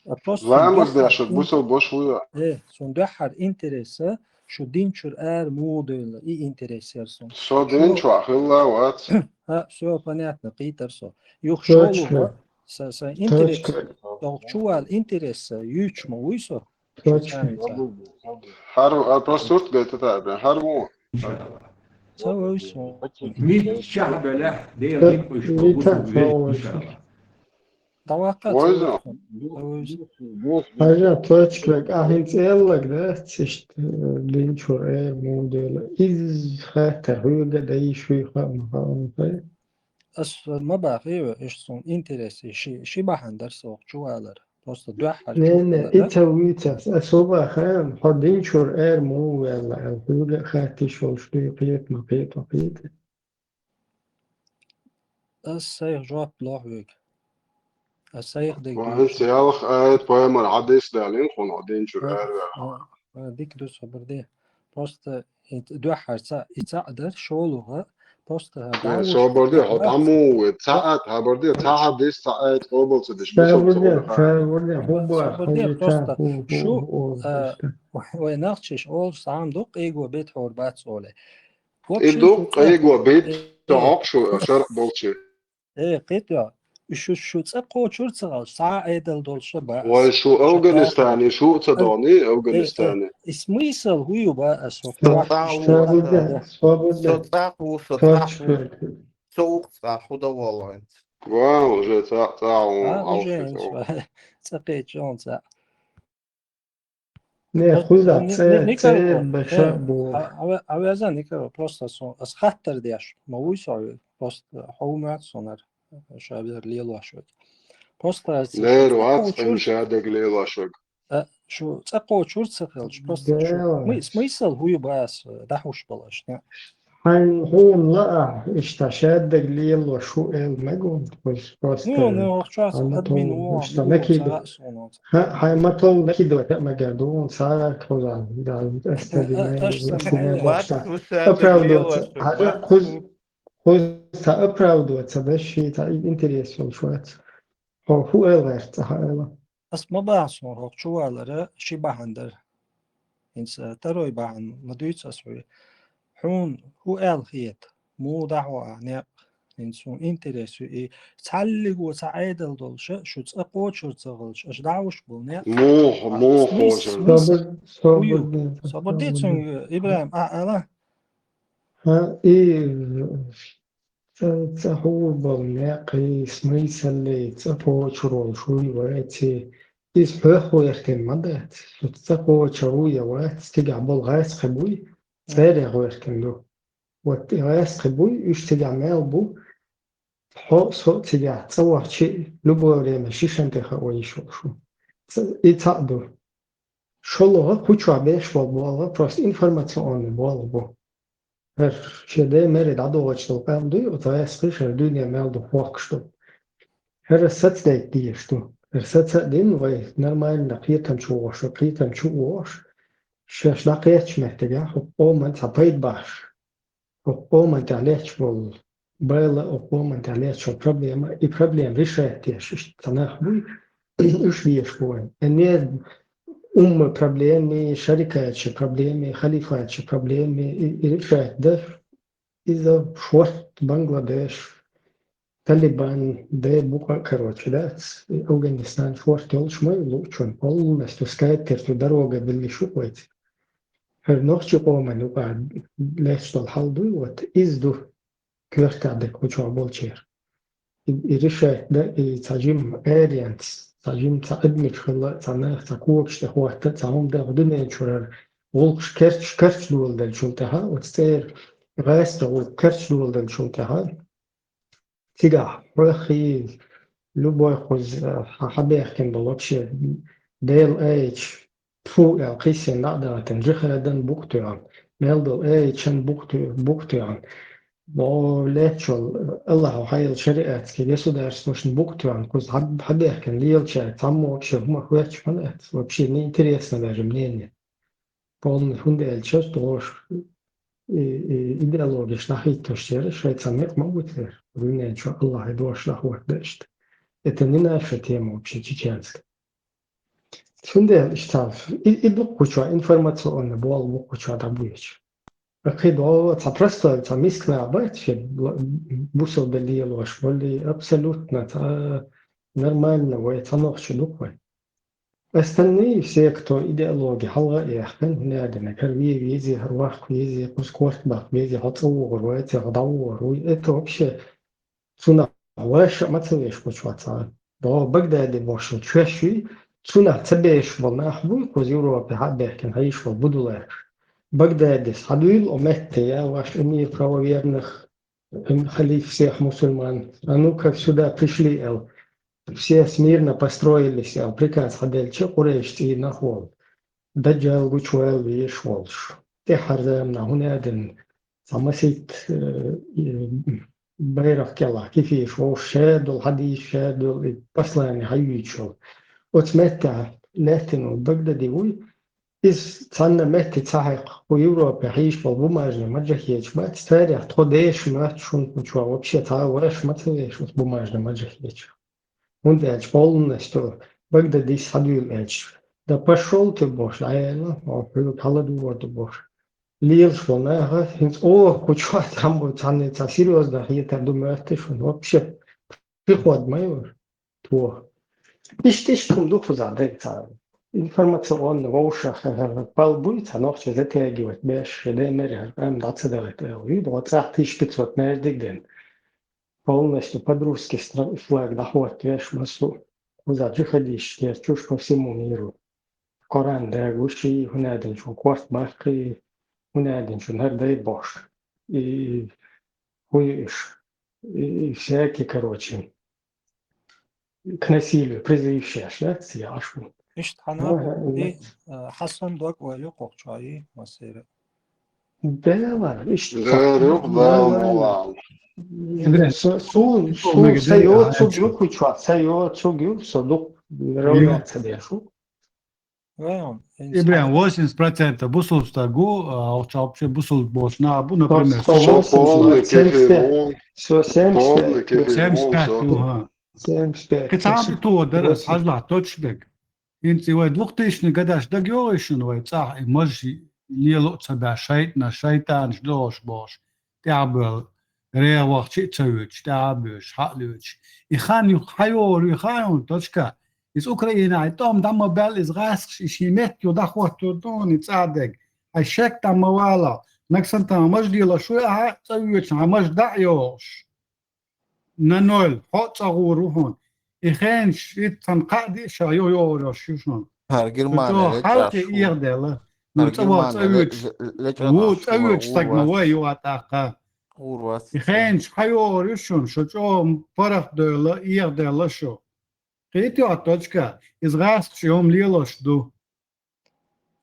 а, просто сон ламаз дуьххьара деш ин-, бусалба ваша вуй вац. Э, сон дуьххьара интерес, шу дин чуьра ара муха девлла, и интерес яра сон. Со Шу дин чохь хилла вац. А, всё понятно, кхийтар со. Юха Точка. шолгӀа, са, са интерес, Точка. догӀу чувала интерес, юьйцуш ма вуй со. Точка. Шу царца. Хьар, а, просто сурт гайта та бен, хьар ву. Ца вуй со. Миччахь белахь, Дела Митта, уьш Митта, бусалба ве, иншаллахь. ДӀаваккха ца Войза. вуй со. Ца вуй со. Хьажа, точка, ахь хӀинца эллаг, да, цишта, э, дин чуьра ара муха девлла. Иза хаттар хьоьга дай шуьйха ма хаалла. Ас ма бахий вай, иштта суна интерес, ши, ши бахьана дара со чувалар. Просто дуьххьара Не, не, чувалар, и да? ца вуьйцас. Ас хӀун баха, хьо дин чуьра ара муха ваьлла, аьлла, хьоьга а хаттийш волуш дуй, кхета ма кхета, кхета. Ас сайх жоп лоху хьоьга. Ас сайх дерг Ва дуьйцу. хӀинца ялх аят пайхамар хьадис далийна хьуна, хьо дин чуьра Э, ара ваьлла. э, э, дика ду, собар де. Просто и дуьххьара ца, и цхьаъ дара, шолгӀа, просто Э, дӀавуш собар де, хьо вац. дӀа муха ве, цхьа а, хьабар де, цхьа хьадис, цхьа аят къобал ца деш, бусалба Собар ца де, ваха. собар де, хӀун баха, Собар де, хьо просто вита, шу, хӀун, хӀун, э, хӀун. вай нах чиш олуш цхьа хӀума ду, къего бетхьор бац оле. И Вообще ду шу цӀе-, къего бит, э, хьокху шу шаръ болчи. Э, кхетий, уьш шу, шу цӀа кхочур ца хилча, цхьа а Ӏедал долуш бац. Вай шу Ша Афганистане, шу а ца Ав-, дони э, э, Афганистане. И смысл хӀун ю бац, со Со, вахча со, шу со, вахча. со, Со со, цӀа ву, со цӀа Точка. ву, со укх цӀа хӀун дан волла хӀинца? Ва, уже цӀа, цӀа ву, А, уже алхи хӀинца цӀа. ва. ЦӀа кхеччалц цӀа. Не, Э, хуза, не, цӀе, не, цӀе Николай, баша э, бу. а, а, а веза, Николай, просто сон, ас хаттар деш, ма вуй со, просто хьо ву моьтту сонар, ша вер лелош вай. Просто ас Лер цӀа вац, кхочур, ша дег лелош вай. э, шу цӀа кхочур ца хилча, просто шу, Дела. мы-, смысл хӀун ю бац, э, дӀахьуш балаш, не? Хьайн хьуна лаа, иштта шаддаг лело шу эл мегун, просто Ну, ну, вахча хьан админ матол вон, иштта ну, накидо. цара суна. Ха-, хьайн матол накидо, та мега ду, цара хоза, да, Э, э, аш са мегар, Вац, вац, Оправдываться. вац, Хьажа вац. хуз, хуз та оправдываться, да, ши та интерес йолуш вац. Хьо хӀу эл гӀерта, хьа эла. Ас ма баха суна хӀокху чувалара ши бахьана дара. ХӀинца второй бахьана ма дуьйцу ас хьуьга. Хьуна хӀу аьлла хета, муха дӀахьо ахь некъ? ХӀинца суна интерес ю и. Цхьаллиго цхьа Ӏедал долуша, шу цӀа кхочур ца хилча, аша дӀахьуш болу некъ? Муха, А, муха смыс-, хожа? смыс-, Собар, хӀу ю? собар де, Собар де собар цуьнга, де. ИбрахӀим, а, ала? Ха, и Ца, ца хьур болу некъий, смыслий, цӀа кхочур волуш вуй вайций? Иза хьох гӀоьртина ма дац. Шу цӀа кхочур ву я вац, цигахь болу гӀаскхи буй, цӀерах гӀоьртина ду. Вот и гӀаскхи буй, уьш цигахь мел бу, хьо а, со а цигахь цӀа вахчи, любое время шишан тӀе хаа йиш йолуш ву. Ца-, и цхьаъ ду. ШолгӀа кху чохь беш болу болу, просто информационный болу бу. ХӀара шен ден мере дӀадохуьйтуш долу къам дуй, оцу гӀаскхий шайн дуьне мел ду хохкуш ду. ХӀара сацадайта дезаш ду. ХӀара саца а дина вай нормально кхетам чу вогӀуш, кхетам чу а вогӀуш, шаьш дӀакхеттачу меттигехь хӀокху къоман цхьа пайда бахьаш. ХӀокху къоман тӀехь летташ болу байла, хӀокху къоман тӀехь летташ болу проблема, и проблема решать деш, иштта цхьа нах буй, уьш дезаш бу вайн. Э, не умма проблеми, шарикатча проблеми, халифатча проблеми, и, и решать деш, иза шорт Бангладеш, Талибан, де букъа а, короче, дац, и Афганистан шорт йолуш ма ю луучун, полностью скайт тера цу дорога билли шу вайца. ХӀара нохчи къоман юкъа летташ долу хьал дуй, вот, иза ду. Коьртехь дерг кху чохь болчеран. И, и решать дан, и цхьа жима ареанца, цхьа жима цхьа адамаш хилла, цхьа нах, цхьа когаш тӀе хӀотта, цхьа хӀума дан, дуьнен чуьра гӀуллакхаш керч-, керчадоладелчул тӀаьхьа, оцу цӀера гӀазкхийн гӀуллакх керчадоладелчул тӀаьхьа, цигахь хьох хӀийла, любой кхуза хьан хьабаьхкина болу вообще, Дела аьлча, тфу аьлла, кхиссина дӀа а дахийтина, джихадан букъ тоьхна, мел долу аьлчан букъ тоь-, букъ тоьхна. Бо леччул Аллахьа хьайла шариатский государствошна букъ тоьхна, кхуза хьаб-, хьабаьхкина лелачаьрга цхьаммо вообще хӀума хоьттуш хӀун аьлла? Вообще неинтересно даже мнение. Полный хӀунда аьлча, дош, и, и идеологеш нахийтуш яра, шайн цхьа мекъ ма ву церан, дуьнен чу Аллахье дош нах вахташтта. Это не наша тема вообще, чеченская. Цундела иштта, и, и дуккхучо, информационный болу дуккхучо дӀабоьдуш. Кхин догӀу цхьа простой, цхьа миска нах бац, шен бусалба лелош, валли абсолютно цхьа нормально вай, цхьа нохча ду-кх вай. Остальные все, кто идеология хьалха а яьккхина, хӀунда аьлла, хӀара вен везий, хӀара ваккха везий, кхуза корта баккха везий, хьо цӀа вогӀур вац, хьо дӀавогӀур вуй, это вообще цунах ваша а ма ца веш гучу вац. ДогӀу Багдади бохуш чоьш юй, цунах ца беш болу нах буй, кхуза Европе хьа а баьхкина, хьийш болу будулаьрш. Багдадис хьадуьйла о метте, я ваш эмир правоверных, халиф всех мусульман, а ну-ка сюда пришли, эл. Все смирно построились, эл, приказ хьаделча, Къурайш цӀийнах волу. Даджал гучувала веш волуш. ТӀаьххьара заманахь хӀунда аьлла, цхьа масийтта, э, байракх кӀелахь кефеш волуш, шадолу хьадийша, шадолу и послание хьайуьйцуш волу. Оцу меттехь лаьттина волу Багдади вуй, иза цхьанна метте ца хьаькхна, кху Европе хьийш болу бумажный маджахеташ бац, царах тхо деша моьтту шуна, кху чохь вообще цхьа а ваша ма ца веш оцу бумажный маджахеташ. ХӀунда аьлча полностью Багдадис хьадуьйла аьлча, да пошёл ты, бохуш, Ӏела, хьо хьуьга хьаладугӀур ду, бохуш. Лелаш болу наха, хӀинца оха кху чохь там бу, цхьанна цхьа серьёзно хетар ду моьтту шуна, вообще приход ма ю. Тхо. Иштта, иштта хӀума ду кхузахь дерг цхьа. Информационно вовшах, пал буй цхьа нохча затягивать беш, шен ден мери хӀара къам дӀа ца далийта аьлла. Вуьйду, оцу цӀахь тысяча пятьсот маьждиг ден. Полностью под русский стра-, флаг дӀахӀоттавеш массо а. Кхузахь джихадисташ керчуш по всему миру. Коран дагуш и, хӀунда аьлча корта баккхий, хӀунда аьлча хӀара дай бохуш. И хӀун ю иш? И, и всякий, короче, к насилию призывающий, да, цигахь аш ву. Иштта хьан Ага, и, ага. Э, Хьасан дог ойла ю кху чохь и, массеран. Бела, иштта. Да, рух, да, да. Со, со, со, са йоцург ю кху чохь, са йоцург ю, со дукха равняться деш ву. Ибрахим, восемьдесят процентов бусулба стаг ву, а, вообще бусулба боцу наха бу, например, со, со, со, семьдесят пять. Со семьдесят пять. Полный кефир ву, со. Семьдесят пять ву, ха. Семьдесят пять. Кхин цхьа а бито дара, ас хьажлахь, точно дерг. ХӀинца и вай двухтысячный годаш дагайогӀий шуна, вай цӀахь и маж лело а ца беш, шайтӀанаш, шайтӀанаш догӀуш бохуш, тӀаьхьабевлла, регӀа вахча а ца воьдуш, тӀаьхьа а боьдуш, хьа а лоьцуш. И хан юха хьан йогӀур ю хаьий хьуна, точка? Иза Украинахь и тӀом дӀа ма баьлла, иза гӀазкхаша и шен метте юха дӀахӀоттор ду хьуна и цӀа дерг. Хьайн шек дӀа ма вала, нагахь санна тахана маж лелош вуй ахьа, цӀа воьдуш хьан маж дӀа а йогӀуш. На ноль, хьо а цӀа гӀур ву хьуна. И хенаш, и цхьана кхаа диъ ша юха йогӀур йолуш ю шуна. ХӀара Германия чӀогӀа хьалхе эгӀаделла. Ну, цӀа ваха цӀа воьдуш. Ву, цӀа воьдуш стаг ма вай юха тӀаккха. И хенаш хьан йогӀур ю шуна, шу чӀогӀа паргӀатдевлла, эгӀаделла шу. Кхетий хьо, точка? Иза гӀазкхаша и хӀума лелош ду.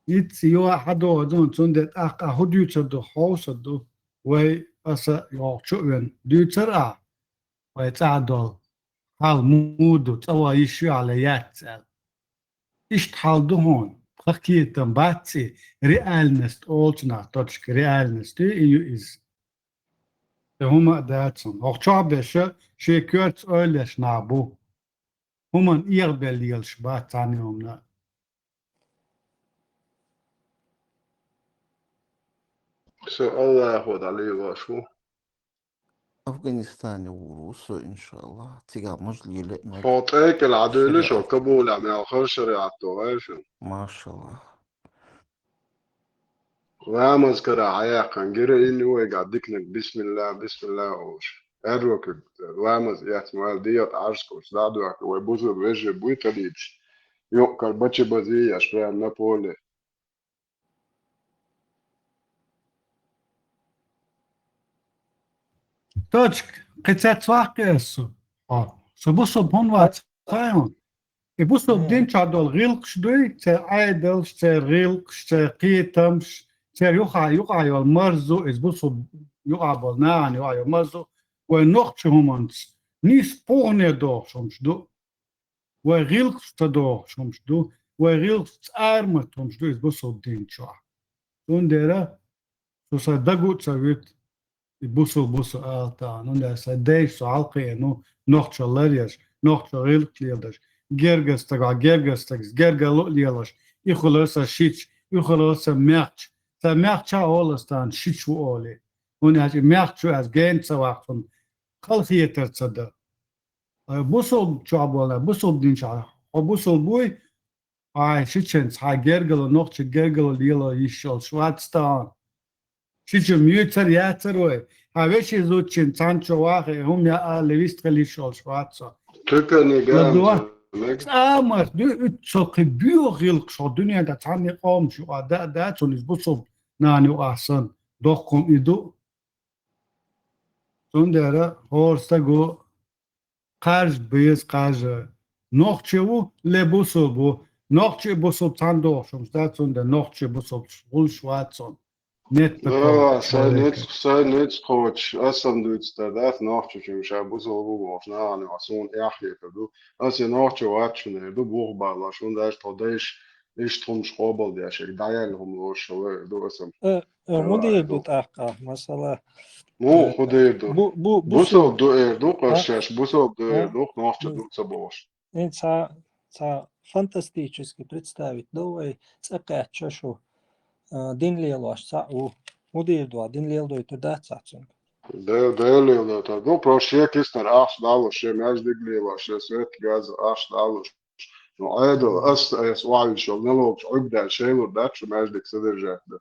Ицца юха хьан догӀу ду, цундела тӀаккха ахь хӀун дуьйцур ду, хьовсур ду. Вай, аса йогӀучу а вен, дуьйцур ахь, вай цӀахь долу хьал муха ду, цӀа ван йиш ю ахь ле яц аьлла. Иштта хьал ду хьуна, тхан кхетам бац и, реальность олучу нах, точка, реальность ю и ю иза. И хӀума а дац хьуна. ХӀокху чохь берш шен коьртаца ойла еш нах бу. ХӀуманна эгӀабелла лелаш бац цхьанна а хӀуманна. Со Аллахо дӀалелош ву. Афганистане гӀур ву со, иншаллах. Цигахь маж лело а мега. Хьо тӀекӀел Ӏадуьйлуш, хьо Кабулехь мел хала шариӀат догӀу, аьлла шуна. Машаллах. Ламаз кара хьаяьккхина гира, и вайгахь диканиг бисмилла, бисмилла олуш. Аьрру куьг ламаз эцна ваьлла, дегӀа тӀе Ӏарскуш, дӀа а дохка, вай бусулба вежарий буй талийдаш. Юккъера бачи базий еш, прямо на поле. Точка, кхин цец ваккха эсу. Со бусулба хӀун вац, хаьий хьуна? И бусулба дин чохь долу гӀиллакхаш дуй, церан Ӏедалш, церан гӀиллакхаш, церан кхетамаш, церан юха, юкъахь йолу марзо, иза бусулба юкъахь болу нахана юкъахь йолу марзо, вайн нохчийн хӀуманца нийса пхьуьгӀане догӀуш хӀумаш ду. Вайн гӀиллакхаш ца догӀуш хӀумаш ду, вайн гӀиллакхаш цӀармат хӀумаш ду иза бусулба дин чохь. Цундела со сайн дага а ца вуьту, и бусулба бусулба ала тахана, хӀунда аьлча сайн дайша со хьалакхиъна ву нохчалла ларъеш, нохчалла гӀиллакх леладеш, гергара стагах гергара стаг, гергарло а лелош, и хуьлура сан шича, и хуьлура сан маьхча, сан маьхча а олу ас тахана шича ву олий. ХӀунда аьлча и маьхча ву аьлча гена ца ваккха, цунна халахетар ца дан. Ай, бусулба чохь болу, бусулба дин чохь, хьо бусулба вуй, хьайн шичанца, хьайн гергарло, нохчийн гергарло лело йиш йолуш вац тахана. Шича-м юьйцур яцара вай, хьан вешин зудчуьнца цхьаьна чу вахе, хӀума яа а ле вистхила йиш йолуш вац со. Кхин а ладогӀа, цӀа а марх дуй, уьттазза кхин боьха гӀиллакхаш хьо дуьнен тӀехь цхьанне къомаш юкъахь да а дац хьуна иза бусулба нахана юкъахь санна, доккха хӀума и ду. Цундела хӀора стага кхаж беза, кхаж. Нохчи ву, ле бусулба ву. Нохчи а бусулба цхьаьна догӀуш хӀумаш дац, цундела нохчи а бусулба гӀуллуш вац цунна. Метта Да, сайн ницкъ, сайн ницкъ кхочуш, ас сан дуьйцу дан дац, нохчочуьнга ша бусулба ву бохуш, нахана юкъахь суна эхь хетар ду. Ас я нохчи вац шуна эр ду, бух балош, хӀунда аьлча тхо дайша иштта хӀумаш къобалдеш, дӀаяьлла хӀума лоруш ша ву эр ду ас-м. Э, э, муха дийр ду тӀаккха, масала? Муха, э, хӀун дийр ду? Бу-, бу-, бусулба ду эр ду, а? Къаьсташ бусулба ду эр ду, нохчи ду ца бохуш. Ин ца, ца фантастически представить до вай, цӀа кхаьчча шу, а, дин лелош цхьаъ ву. ХӀун дийр ду, дин леладойтур дац цхьаъ цуьнга? Де-, Дела леладойтур ду, просто шен киснара ахча далуш, шен маьждиг лелош, шен свет, газ, ахча далуш. Ну, Ӏедал, ас, ас охьавуьйцуш йолу налогаш Ӏуьрг даьлла шайлур дац шу маьждиг содержать дан.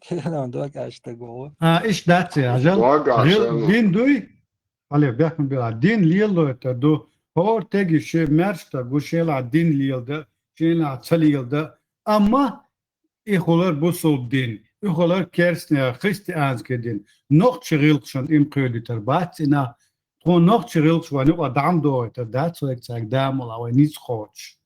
Кхеран дог аш стаг ву. А, иштта дац, я, жал. Дог аш, гӀил-, ну. Дин дуй? Алле, бехкам била. Дин лелойтар ду. ХӀора теги шен маьрша стаг ву, шелахь дин лелада, шелахь ца лелада. Амма и хулар бусулба дин, и хулар керстне, христианский дин. Нохчи гӀиллакхашна им кхоьдуьйтар бац и нах. Тхуна нохчи гӀиллакхаш вайн юкъа дӀа ма догӀуьйтар дац вайга цаьрга дамала, вай ницкъ кхочуш.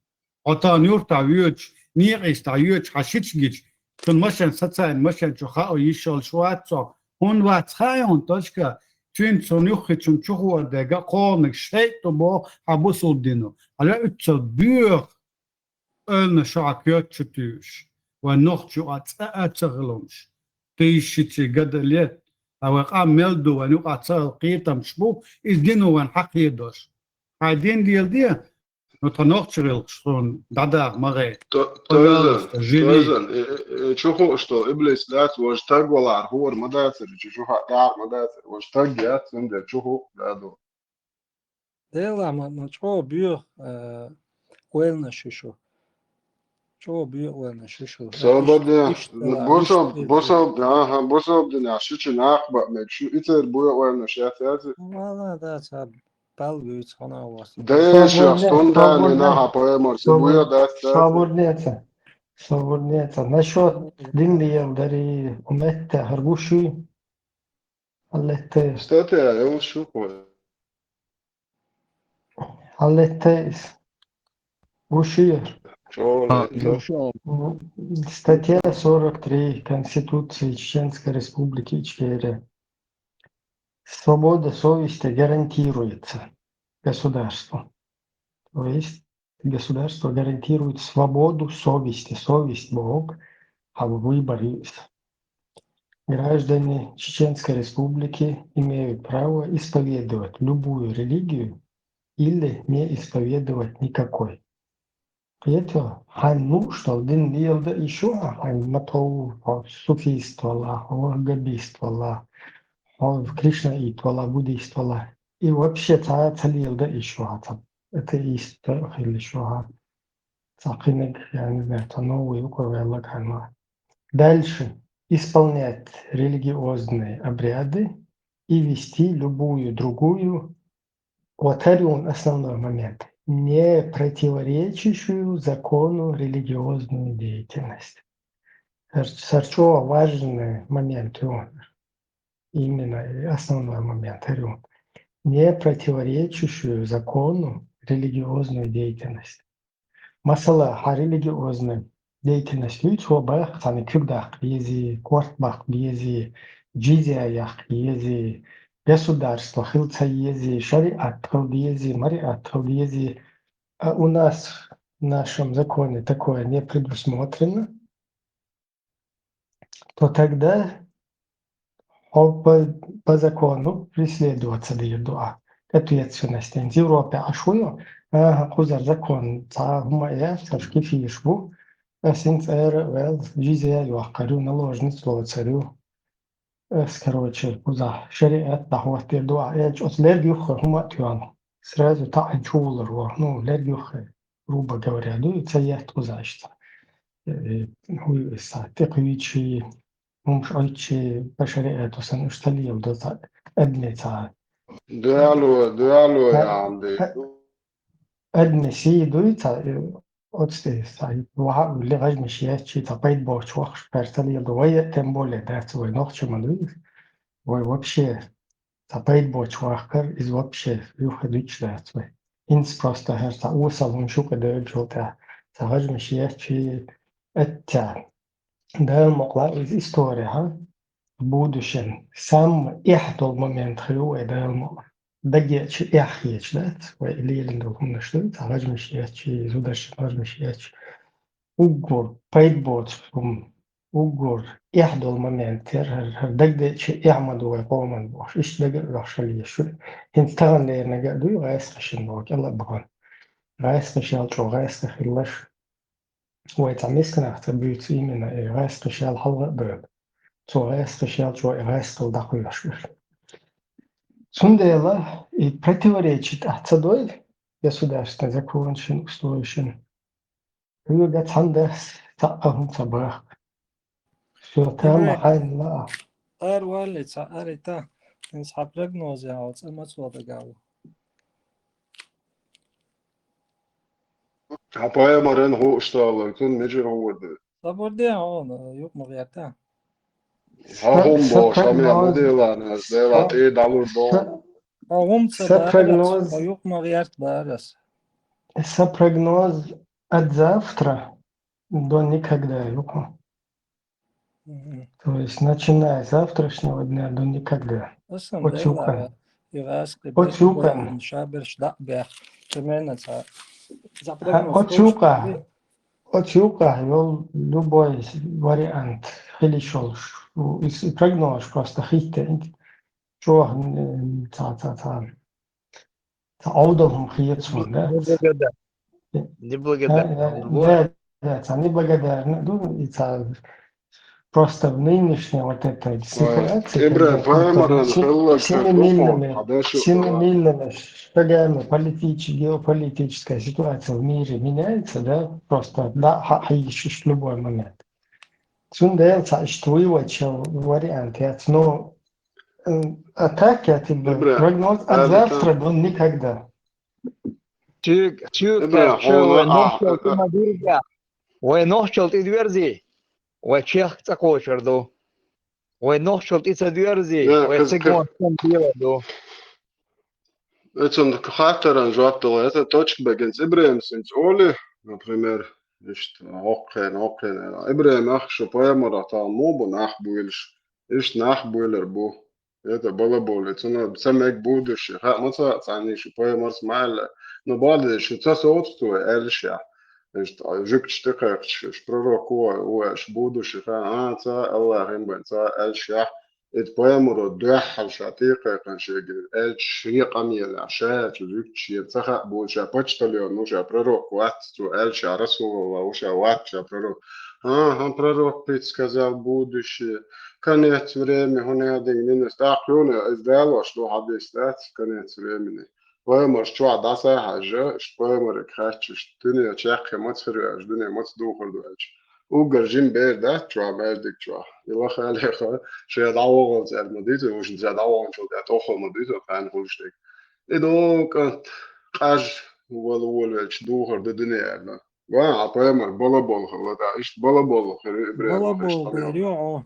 Хьо тахана юртахь йоьдуш, некъий стагах йоьдуш, хьан шича гича, цунна машен сацийна, машен чу хаа йиш йолуш вац цо. ХӀунда вац хаьий хьуна, Точка? Цуьнца цунна юххе чу хуур дерг а кхоьллинарг шайтӀа ду боху хьан бусулба дино. Хьан ле уьццал боьха ойланаш шу хьан коьрта чу туьйсуш. Вайн нохчо а цкъа а ца хилла хӀумаш. Тайшице гадале, а вай къам мел ду, вайн юкъа ца хилла кхетамаш бу, иза дино вайн хьакхедош. Хьайн дин леладе, Ну, тхан нохчи гӀиллакхаш суна дӀадаха ма гӀе. То-, Пожалуйста, тойзан, живи. Тойзан, э, э, э, чу хууш долу иблис дац, важа таг валахьара хуур ма дацара, чу чухьа дӀахьар ма дацара, важа таг яц, цундела чу хууш ду. Дела, ма, ма чӀогӀа боьха, э, ойланаш ю шу. ЧӀогӀа боьха ойланаш ю шу. Свободно. Иш-, иштта, бусалб-, иштта. Бусалб-, аха, бусалб динехь шича нах баа мега, шу ицер боьха ойланаш яц, яц? Валла, да, ца Пал вуьйцу хьуна а вац. Дешах, свободнее, стунданий свободнее, наха поймарси свобод-, буя дац, дац. Свободнее ца. Свободнее ца. Насчёт дин леладари, у метта хӀара гуш ю? Хьаллетте. Статья, я вот шу хой. Хьаллетте ис. Гуш ю? Чо А, летта? Гуш ю. М, статья сорок три Конституции Чеченской Республики Ичкерия. Свобода совести гарантируется государством. То есть государство гарантирует свободу совести. Совесть Бог, а выбор есть. Граждане Чеченской Республики имеют право исповедовать любую религию или не исповедовать никакой. Кхетий, хьайн лууш долу дин леладан йиш ю хьан, хьайн ма тов, хьо суфист валахь, хьо ваххабист валахь, хьо кришнаит валахь, буддист валахь. И вообще цхьа а ца леладан йиш ю хьан, цхьа атеист а хила йиш ю хьан. Цхьа кхиниг, я не знаю, цхьа новый укровелла хьан. Дальше. Исполнять религиозные обряды и вести любую другую Вот это он основной момент. Не противоречащую закону религиозную деятельность. Сар-, сар чӀогӀа важный момент ю. именно основной момент хӀара ю. Не противоречащую закону религиозную деятельность. Масала, хьа религиозный деятельность юй, цо бах цхьана куьг даккха езий, корта баккха езий, джизья яккха езий, государство хила ца езий, шариат хила дезий, мариат хила дезий. А у нас в нашем законе такое не предусмотрено, то тогда хьо по, по закону преследоваться дийр ду а. Ответственность. Европе Ӏаш вуно, аха, кхузара закон цхьа хӀума а яц, аш кефиш бу, ас хӀинца ара а ваьл, джизья йоккхур ю, наложница лоцур ю. Ас, короче, кхузахь шариат дӀахӀоттийр ду а, элча оцу лерг юххе хӀума а тоьхна. Сразу таӀийна чу вулар ву, ну, лерг юххе, грубо говоря, ду, и ца етта кхузахь иштта. Э, хӀуй, сан тӀекхуьйчий, хӀумаш Ӏуьйчий, по шариату сан уьш ца леладо цхьа адаме цхьа. Доьло, доьло, Ха-, яхьан де. ха-, адаме сий дуй цхьа, э, оцу тӀе цхьа, ваха а вуьллий, гӀажмаш еччий, цхьа пайда боцуш вахаш, кхаьра ца леладо. Вай а тем более дац, вай нохчий ма дуй. Вай вообще цхьа пайда боцуш вахкар, иза вообще юххе дуьтуш дац вай. ХӀинца просто хӀара цхьа осал хӀума шу кхидевллачул тӀаьхьа, цхьа гӀажмаш еччий, эттехь. Дала мукъ лахь, иза история, хьа? В будущем самый эхь долу момент хир ю вай, Дала мукъ лахь. Дагеъча эхь хеташ дац, вай лелийна долу хӀуманаш ду, цхьа гӀажмаш еччий, зударшна гӀажмаш еччий. Уггар пайда боцу хӀума, уггар эхь долу момент яра, хӀара, хӀара дагадеъча эхь ма ду вай къоман бохуш, иштта дага а оьхуш хила еза шу. ХӀинца тахана леринарг а дуй, гӀаскхашна боху, кӀел а бахана. ГӀаскхаш ял чӀогӀа гӀаскхи хилалаш. Вай цхьа мисканах ца буьйцу именно, и гӀаскхаш ял хьалха а бевлла. Цо гӀаскхаш ял чӀогӀа и гӀаскхал дӀакхоьхьуш. Цундела и противоречит ахь ца дой государственный законашна, устоешна. Хьоьга цхьаьна дац цхьа а хӀума ца бахка. Всё, тема хьайна лаа. Ара валли, цхьа ара и та. ХӀинца хьан прогноз яхьа, цӀа мацо дагахь ву. Хьан пайхамаран хууш таллар, цунна мичара хуур ду? Сабур де хьуна, юкъ ма гӀерта. Хьан хӀума бохуш, хьан мел ма делана, ас дела тӀе дӀалур ду. Хьан хӀума ца бара, хьан юкъ ма гӀерта бара ас. Са прогноз от завтра до никогда, юкъа. Мгм. То есть, начиная с завтрашнего дня до никогда. Асан оцу юкъа. И гӀаскхи оцу юкъа. Шаберш дӀа а бех. Примерно ца. Ха, оцу юкъа. Оцу юкъа йолу любой вариант хила йиш йолуш. И прогноз просто хӀитта. ЧӀогӀа, м, ца, ца, ца. Ца Ӏовдал хӀума хеташ хӀума, да? Неблагодарно. Неблагодарно. Да, да, да, ца неблагодарно, ну, и ца просто в нынешней вот этой ситуации, когда просто семимильными, семимильными шагами политич-, геополитическая ситуация в мире меняется, да, просто, да, ха-, ха-, ищешь в любой момент. Цундела ца иштта вуй вай чел вариант яц, но М, а так я тебе прогноз от завтра до никогда. Цуьг-, цуьг-, вай нохчалла тӀе ма дуьрза. Вай нохчалла тӀе доьрзи, вай чехка цӀа кхочур ду. Вай нохчалла тӀе ца доьрзи, вай цигон стен белар ду. Оцунна хаттаран жоп дала, это точка бегинца Ибрахимс хӀинца олу, например, иштта, хӀокххеран, хӀокххеран. Ибрахим, ах, шу пайхамарах тахана муха бу нах буьйлуш? Иштта нах буьйлур бу. Это балаболе. Цунна ца мега будущее. Хаа ма ца цхьаьний шу пайхамарс ма аьлла. Но бакъдерг шу ца соцу цо аьллашехь. Иштта, жуьгташ тӀекхайкхича, шу пророк ву, ву аьлла, шу будущее хаьа, а, ца, Аллахьан бен, ца аьллашехь. Иза пайхамаро дуьххьал ша тӀекхайкхина шега, аьлча шен къамелехь, ша аьлча жуьгташ шена ца хаьа боху, ша почтальон ву, ша пророк вац, цо аьлла ша Расулаллах ву, ша вац ша пророк. ХӀан-хӀа, пророк предсказал будущее. Конец времени, хӀун яхьдинга нинас тӀаккха юна, иза далош ду хьадис дац, конец времени. Пайхамарш чохь дӀаса а хьаьжжа, иштта пайхамариг хаьттича, иштта дуьне чекхе маца хир ву аьлча, дуьне маца духур ду аьлча. Уггар жима бер дац чохь, маьждиг чохь. И лаха а леха, ше дӀавогӀалца аьлла ма дуьйцу, вуьшна ша дӀавогӀанчул тӀаьхьа тӀоххо ма дуьйцу, кхаьна хуьлуш дерг. И доккха кӀант, къаж вала волавелча духар ду дуьне аьлла. Ва, хьан пайхамар балаболла хилла, да, иштта балаболла хир ю Ибрахим. Балаболла хир ю, хьо.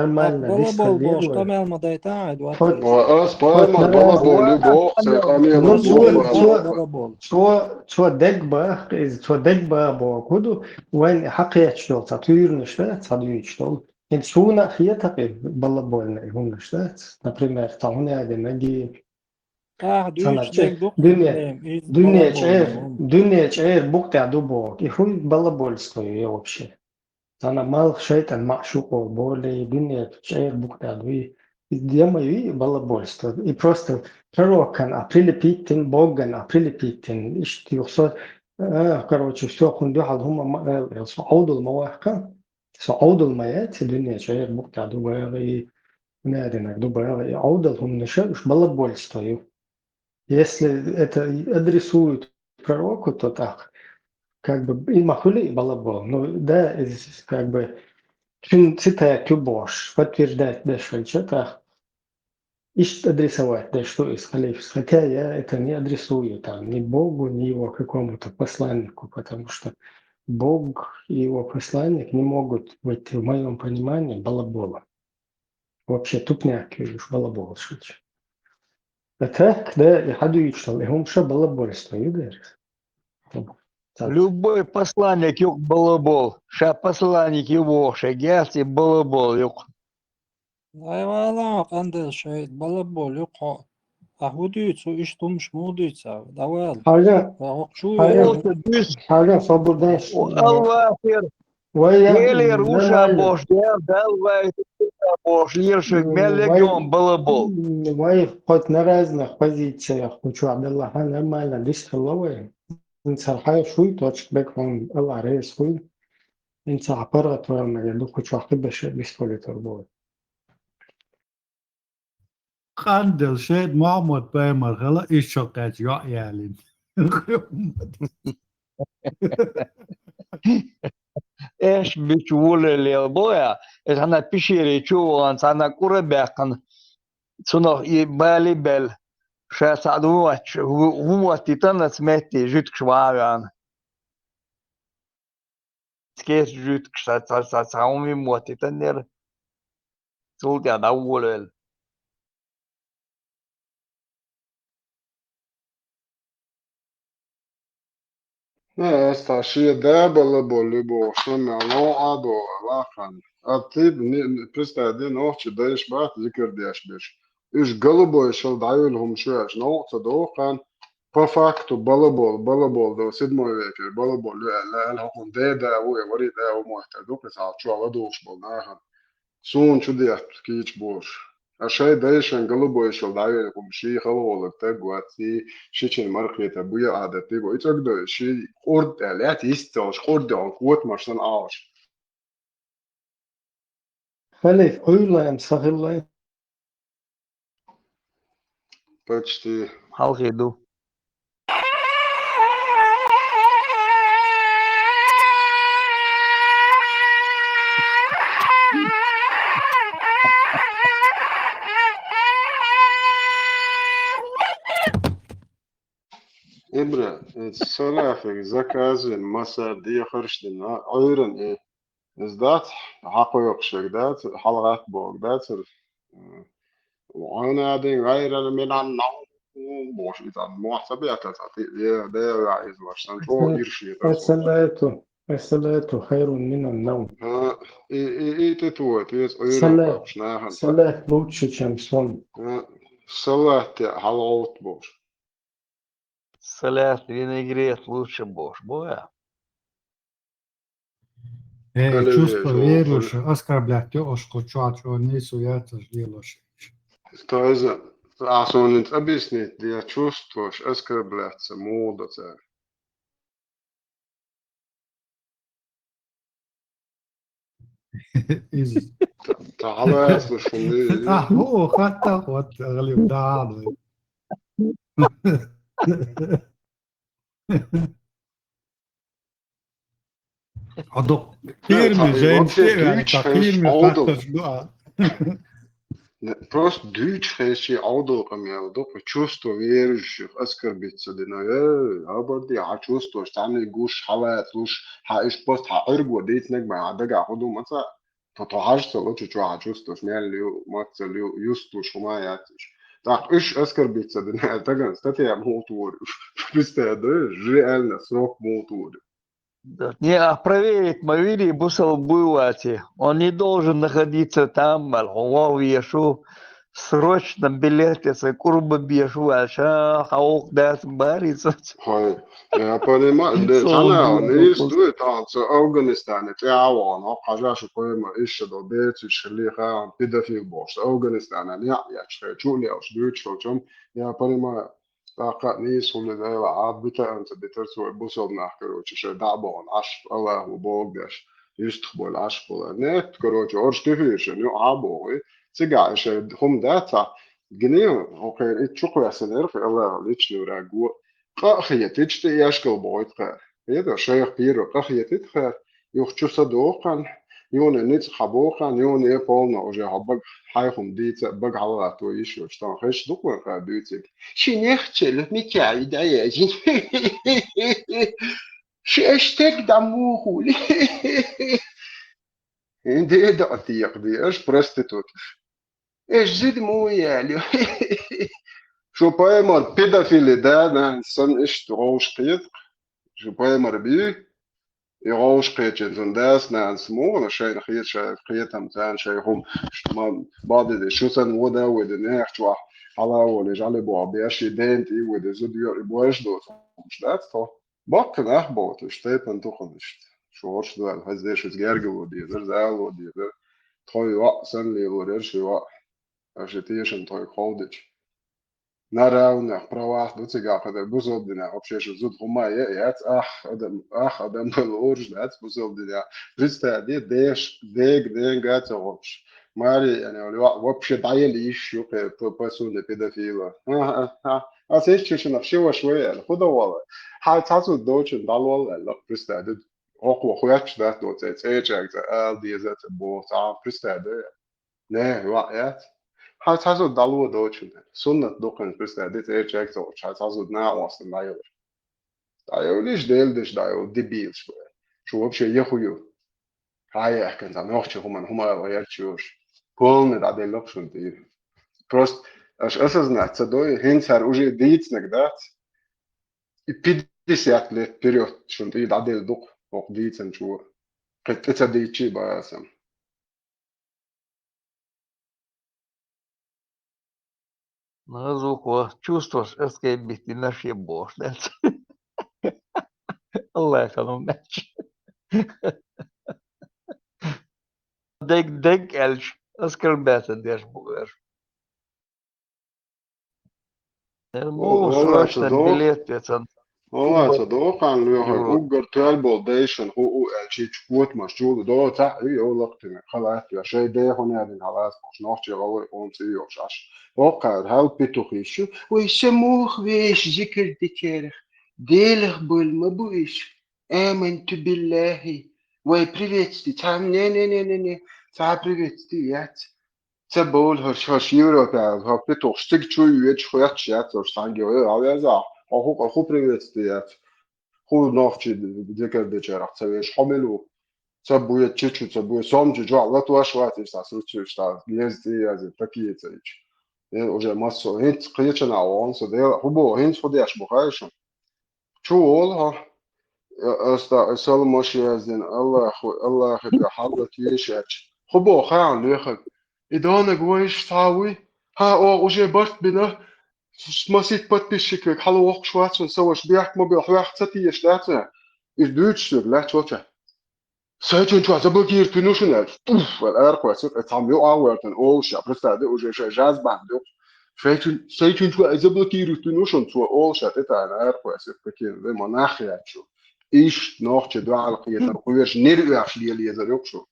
нормально, балабол диско бохуш, деза вай. Къамел ма дайта, Эдуард. Хоть, ой, ас хоть поймал, балабол ю боху, цу къамелан. Ну, цо, цо, балабол. Цо, цо дегабаха, иза цо дегабаха боху ду, вайн хьакхеташ долу цхьа туьйранаш да, цхьа дуьйцуш долу. ХӀинца суна а хета кхин балабольный хӀуманаш дац. Например, цхьа хӀума яде меги, Ахьа дуьйцуш дерг ду, дуьне, дуьне чӀер, дуьне чӀер букъ тӀехь ду боху. И хӀун балабольство ю вообще? Цхьана малх шайтӀан маӀшукъо боле, дуьне чӀер букъ тӀехь ду. И дема ю и балабольство. И просто пророкан а прилепить дина, Боган а прилепить дина. Иштта юха со, а, короче, всё, хӀун дуьхьал хӀума ма ала, со Ӏовдал ма ваккха. Со Ӏовдал ма яц, и дуьне чӀер букъ тӀехь ду баьгӀа, и хӀун яде мег ду баьгӀа, и Ӏовдал хӀуманаш а уьш балабольство ю. Если это адресуют пророку, то так, как бы, и ма хуьлу и балабол. Ну, да, из, как бы, цуьнан цитат ю бохуш, подтверждать деш хилча, так, иштта адресовать деш ду иза халифас. Хотя я это не адресую там ни Богу, ни его какому-то посланнику, потому что Бог и его посланник не могут быть, в моём понимании, балаболом. Вообще тупняк ю уьш балаболаш хилча. А так, да, и хьан дуьйцуш долу, и хӀума ша балабольство ю дерриг. Любой посланник юкъа балабол. Ша посланник ю бохуш, герз и балабол юкъа. Ай, вала, къандел шайтӀа, балабол юкъа хьо. Ахьа хӀун дуьйцу, иштта хӀумаш муха дуьйцу? Давала. Хьажа, хьажа, хьажа, собар деш. Аллахера. Вай, я, Элера уша нормально. Бохуш, я, Дала вай уша бохуш, лершуьг мел легион балабол. Вай хоть на разных позициях, кху чохь белахь а нормально дисхилла вай. ХӀинца хьайн шуй точка бекон Аллах реза хуй. ХӀинца паргӀатварна я ду кху чохь кхибеше бисхолитар бой. Къандел шайтӀа Мухьаммад-пайхамар хила, иза чо кхаьчча йоӀ ялийна. Эш бичу волалел бо я, иза хьана пещере чу а вахана, цхьана кӀура а баьккхина, цунах и бали бел, ша цхьаъ ду мотташ, хӀу-, хӀун моттийтан аца метте жуьткаш ван а веана. Кест жуьткаш, ца, ца, ца, цхьа хӀума моттийтанера, цул тӀаьхьа дӀаволавелла. Э, ас цхьа шен да балабол ю бохуш, сан мел новкъа а догӀу, лакхана. А тип, ни-, ни-, представь, дин охча дайша бац, зикар деш берш. Уьш голубой шал дӀайолу хӀума шу аьлча, новкъа ца догӀу кхана, по факту балабол, балабол ду, седьмой векера балабол ю аьлла, аьлла, хӀокхуьнан деда а ву, я вари да а ву, моттар ду, кхин цхьа чохь ладугӀуш болу нахана. Суна чу дехта кийча болуш. А шайн дайшан голубой шал дӀайолу хӀума ший хала волу таг вац, и шичина мархета буй Ӏадат дигу. И цӀогдой ший къурд аьлла, яц йист цалш, къурд йолу котамаш санна Ӏалаш. Халиф, Ӏуьйралла сан хилла. Почти. Хьалхе ду. Ибра, э, салафик заказан, маса дехарш дина, Ӏуьйран, э, Иза дац, хьакхойкхуш ерг дац, хьалагӀатта бохург дац, м, Ӏуна дин гӀайрал минан нав, бохуш, и цхьа мохь ца бетта, цхьа ти-, де, де, ваьӀ иза ваш, сан чӀогӀа ирши. Ас-салату, ас-салату хайрун минан нав. ХӀа, и, и, и тӀе тоху, тӀе Ӏуьйран кхойкхуш нахана. Салат лучше, чем сон. ХӀа, салат те хьалагӀовтта бохуш. Салат винегрет лучше бохуш бу вай. Э, чувство верующих оскорблять йо, ош кху чохь чӀогӀа нийсо яцаш лелош. То есть, а, суна объяснить де, чувствуш оскорбляться муха до цара. Иза. Та хьалаэцна шуна. А, хӀу, хатта, вот, гӀалим, да, да. А док, фирме, жен вообще фирме, дуйчу хенаш фирме Ӏовдал. Факташ дуа. Не, просто дуйчу хенаш Ӏовдал къамел док, чувство верующих оскорбиться дина. Э, абарди, хьан чувствош цхьанне гуш, хьалаца луш, хьан иш просто хьан Ӏуьрго дийцинарг ма хьан дагахь хӀун ду ма ца. То, то хьажа ца ло, чу, чу хьан чувствош мел ю, маца лю, юстуш хӀума яц уьш. ТӀаккха уьш оскорбиться дина, таган статья муха тохар уьш. Представь, да, реально срок муха тохар. Да. Не, а проверить ма вири, бусалба вуй ваций. Он не должен находиться там, аьлла, хьо вогӀу вешу, срочно билет, если курба бешу, аьлла, ша, хьан вокх дац барица. Хой, я понимаю, да, цхьана нийса дуй, тахана цу Афганистане тӀе а вахана, хьо хьажа шу пойма, иша до бецуш хилиха, педофил бохуш, Афганистане неӀ яч, хай, чу лелаш, дуьйцуш хилчам, я понимаю, тӀаккха нийса хӀума дела, Ӏад бита анца битар цо бусалба нах, короче, шайн дӀа а бохана, Ӏаш, Аллахо боху деш, юьстах болу Ӏаш болу. Нет, короче, орш туьхира шайн, юкъа а боху, цигахь шайн хӀума дац, гинийн, хӀокхеран итт чу кхоьссина ирх, Аллахо личный враг го, къа а хетича, тӀе эшкал бохуьйту кхара. Хеда, шайх пиро къа хетита кхара, юха чу са доху хан, юна ницкъ хьан боху хан, юна полна уже хьо бага хьайхум дийца, бага хьалгӀатто йиш йоцуш, тахана хезаш ду кхуьнан кхара дуьйцург. Ши нехчалла Микаи дӀаяжи. Ши эштег дӀамухули. Де даӀа текха де, аш проституташ. Эш зида муха яьлла ю? Шу паймар педофили да, нан, сан иштта гӀовш кхетакх. Шу паймар бий, и гӀовш кхечен цун дас, нанас муха, шайна хета, шайн кхетам, царна шайн хӀума, ма, бадиде, шу сан вода а воьду, нех чохь, хьала а волий, жӀали боху, беш, и ден тӀе а воьду, зуда йо, и боьш доцу, хӀумаш дац тхо. Баккхий нах боху, уьш тайпана туханаш. Шу орш дуьйла, хаза деш, иза гергало дезара, зало дезара. Тхой йоӀ санна лелора яра ши йоӀ. Аша тешам тхойга ховдича. На равных правах ду цигахь кхидӀа бусалба динехь, вообще шу зуда хӀума а яц, ах адам, ах адам бала лоруш дац бусалба динехь. Представь, де, деш, дега, денга а ца гӀоттуш. Маре, яьнна, вообще дӀаяла йиш ю кхе, по, по суне педофила. Ага, ага. Аса иштта шуьшинах ши ваша вай аьлла, хӀун дан вала? Хьан цхьа зуда доцучун дӀалол аьлла, представь, ду, хӀокхо хоьттуш дац до цӀе, цӀе чӀаьрга цӀе ала деза а ца боху, цхьа представь, ду. Не, ваъ яц. Хьан цхьа зуда дӀало доцучун аьлла. Суннат ду кхин, представь, ди цӀе чӀаьрга ца волчу, хьан цхьа зуда накъостан дӀайолуш. ДӀайолуш, Делан деш дӀайолу, дебилаш бу. Шу вообще яху ю. Хьан яхкан цхьа нохчи хӀуман, хӀума ала гӀерташ йолуш. Полный дӀаделла шуна тӀера. Просто аша осознать ца дой, хӀинца хӀара уже дийцинарг дац. И пятьдесят лет вперёд шуна тӀера дӀаделла ду-кх хӀокху дийцинчо. Кхин тӀе ца дийцчий бан аса. Назуко, чувстваш оскорбить дина шен бохуш дац. Аллах ханум дац. Дег, дег аьлча, оскорбляться деш бу вер. Э, ну, валлай, срочно билет вецан. Валлай, ца доккхана лоьхура, уггар тоьлла болу дайшан хӀу у аьлча, чу котамаш чу ду, до цхьаъ ю, йовлакх тина, халат я, шайн дехуна яьллина халас бохуш, нохчий гӀалгӀай къомца ю йохуш Ӏаш. Оккхара хьал петух йиш ю, вай ша муха вешан зикар дикерах, Делах бала ма бу иш, аманту биллахи, вай приветствие, цхьа, не, не, не, не, не, цхьа приветствие яц. Ца бовлу хӀорш, хӀорш Европехь, хӀо петухаш цига чу йоьдуш, хоьттуш яц хӀорш цхьаьнгге, э, хьан везахь, хьо хӀу, хӀу приветствие яц. ХӀу нохчий декар дечарах ца веш, хьо мила ву? Ца буьйцу, чу ца буьйцу, сом чу чохь латош вац, иштта суьрташ, иштта геза тӀе язйина, такие ца йича. Э, уже массо, хӀинца кхечанхьа вахана со, Дела, хӀу боху, хӀинца хӀу деш бу хаьий шуна? Чу волу хьо? Э, аса саламаш яздина, Аллаху, Аллахе тӀе хьалла тешача. ХӀу боху хаьий лоьхург? И донаг вайша цхьа вуй? Хьан оха уже барт бина? Масит подписчиквег хьала воккхуш вац шуна, сан ваша бехк ма бе, хьоьх ца тешаш дац вайн? Иза дуьйцуш соьга лаьтташ волча. Сайчун чохь заблокировать вуьну шуна аьлча, туф, аьлла аракхоьссира, цхьамма юкъа а ваьртина олуш, представь, уже шайн жаза бахьана юкъа. Сайчун, сайчун чохь заблокировать вуьну шуна, цо олуш, тӀе тайна аракхоьссира, прикинь, вай ма нах яц шу. Иштта нохчи дуьхьал кхетар, кхоьруш, нир оьхуш лелаезар юкъа шу.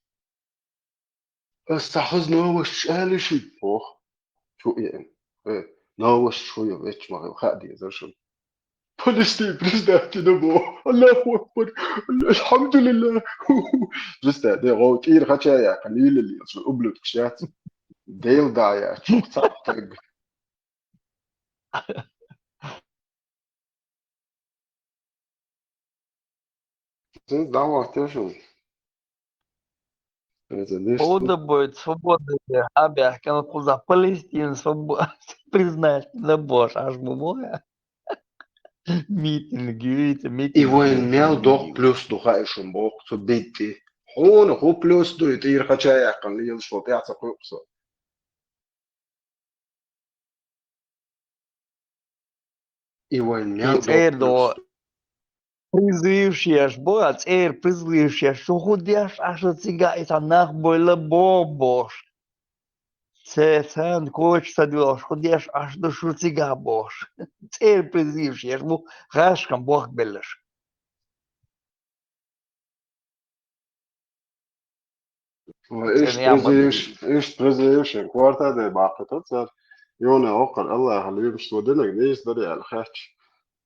Ас цхьа хаза новосташ аьлла шуьга, боху. Чу еана. Э, новосташ хӀун ю, вечча ма хила хаа дезара шуна. Палестин президент ина бо. Аллаху акбар. Алхамдулиллах. Жиста, де, гъов, тӀера хача яха, лилали, шу ублюдкаш яц. Дел да яц, чух цаптаг. Сен давах тешун. Ода бойт свободный, а бяхкан куза Палестин свобо-, признать на бош, аж мумоя. Митинг, юйта, митинг. И вайн мел дох плюс духа ишун бох, цу битти. Хона ху плюс дуй, тӀера хача яхкан лил шо, тӀяца куксо. И вайн мел дох плюс. ЦӀер до призывшеш бо, а цӀер призывшеш, шу худеш, аша цига, ита нах бойла бо бош. Се цан коч садвош, худеш, аш ду шу цига бош. ЦӀер призывшеш бу, гашкам бох беллеш. Ой, ишт призывш, ишт призывш, кварта де бакъ тот сар. Ёна окъар, Аллах лимш, су денег не есть, дари аль хач.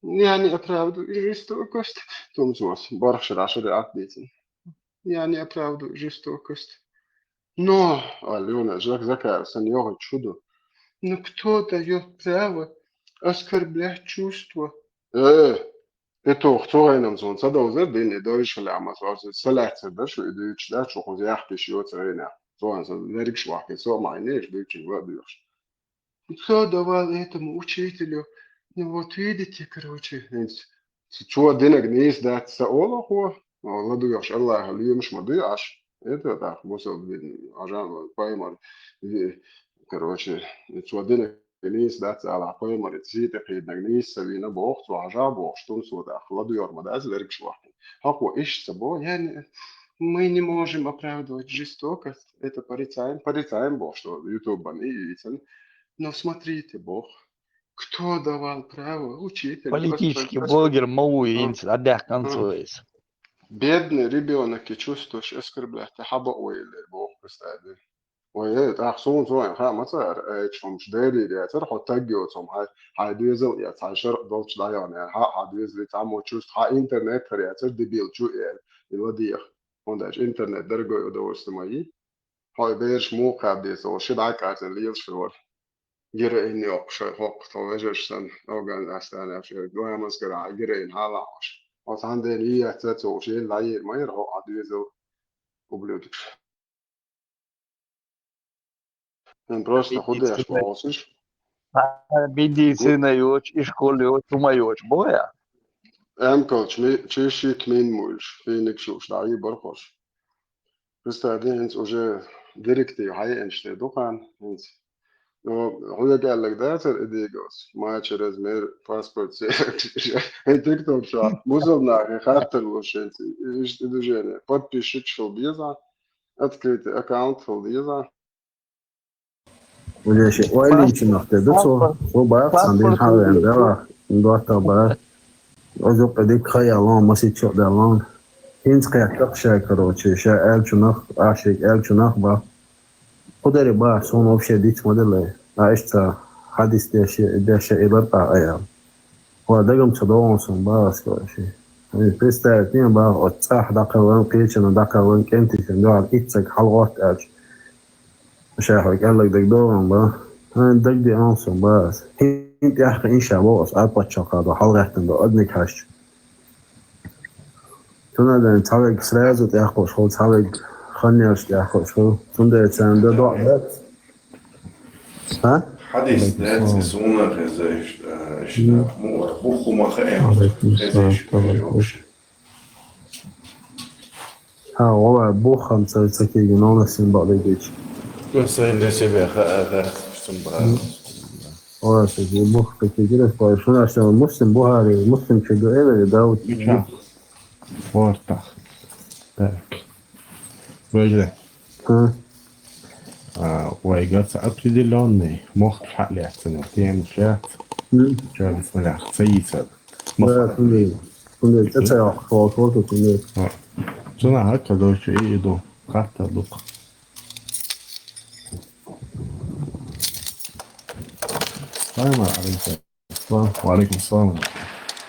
Я не оправдываю жестокость. Тумсос, барх шара шара атбицин. Я не оправдываю жестокость. Но, Алёна, Жак Закаев, сан йога чудо. Ну кто даёт право оскорблять чувства? Э, это хто гайнам зон, садовзер дин, и дойш лямас, саляцер да, шу и дойч да, шу хуз яхтиш йоцер гайна. Зон, сан верик швахи, со майнеш, дойч ва дойш. Кто давал этому учителю? Ну вот видите, короче, знаете, чё денег не есть, да, са олохо, ладугаш Аллаха, льюмш ма дуй аш. Это так, мусор, блин, ажан, поймар, короче, чё денег не есть, да, са Аллах, поймар, цвета, киднаг не есть, савина, бог, цу ажа, бог, что он сюда, ладугар ма да, зверг швахи. Хако иш са бо, я не, мы не можем оправдывать жестокость. Это порицаем, порицаем бо, что YouTube бан и яйцан. Но смотрите, бо, кто давал право учителю... Политический блогер ма ву инц, а бяхкан цоис. Бедный ребёнок и чувствуешь оскорблять, ты хаба ойле, бо, представь. Ой, э, так, сун, сун, ха, ма цар, э, чомш дери, я цар, хо таг ё, цом, хай, хай дуезал, я цай шар, долч да ё, не, ха, ха дуезал, цам мо чувств, ха интернет, хар, я цар, дебил, чу, э, и ладиях. Он даже интернет, дорогой удовольствие мои. Хой берш му кабдес, о, ши дай карцен, лил шор. Героин ё, шо, хо, то вежеш сан, орган, астана, шо, дуамас гара, героин, хала, ош. О, сан ден, и, я цар, цо, ши, ла, и, ма, ир, хо, а дуезал, ублюдок. Эн просто худеш волсиш. Медицина йоч, и школа йоч, ума йоч, боя. Эм кол чми, чи шик мин мульш, финик шуш, да, и бархош. Представь, инц уже директив хай энште духаан, инц. Но хуя геллек да цар идигос. Ма через мир паспорт се. Эн TikTok ша. Мусор нахи хартер лушенци. Иш движение. Подписчик шо беза. Открытый аккаунт шо беза. Улеши ойлинчи нахте да цо. Хо баах, сан дин хавен да. Дуата баах. Озук эдик хаялон, масичо далон. Хинц каяк ша, короче, ша элчунах, ашик элчунах ба. Худари ба, сон вообще диц моделе. А ишца хадис деше, деше илар а аял. Ва дагам ца доон сон ба, короче. Ай, представь, тем ба, от цах дакалан, кечана дакалан, кентикен, да, ицак халгот элч. Шайх век эллак даг доон ба. Ай, даг ди он сон ба. Хин тяха инша бо, ас арпача када, халгатан да, адник хаш. Цундела цхьавег сразу тӀехкхуш хул, цхьавег ханнеш тӀехкхуш хул. Цундела царна да доӀа дац. А? Хьадис дац, суна хеза иш, а, иш, муъар, буху ма хаэм, хеза иш, вообще. Хьа, валлахӀи, бухам ца, ца кегий нона син бакъдайдичи. Кун сайн да себе ха, ха, сум бра. Ой, се бух ца кегий, ой, шуна, шуна, Муслим, Бухари, Муслим чу ду эвери, Дауд. Мича. Вортах. Так. Вежде. А. А, вайгаца определённый мохт хьаллехцена, тем чат. М. Чат смолях, цаица. Да, мохт. Сунде. Сунде, это я, хо, хо, хо, сунде. А. Цуна хакка дойчу и иду. Хатта дук. Салам алейкум. Салам. Ва алейкум салам.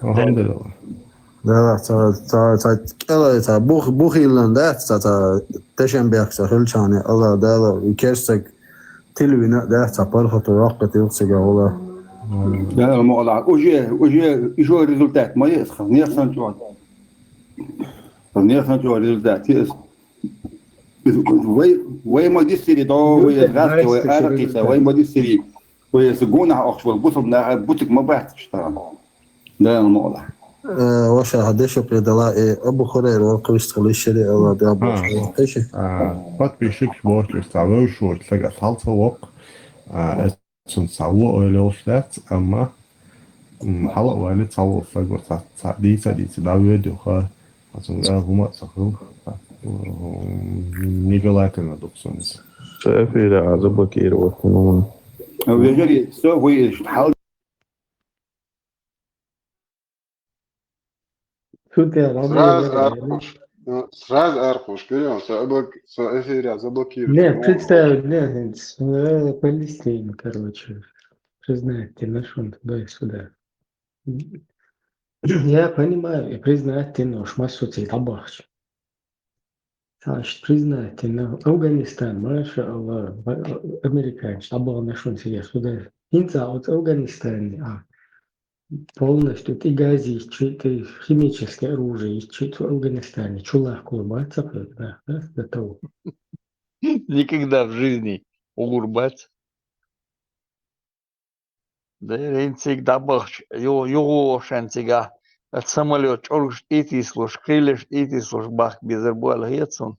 Алхьамдулиллахь. Да, ца, ца, ца кӀелай, ца бух, бух йиллан дац, ца, ца тешен бехк ца хилчани, Алла Дала, и керстаг тилвина дац, ца пархату ваккха тилцига гӀула. Да, мо Аллах, уже, уже, ишо результат ма есть, нехан чуа. Нехан чуа результат есть. Вай, вай ма диссири, да, вай, гӀаски, вай, аракиса, вай ма диссири. Вай, гунахь ахчвал, бусалба наха бутик ма бахташ та. Дала мукъ лахь. Э, ваша хьадеша предала, э, Абу Хурайра вал кавист халишери, Алла да Абу Хурайра. Подписчикаш бохчуш ца вевшур лага салца вок. А, эцун сало ойлош дац, амма, м, хала вали сало саго ца, ца, дица, дица, да веду ха. Ацун га гума ца хул. М, нигелатина дуксунис. Эфира заблокировать, ну. Вежери, всё, вы, хал Сразу аркъуш. Ну, сразу аркъуш. Берём, со облак-, со эфира заблокируют. Не, ну, представь, не, э, Палестина, короче. Признать, ты нашёл туда и сюда. Я понимаю и признать, ты наш массу цей табахч. Саш признать, но Афганистан, маша Аллах, американец, табах нашёл цей сюда. Инца от Афганистана, а полностью ты гази, чё ты химическое оружие, чё ты в Афганистане, чулах кулбаца, да, да, до того. Никогда в жизни улыбаться. Да, ринцик дабахч, ю-, югу ошен цига. От самолёт чоргш итислуш, крыльяш итислуш, бах, безер буал хецун.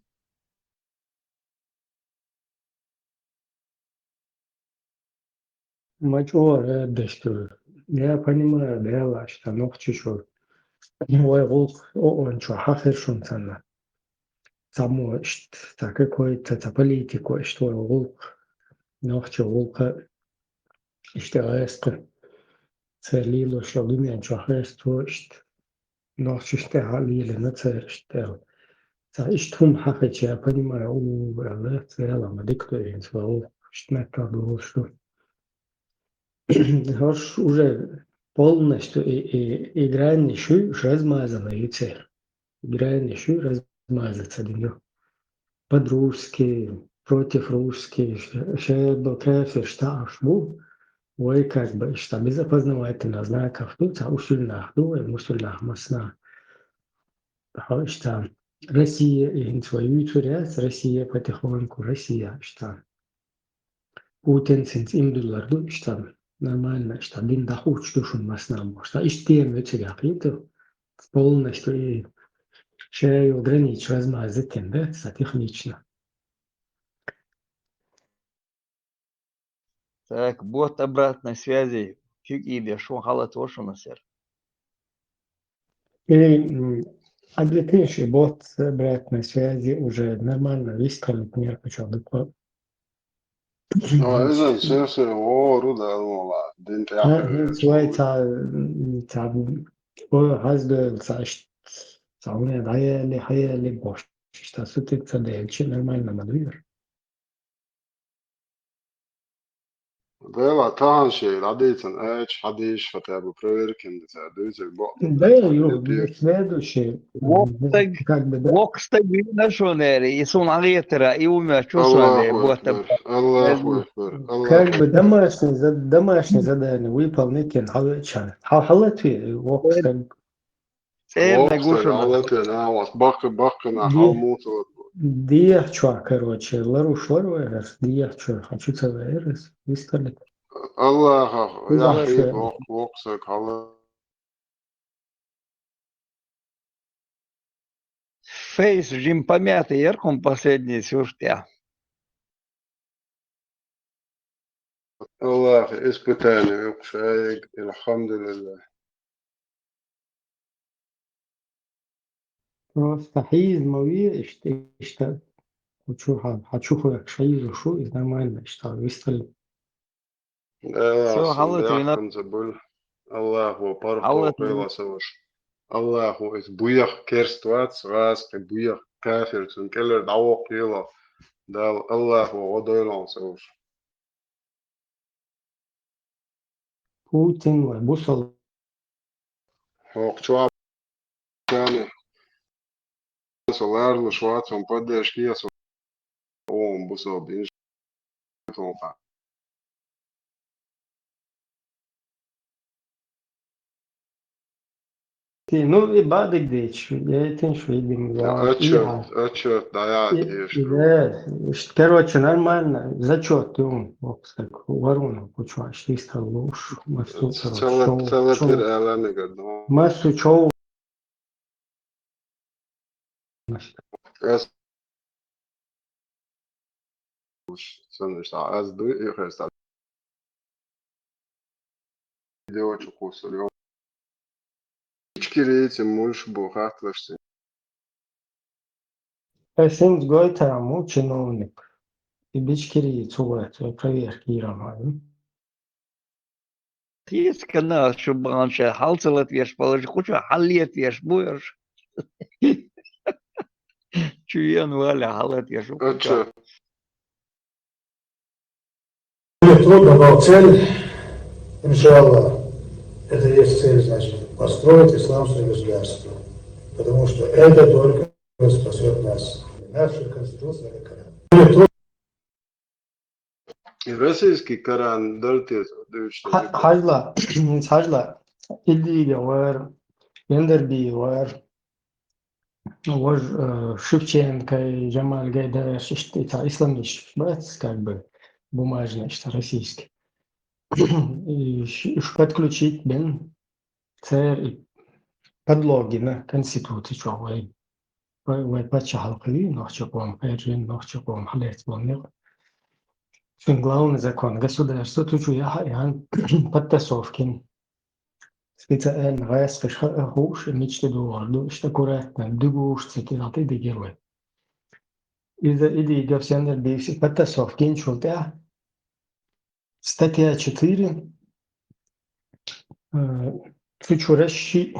Мачула, э, дестур. Я понимаю, да, лашта, нохчи шо. Ой, гулх, о, он чё, хахер шун цана. Само ишт, та какой-то, та политику ишт, ой, гулх. Нохчи гулха, ишт, гайск. Церлило шо, думен чё, хесту ишт. Нохчи ишт, халиле, на цер ишт. Ца ишт хум хахеча, я понимаю, у, Аллах, цела, ма диктует, слава, ишт, на каблу, что. Хош уже полностью и, и, и границы размазала и цель. Границы размазаться днё. Под русские, против русских, ше-, шеба, кафир, штаф, бу. Ой, как бы, что без опознавательных знаков, ну, ца усульнах, ну, ой, мусульнах, масна. Ха, что Россия, и свою цуряс, Россия потихоньку, Россия, что Путин синц имдуллар ду, ишта нормально, ишта дин дахуч душун маснам, ишта иштем вецега кийту, полностью и шею гранич размазать тенда, са технично. Так, бот обратной связи, фиг иде, шо халат вашу на сер. И, м, а две тысячи бот обратной связи уже нормально выстроить, не хочу. А, изан, сенсэ, о, руда, о, ла, дин тяха, а, э, свай ца, м, ца, о, хазбе, ца, ш-, ца, у меня даяли, хаяли, бош, ишта сутик ца дельчи, нормально, мадвир. Делахь, тахан шен дӀадийцина, аьлча, хьадийша, хотя бы проверкина деза, дуьйцург бакъ. Да, Юр, следующий. Вокстаг, Как бы, да. Вокстаг вина шонери, и суна гӀетара, и умя чу шонери, Аллаху вот там. Акбар, Аллаху Акбар, Аллаху Как бы Акбар. Домашнее, за- домашнее задание выполнить, кен хьалвечара. Хьал хьалатве, Вокстаг. Церна Вокстаг, гушуна. Аллаху Акбар, баккхи, баккхина, Ди- хьал муцалат. Дехчо, короче, ларуш варвайрас, дехчо, хочу ца вайрас, вистали. Аллаха, Аллах яхи, шоь. вок-, воксаг, хьала. Фейс жим помятый яр-кх хӀума последний сюжет. Аллаха, испытание, юкъ шайг, алхьамдулиллах. Просто хьийза ма ве, иштта, иштта, хьо чу хьа, хьо чу хьоькхуш хьийза шу, иза нормально, иштта, вистхила. Всё, хьалла тина. Бул. Аллаху пархо Хьалла къела саваш. Аллаху эс буях керст вац, гӀаз кхе буях кафир цун кӀелер дӀавоккхийла. Дала Аллаху гӀо дойлон саваш. Путин вай бусал. ХӀокху чохь царна со ларлуш вац, хьуна поддержка ес, хьуна бусал бинчу тохьа. Ти, ну, и бадыг дечу, я это шу идем, я, Отчет, я. Отчет дӀаяхьа И- дезаш. Да, ш- короче, нормально, зачет, ю, вот так, ворона, кучу, аш ты стал луш, массу, короче, Цала, шоу, цала шоу. тир алами гадно. Массу шоу. Ас. Сан аш аз ду и хеста. Девочку кусали. Ичкирийци муш бу хатлашти. Эсинц гойтарам ву чиновник. И бичкири цугойт, вай проверка йирам хьан. Кхийца канал шу баханча хьал ца латвеш балаш, кхуча хьал летвеш буйаш. Чу ен валя хьал латвеш. Отчет. Или трудно дал цель, иншаллах, это есть цель, значит, построить исламское государство. Потому что это только спасет нас. Наша Конституция, это Коран. Или трудно Российский Коран дальтес. Хьажла, хьажла, идига вар, Яндерби вар, вож, э, Шевченко, Джамаль Гайдар, иштта исламист бац, как бы, бумажный, иштта российский. И ш- ш- подключить бен цер и подлоги на конституцию, что вай, вай, вай пача халкы, нохча ком, хайржин, нохча ком, халец бон. Шин главный закон государства, тучу яха ян подтасовкин. Специально вайс кыш хуш, мечты дуор, ду, что аккуратно, дугуш, цитирал ты дигервай. Из-за иди гавсендер бивси подтасовкин чултя. Статья четыре. Э, Цучураши,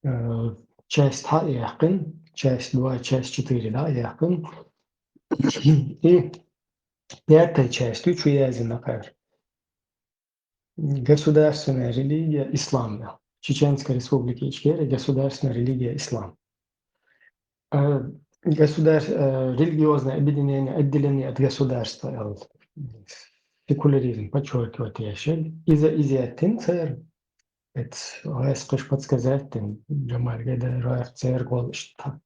э, часть ха яхкын, часть два, часть четыре, да, яхкын. И пятая часть, ты чу язина кар. Государственная религия ислам. Чеченской Республики Ичкерия государственная религия ислам. Э, государ-, э, религиозное объединение, отделение от государства, э, секуляризм, подчеркивать я ещё. Из-за изъятин цер, это, вайс кыш подсказать, тем, Джамаль Гайдар, цер гол, что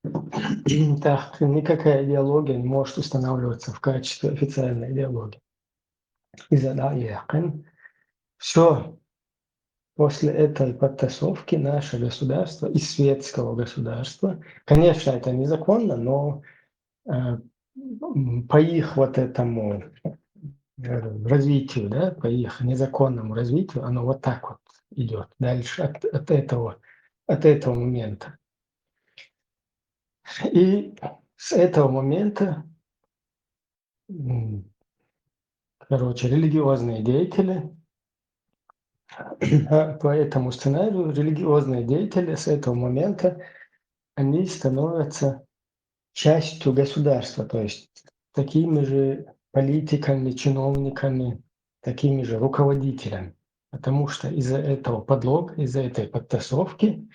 так никакая идеология не может устанавливаться в качестве официальной идеологии. Из-за да, яхкын. Всё. После этой подтасовки наше государство из светского государства, конечно, это незаконно, но, э, м, по их вот этому, э, развитию, да, по их незаконному развитию, оно вот так вот идёт дальше от, от этого, от этого момента. И с этого момента, м, короче, религиозные деятели, а, по этому сценарию, религиозные деятели с этого момента, они становятся частью государства, то есть такими же политиками, чиновниками, такими же руководителями. Потому что из-за этого подлога, из-за этой подтасовки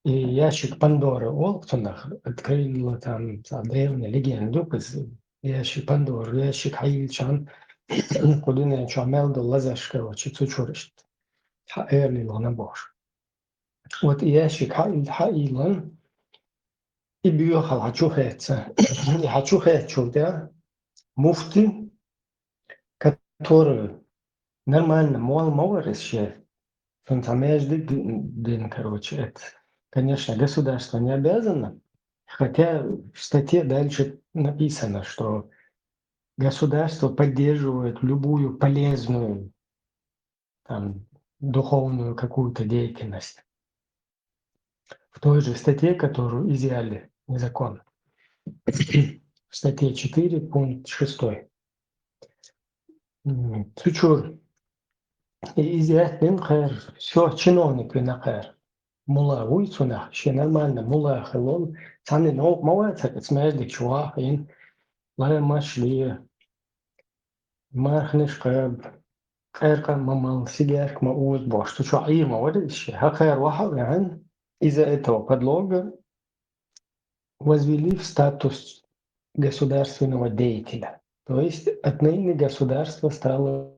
и ящик Пандоры олу цунах, открыла там ца древняя легенда, из ящик Пандоры, ящик хьайиллача, кху дуьнен чохь мел долу лазаш, короче, цу чуьра иштта хьаэрлийла бохуш. Вот и ящик хьа-, хьаийлан, и боьхалла хьа чу хеца. И хьа чу хецчул тӀаьхьа муфти, который нормально молла ма вара иза шен, цунна цхьа маьждиг ди-, дина, короче, это, конечно, государство не обязано, хотя в статье дальше написано, что государство поддерживает любую полезную там, духовную какую-то деятельность. В той же статье, которую изъяли незаконно. В статье четыре, пункт шестой. М, цу чуьра и изъять бина кхара, всё, чиновник вина кхара. Мулла вуй цунах, шен нормально мулла хилла, цхьанна новкъа ма вац, хӀара маьждиг чу вахийна, ламазаш де, марханаш кхаба, къаьркъа ма мала, сигаьрка ма уза бохуш, цу чохь Ӏийр ма вара иза шен. ХӀокхара вахьа а ваьхьна, из-за этого подлога возвели в статус государственного деятеля. То есть отныне государство стало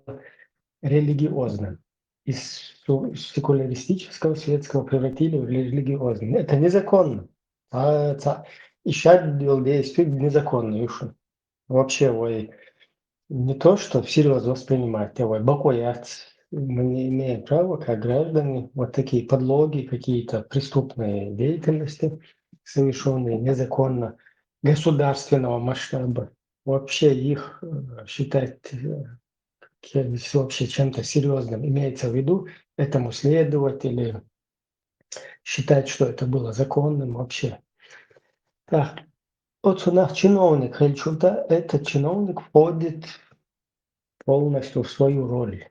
религиозным. Из су-, секуляристического светского превратили в религиозный. Это незаконно. А, ца-, и шаддел действие незаконно, Юшин. Вообще, вай не то, что всерьёз воспринимать, а вай бакъо яц. Мы не имеем права, как граждане, вот такие подлоги, какие-то преступные деятельности, совершённые незаконно, государственного масштаба, вообще их, э, считать, э, к-, вообще чем-то серьёзным. Имеется в виду, этому следовать или считать, что это было законным вообще. Так, оцунах чиновник хилча, этот чиновник входит полностью в свою роль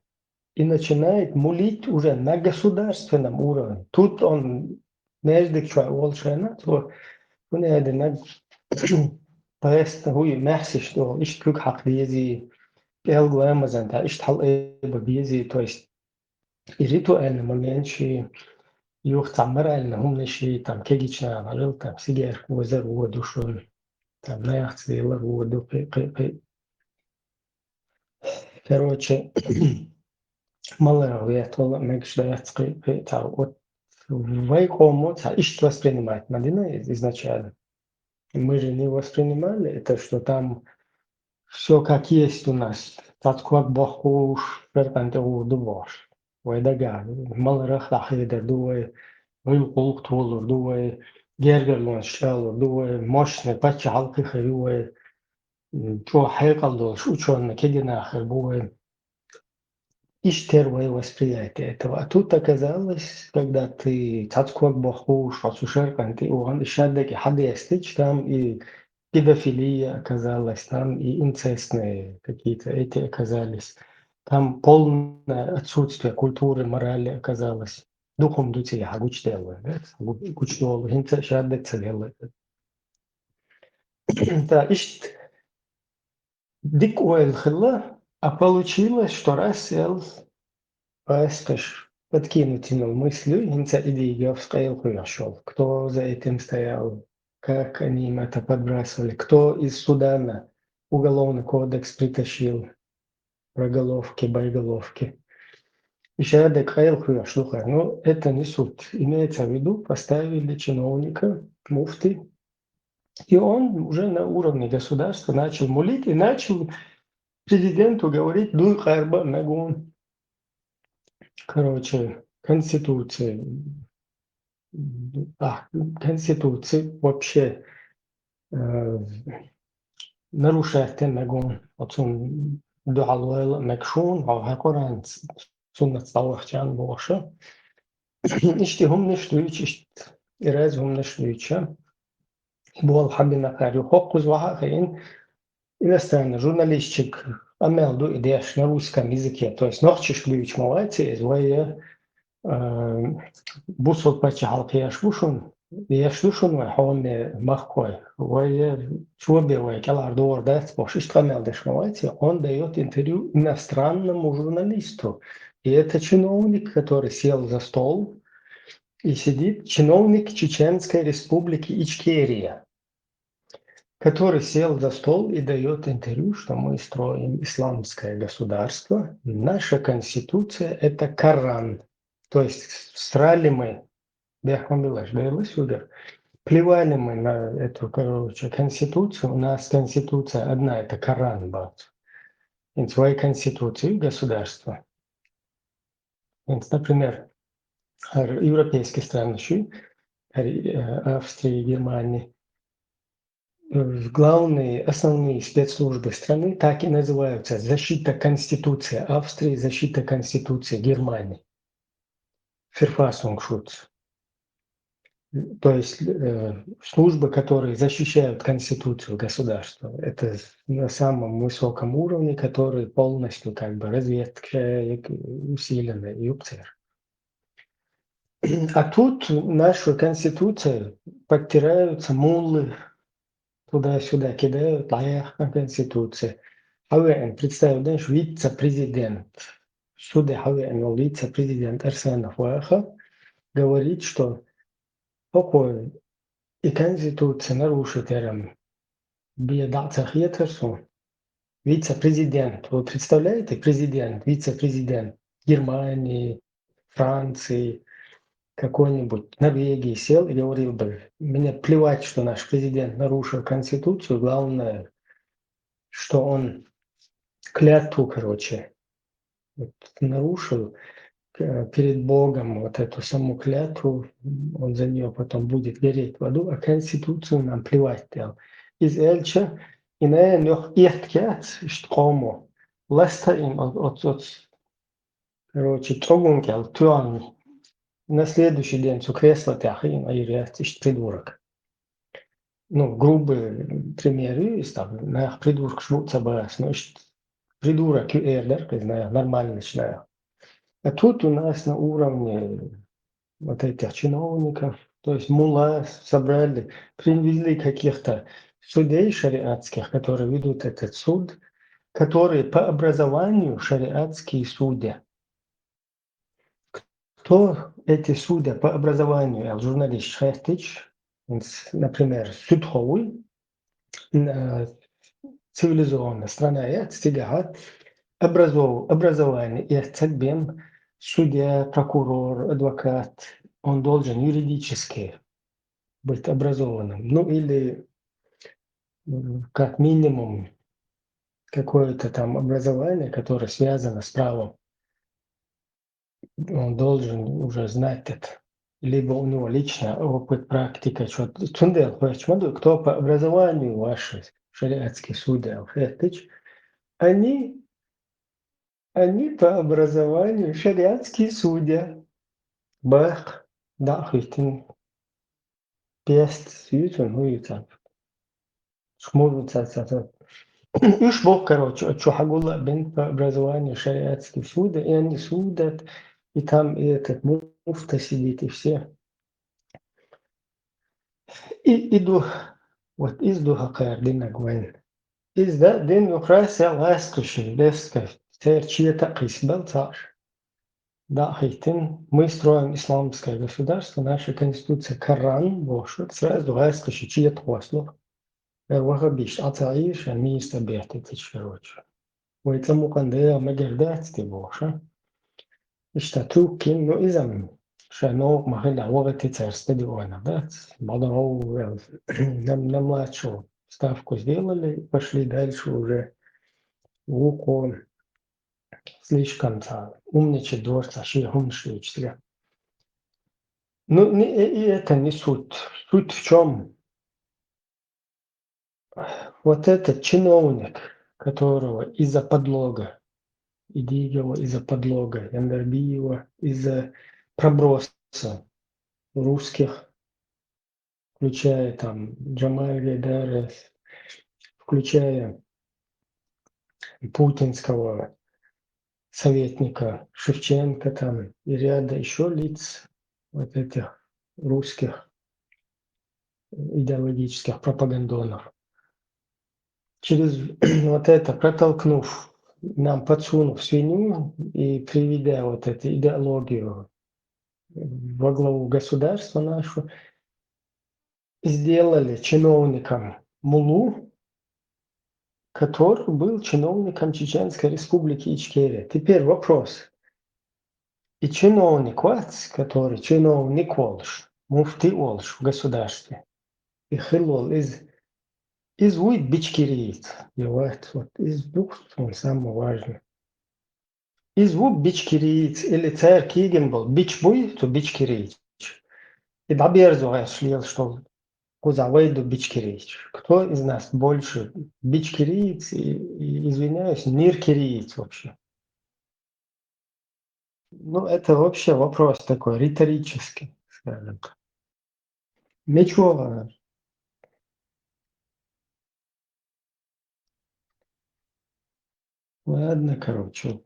и начинает мулить уже на государственном уровне. Тут он маьждиг чохь волчу хенахь, цо хӀун аьлла, наг паста хӀуй маьхсиш долу, иштта куьг хьакха дезий, пӀелг ламазан тӀехь иштта хьалаэба безий, то есть и ритуальный моменташ, юха цхьа моральный хӀуманаш, там, кегийчу нахана хилла, там, сигаьрка озар вон ду шуна, там, нахаца лелар вон ду, кхин, кхин, кхин. Короче, маларах вехала а мегаш дац, кхин, кхин, цхьа, вот, вай къомо цхьа иштта воспринимать ма дина иза изначально. Мы же не воспринимали это, что там всё как есть у нас. Цхьацца ког бохкуш, шаркъан тӀе гӀур ду бохуш. Вай дагахь маларах дӀахьедар ду вай, вуй гӀуллакх толур ду вай, гергарлонаш чӀагӀлур ду вай, мощный паччахьалкхе хир ю вай, м, чӀогӀа хьекъал долуш учёный кегий нах хир бу вай. Иштта яра вай восприятие этого. А тут оказалось, когда ты цхьацца ког бохкуш, хьо цу шаркъан тӀе а вахана, и шадерг и хьадестича, там и педофилия оказалась, там и инцестные какие-то эти оказались, там полное отсутствие культуры, морали оказалось. Дукха хӀума ду цигахь гучуделла, да? Гу-, гучудолу, хӀинца а шадерг ца делла. Да, иштта дика ойла хилла, а получилось, что раз эл пасташ подкинуть йина мысль, хӀинца и дийга йовс къайлакхоьхьуш йолу. Кто за этим стоял, как они им это подбрасывали, кто из Судана уголовный кодекс притащил, проголовки, боеголовки. И шадерг къайлакхоьхьуш ду хир. Ну, это не суть. Имеется в виду, поставили чиновника, муфти, и он уже на уровне государства начал мулить и начал президенту говорить: «Дуй къарба мегун». Короче, конституция, а, конституция вообще, э, нарушать мегун, оцун дуьхьал войла мегаш ву, хьо хьан Къуръан суннат дӀавахчан бохуша. Иштта хӀуманаш дуьйцу, иштта и раза хӀуманаш дуьйцу. Болу хьан бина кхара ю хӀокхуза вахьа а хиъна, иностранный журналистчик къамел ду и деш на русском языке. То есть нохчашка дуьйцу ма вац иза, вай, э, бусалба паччахьалкхеш бу шуна, Еш ду шуна вай хьоме махкой, вай чо бе вай кӀелхьардохур дац бохуш, иштта къамел деш ма вац, он даёт интервью иностранному журналисту. И это чиновник, который сел за стол и сидит, чиновник Чеченской Республики Ичкерия, который сел за стол и даёт интервью, что мы строим исламское государство, наша конституция — это Коран. То есть всрали мы, бехмобилаш, плевали мы на эту, короче, конституцию. У нас конституция одна, это Коран, бац. И свои конституции государства. Например, европейские страны, э, Австрии, Германии, э, главные, основные спецслужбы страны так и называются: защита Конституции Австрии, защита Конституции Германии. Verfassungsschutz. То есть э, службы, которые защищают конституцию государства. Это на самом высоком уровне, который полностью как бы разведка усилена и УПЦР. А тут нашу конституцию подтираются муллы, туда-сюда кидают, лаях конституция. А вы представь, знаешь, вице-президент, суде хьавеана вице-президент Арсенов ваха говорит, что окой и конституция нарушить эрам бе дӀа ца хетар су. Вице-президент, вы представляете, президент, вице-президент Германии, Франции, какой-нибудь Норвегии сел и говорил бы: мне плевать, что наш президент нарушил конституцию, главное, что он клятву, короче, вот, нарушил перед Богом, вот эту саму клятву, он за нее потом будет гореть в аду, а конституцию нам плевать делал. Из Эльча, и на нёх иет кец, что кому. Ласта им от, от, от, короче, трогун кел, туан. На следующий день цу кресло тяхи им айрец, ишт придурок. Ну, грубый пример, и став, нах придурок шмуца бас, ну, ишт придурок ю эрдер, не знаю, нормально начинаю. А тут у нас на уровне вот этих чиновников, то есть мула собрали, привезли каких-то судей шариатских, которые ведут этот суд, которые по образованию шариатские судьи. Кто эти судьи по образованию, журналист хеттич, например, судховый, цивилизованная страна, я цигахат, образов, образование, я цегбем, судья, прокурор, адвокат, он должен юридически быть образованным. Ну или как минимум какое-то там образование, которое связано с правом. Он должен уже знать это. Либо у него личный опыт, практика, что-то. Цундел, кто по образованию ваши шариатские судьи, они, они по образованию шариатские судьи. Бах, да, хитин. Пест, сюцун, хуюцан. Шмуру цацата. Уж бог, короче, чухагула бен по образованию шариатский суд, и они судят, и там и этот муфта сидит, и все. И иду, вот из духа кардина гвен. Из да дин украсия ласкуши, леска, сер чьи-то кисбел цаш. Да, хитин, мы строим исламское государство, наша конституция Коран, бошут, сразу гайска шичиет хвасло. Э, вахабиш, а ца иш, а ми стабиат эти чкарочу. Вай ца мукан да, мегер да, цти боша. Ишта трюкин, ну, изам, ша но махиля вагати цар стадиона, да, бадаров, нам, нам младшую ставку сделали, пошли дальше уже. Вуко слишком-то умничать дворца, ши хумши учителя. Ну, не, и это не суть. Суть в чем? Вот этот чиновник, которого из-за подлога, Идигова из-за подлога, Яндарбиева из-за проброса русских, включая там Джамаль Гайдаров, включая путинского советника Шевченко там и ряда еще лиц вот этих русских. идеологических пропагандонов. Через вот это протолкнув, нам подсунув свинью и приведя вот эту идеологию во главу государства нашу, сделали чиновником муллу, который был чиновником Чеченской Республики Ичкерия. Теперь вопрос. И чиновник вац, который чиновник волш, муфти волш в государстве. И хилол из, из уй бичкириец. И вот, вот из двух, он самое важное. Из ву бичкириец или царь киген был, бич буй, то бичкириец. И даберзо я слил, что куза вайду бичкириец. Кто из нас больше бичкириец и, и, извиняюсь, ниркириец вообще? Ну, это вообще вопрос такой риторический, скажем так. Ничего. Ладно, короче.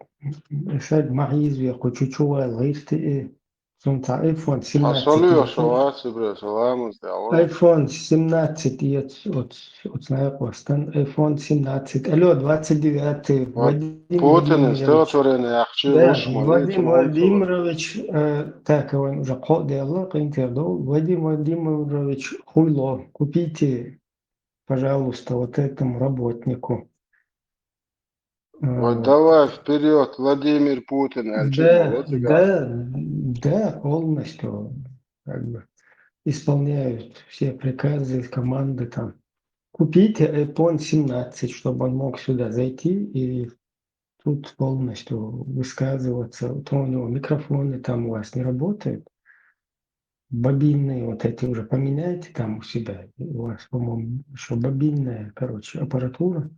Исаак Магьиз ве кучучувал гъирти и сунта iPhone семнадцать. Асалу яшава, сибре саламус, да, алло. iPhone семнадцать, я от, от, от знаю, Костан. iPhone семнадцать. Алло, двадцать девятый. Вадим Путин Владимирович. Стелотворение ахчи. Да, Вадим Владимирович, э, так, он уже кодела, Вадим Владимирович хуйло. Купите, пожалуйста, вот этому работнику. Вот давай вперед, Владимир Путин. Да, да, да, полностью как бы исполняют все приказы, команды там. Купите iPhone семнадцать, чтобы он мог сюда зайти и тут полностью высказываться. То у него микрофоны там у вас не работают. Бобинные вот эти уже поменяйте там у себя. У вас, по-моему, еще бобинная, короче, аппаратура.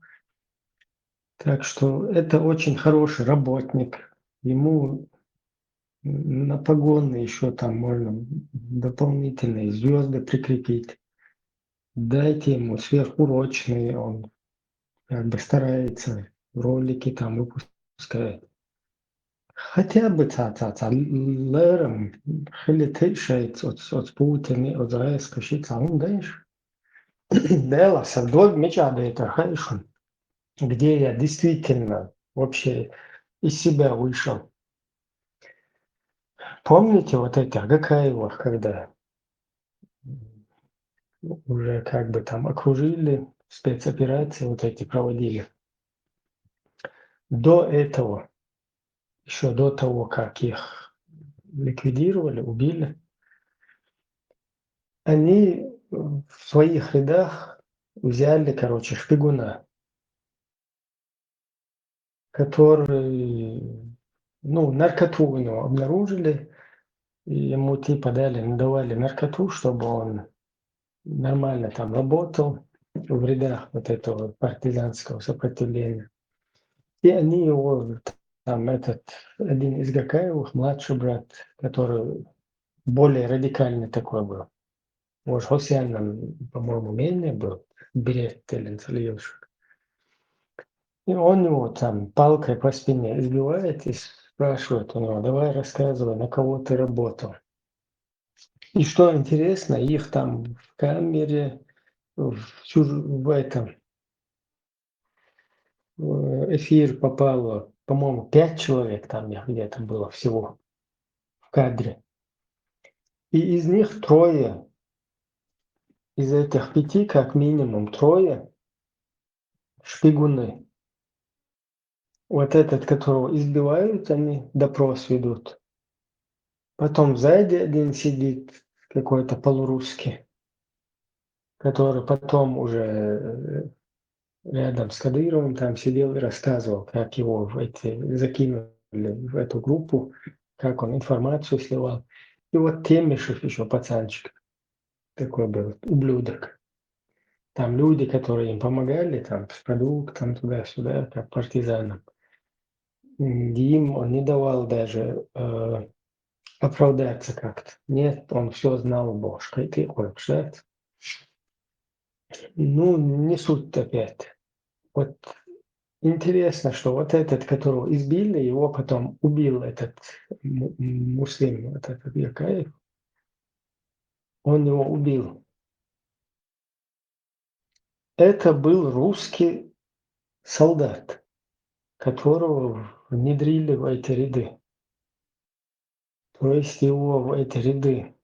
Так что это очень хороший работник. Ему на погоны еще там можно дополнительные звезды прикрепить. Дайте ему сверхурочные, он как бы старается, ролики там выпускает. Хотя бы ца, ца, ца, лером, хили тейшайц от, от Путина, от Зайска, ши ца, он, знаешь? Дела, садой меча да это хайшун. Где я действительно вообще из себя вышел. Помните вот эти Агакаевых, когда уже как бы там окружили, спецоперации вот эти проводили? До этого, еще до того, как их ликвидировали, убили, они в своих рядах взяли, короче, шпигуна, который, ну, наркоту у него обнаружили, и ему типа дали, ну, давали наркоту, чтобы он нормально там работал в рядах вот этого партизанского сопротивления. И они его, там этот, один из Гакаевых, младший брат, который более радикальный такой был. Может, Хосиан, по-моему, менее был, берет или цельёшек. И он его там палкой по спине избивает и спрашивает у него: «Давай рассказывай, на кого ты работал». И что интересно, их там в камере, в, сюр- в этом, в эфир попало, по-моему, пять человек там их где-то было всего в кадре. И из них трое, из этих пяти, как минимум, трое шпигуны. Вот этот, которого избивают, они допрос ведут. Потом сзади один сидит, какой-то полурусский, который потом уже, э, рядом с Кадыровым там сидел и рассказывал, как его в эти, закинули в эту группу, как он информацию сливал. И вот Темишев еще пацанчик такой был, ублюдок. Там люди, которые им помогали, там, с продуктом туда-сюда, как партизанам. М, им он не давал даже, э, оправдаться как-то. Нет, он все знал, бошка, и ты хочешь, да? Ну, не суть опять. Вот интересно, что вот этот, которого избили, его потом убил этот му- муслим, вот этот Якаев. Он его убил. Это был русский солдат, которого внедрили в эти ряды. То есть его в эти ряды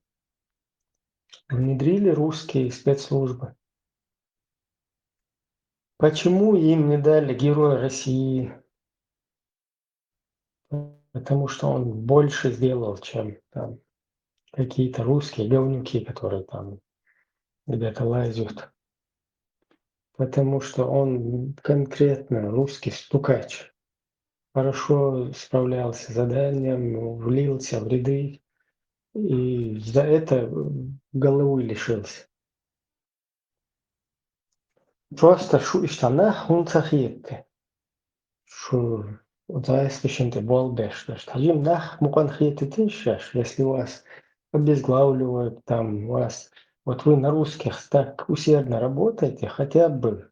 внедрили русские спецслужбы. Почему им не дали Героя России? Потому что он больше сделал, чем там какие-то русские говнюки, которые там где-то лазят. Потому что он конкретно русский стукач. Хорошо справлялся с заданием, влился в ряды, и за это головы лишился. Просто шу иштта нах хӀунда ца хетта? Шу оцу аьшпашна тӀе болх беш дерш. Хьажим, нах мукъана хетийтина шаьш, если вас обезглавливают, там, вас, вот вы на русских так усердно работаете, хотя бы,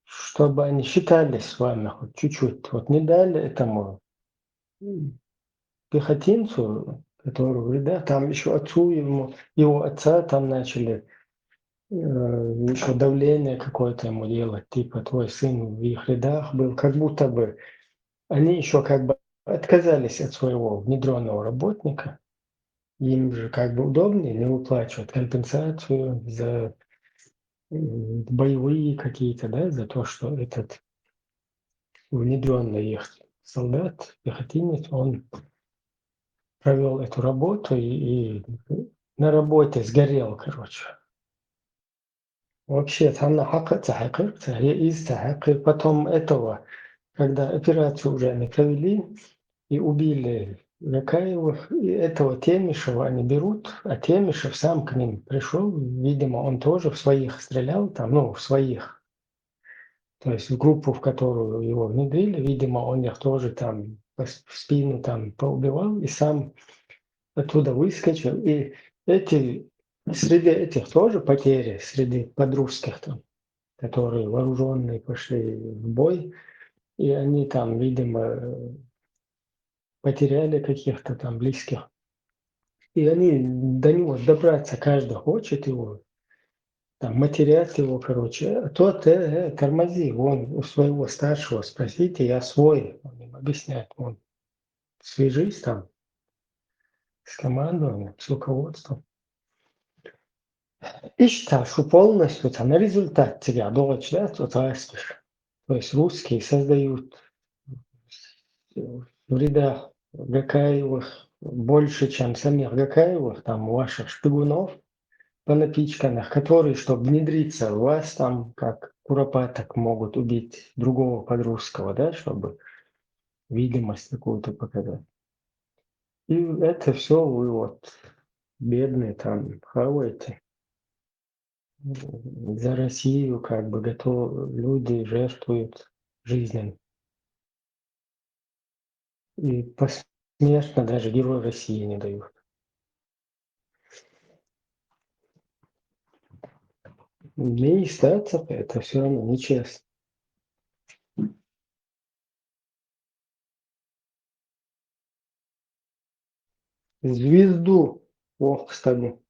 чтобы они считались с вами хоть чуть-чуть. Вот не дали этому, м, пехотинцу, который в рядах, там ещё отцу ему, его отца там начали, э, ещё давление какое-то ему делать, типа, твой сын в их рядах был, как будто бы они ещё как бы отказались от своего внедрённого работника. Им же как бы удобнее не выплачивать компенсацию за, м, боевые какие-то, да, за то, что этот внедрённый их солдат, пехотинец, он провёл эту работу и, и на работе сгорел, короче. Вообще, цхьанна хьакха а ца хьаькхира, ца хье-, иза ца хьаькхира. Потом этого, когда операцию уже они провели и убили Гакаевых, и этого Темишева они берут, а Темишев сам к ним пришёл, видимо, он тоже в своих стрелял, там, ну, в своих. То есть в группу, в которую его внедрили, видимо, он их тоже там по с-, в спину там поубивал и сам оттуда выскочил. И эти, среди этих тоже потери, среди подрусских там, которые вооружённые пошли в бой, и они там, видимо, потеряли каких-то там близких. И они до него добраться, каждый хочет его, там, матерят его, короче. А тот, э, э, тормози, вон у своего старшего спросите, я свой, он им объясняет, вон, свяжись там с командованием, с руководством. Иштта шу полностью цхьана результат цигахь догӀучу дац оцу гӀаскхаша. То есть русские создают в рядах Гакаевых больше, чем самих Гакаевых, там ваших шпигунов понапичканных, которые, чтоб внедриться в вас, там, как куропаток могут убить другого подрусского, да, чтобы видимость какую-то показать. И это всё вы вот бедные там хаваете. За Россию как бы готов-, люди жертвуют жизнью. И посмертно даже Герой России не дают. Не статься, это всё равно нечестно. Звезду воккха стаг ву.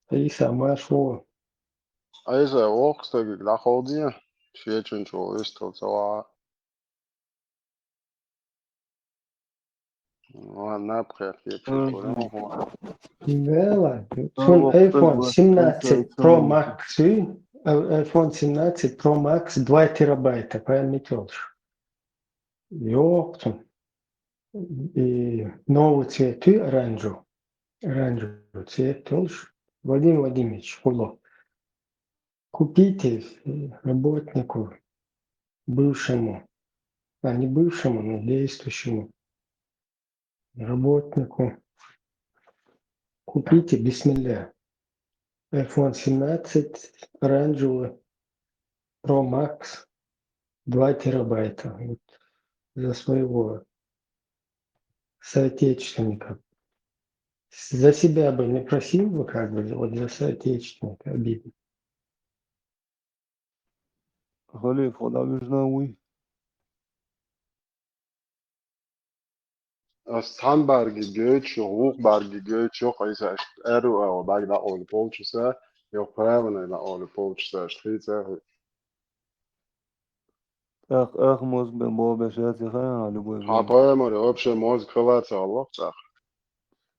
Айса, марша вогӀу. Айса, воккхачу стаге дӀаховдий, шечун чу вистал ца ваха. Ладно, напрягти. Мгм. Да ладно. Ну, цуьнан вот, iPhone семнадцать Pro Max, а, iPhone семнадцать Pro Max два терабайта память йолуш. Йоккха цуьнан. И новый цвет ю, оранжевый. Оранжевый цвет йолуш. Вадим Вадимович, хӀун ло? Купите, э, работнику, бывшему, а, не бывшему, но действующему работнику. Купите, бисмилля, iPhone семнадцать оранжевый Pro Max, два терабайта. Вот за своего соотечественника. За себя бы не просил бы, как бы, вот за соотечественника обидно. Халиф, хьо дӀавижна вуй? Ас цхьан бӀаргега гойтуш ю, вукху бӀаргега гойтуш ю, Ӏийса, аша аьрру агӀор бӀарг дӀакъовла полчаса, я правоной дӀакъовла полчаса, аша хийца а хи. ТӀаккха ах мозга бен боху беш яц и хаа, любой Хьан время. Пайхамаре вообще мозга хила ца гӀаллакх цӀаккха?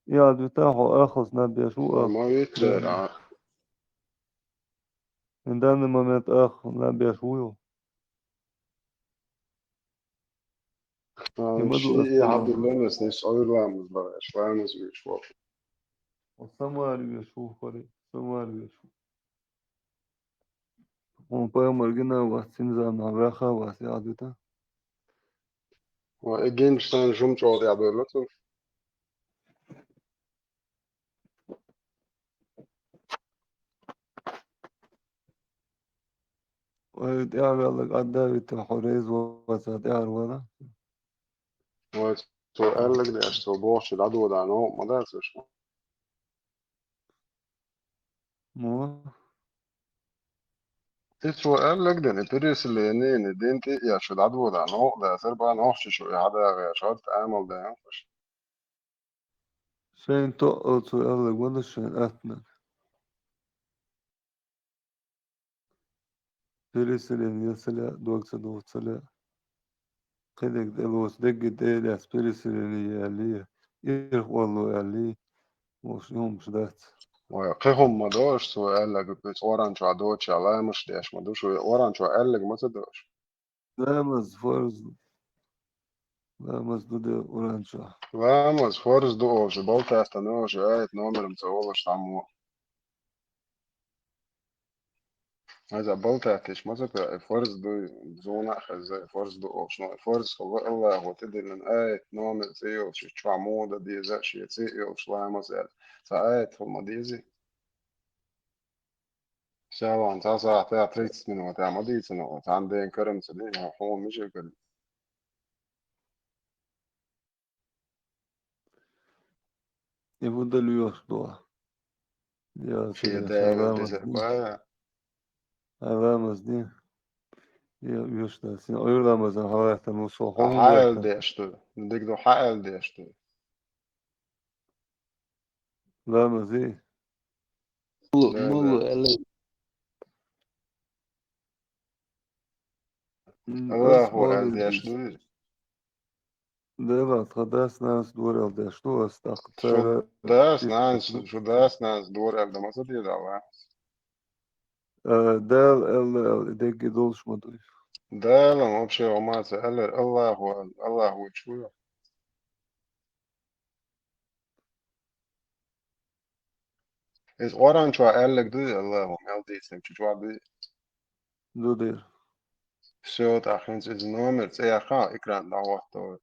И Ӏадвита хьо ахлас наб беш ву, Ма ах. Ма витта дера. И данный момент ах наб беш ву ю? Ха, И ма ду ши ас и хьабдулланас нис ойр ламаз бара, аш ламаз веш ву. Ас самари веш ву, хари, самари веш ву. Хьуна пайхамар гина вац, цуьнан заманахь ваьхна вац, яхьа дуьту? Ва и гинчу сан жума чӀогӀа тӀехь бевлла цунах. Ой, тӀаьхьаваьлларг Ӏадда витта, хьо реза вацахь тӀаьхьара вара. Вай, цо аьлларг деш, цо бохучу дӀадодахь новкъа ма дац аша. Мо? И цо аьлларг дина, и переселение, и дин тӀе а еш, дӀадодахь новкъа дацара, бан нохчи шу и хьадагӀа еш, хӀотта амал даьхна аша. Шайн тоъал цо аьлларг ма ду шайн атта нах. Переселение ца лаьа, дог ца доху ца лаьа. Кхидерг тӀелоцу дерриге тӀе а лаьцна переселение аьллий, ирх олло аьллий, вовшийн хӀуманаш дац. Вай, кхин хӀума ма до аша цо аьлларг, иза Къуръан чохь доцучохь ламазаш деш ма ду шу, Къуръан чохь аьлларг ма ца до аша. Ламаз фарз ду. Ламаз ду де Къуръан чохь. Ламаз фарз ду олуш, балтаста нохча аят номерам ца олуш цхьаммо. Хьайза балтатиш ма ца кхоьу, и фарз дуй, зуна а хеза, и фарз ду олуш, но и фарз хилла Аллахо тӀедиллина аят номер цӀе йолуш, чохь муха дан деза, шен цӀе йолуш ламаз аьлла. Цхьа аят хила ма дезий? Селхана цхьа сахьтехь тридцать минутехь ма дийцина, цхьана ден карам ца дина, хьуна мича карам. И хӀун дан лоьхуш ду? Я, Шен я, Дала ламаз деза дин. Хьайн ламаз дин. Я, уьш дан. Син ойр ламазан хьалаьттан ву со, хьо хӀун хьаьл лаьттан? Деш ду? Диг ду хьаьл деш ду? Ламаз и? Мулла, Да, мулла да. Аьлла. М, Аллаху ас аьл деш ду? Дела, тхан дас-нанас дора аьлла деш ду ас, тӀаккха цара Шу дас-нанас, шу дас-нанас дора аьлла дан ма ца деза Аллахас. Э, Дала аьлла аьлла, и дегге долуш ма дуй. Дала вообще хӀума ца аьллера, Аллаху аьлла, Аллаху вуьйцуш ву. Иза Къуръан чохь аьлларг дуй, Аллахо мел дийцинарг чу чохь дуй? Ду дера. Всё, тӀаккха хӀинца иза номер цӀе яххахьа, экран дӀахӀотто.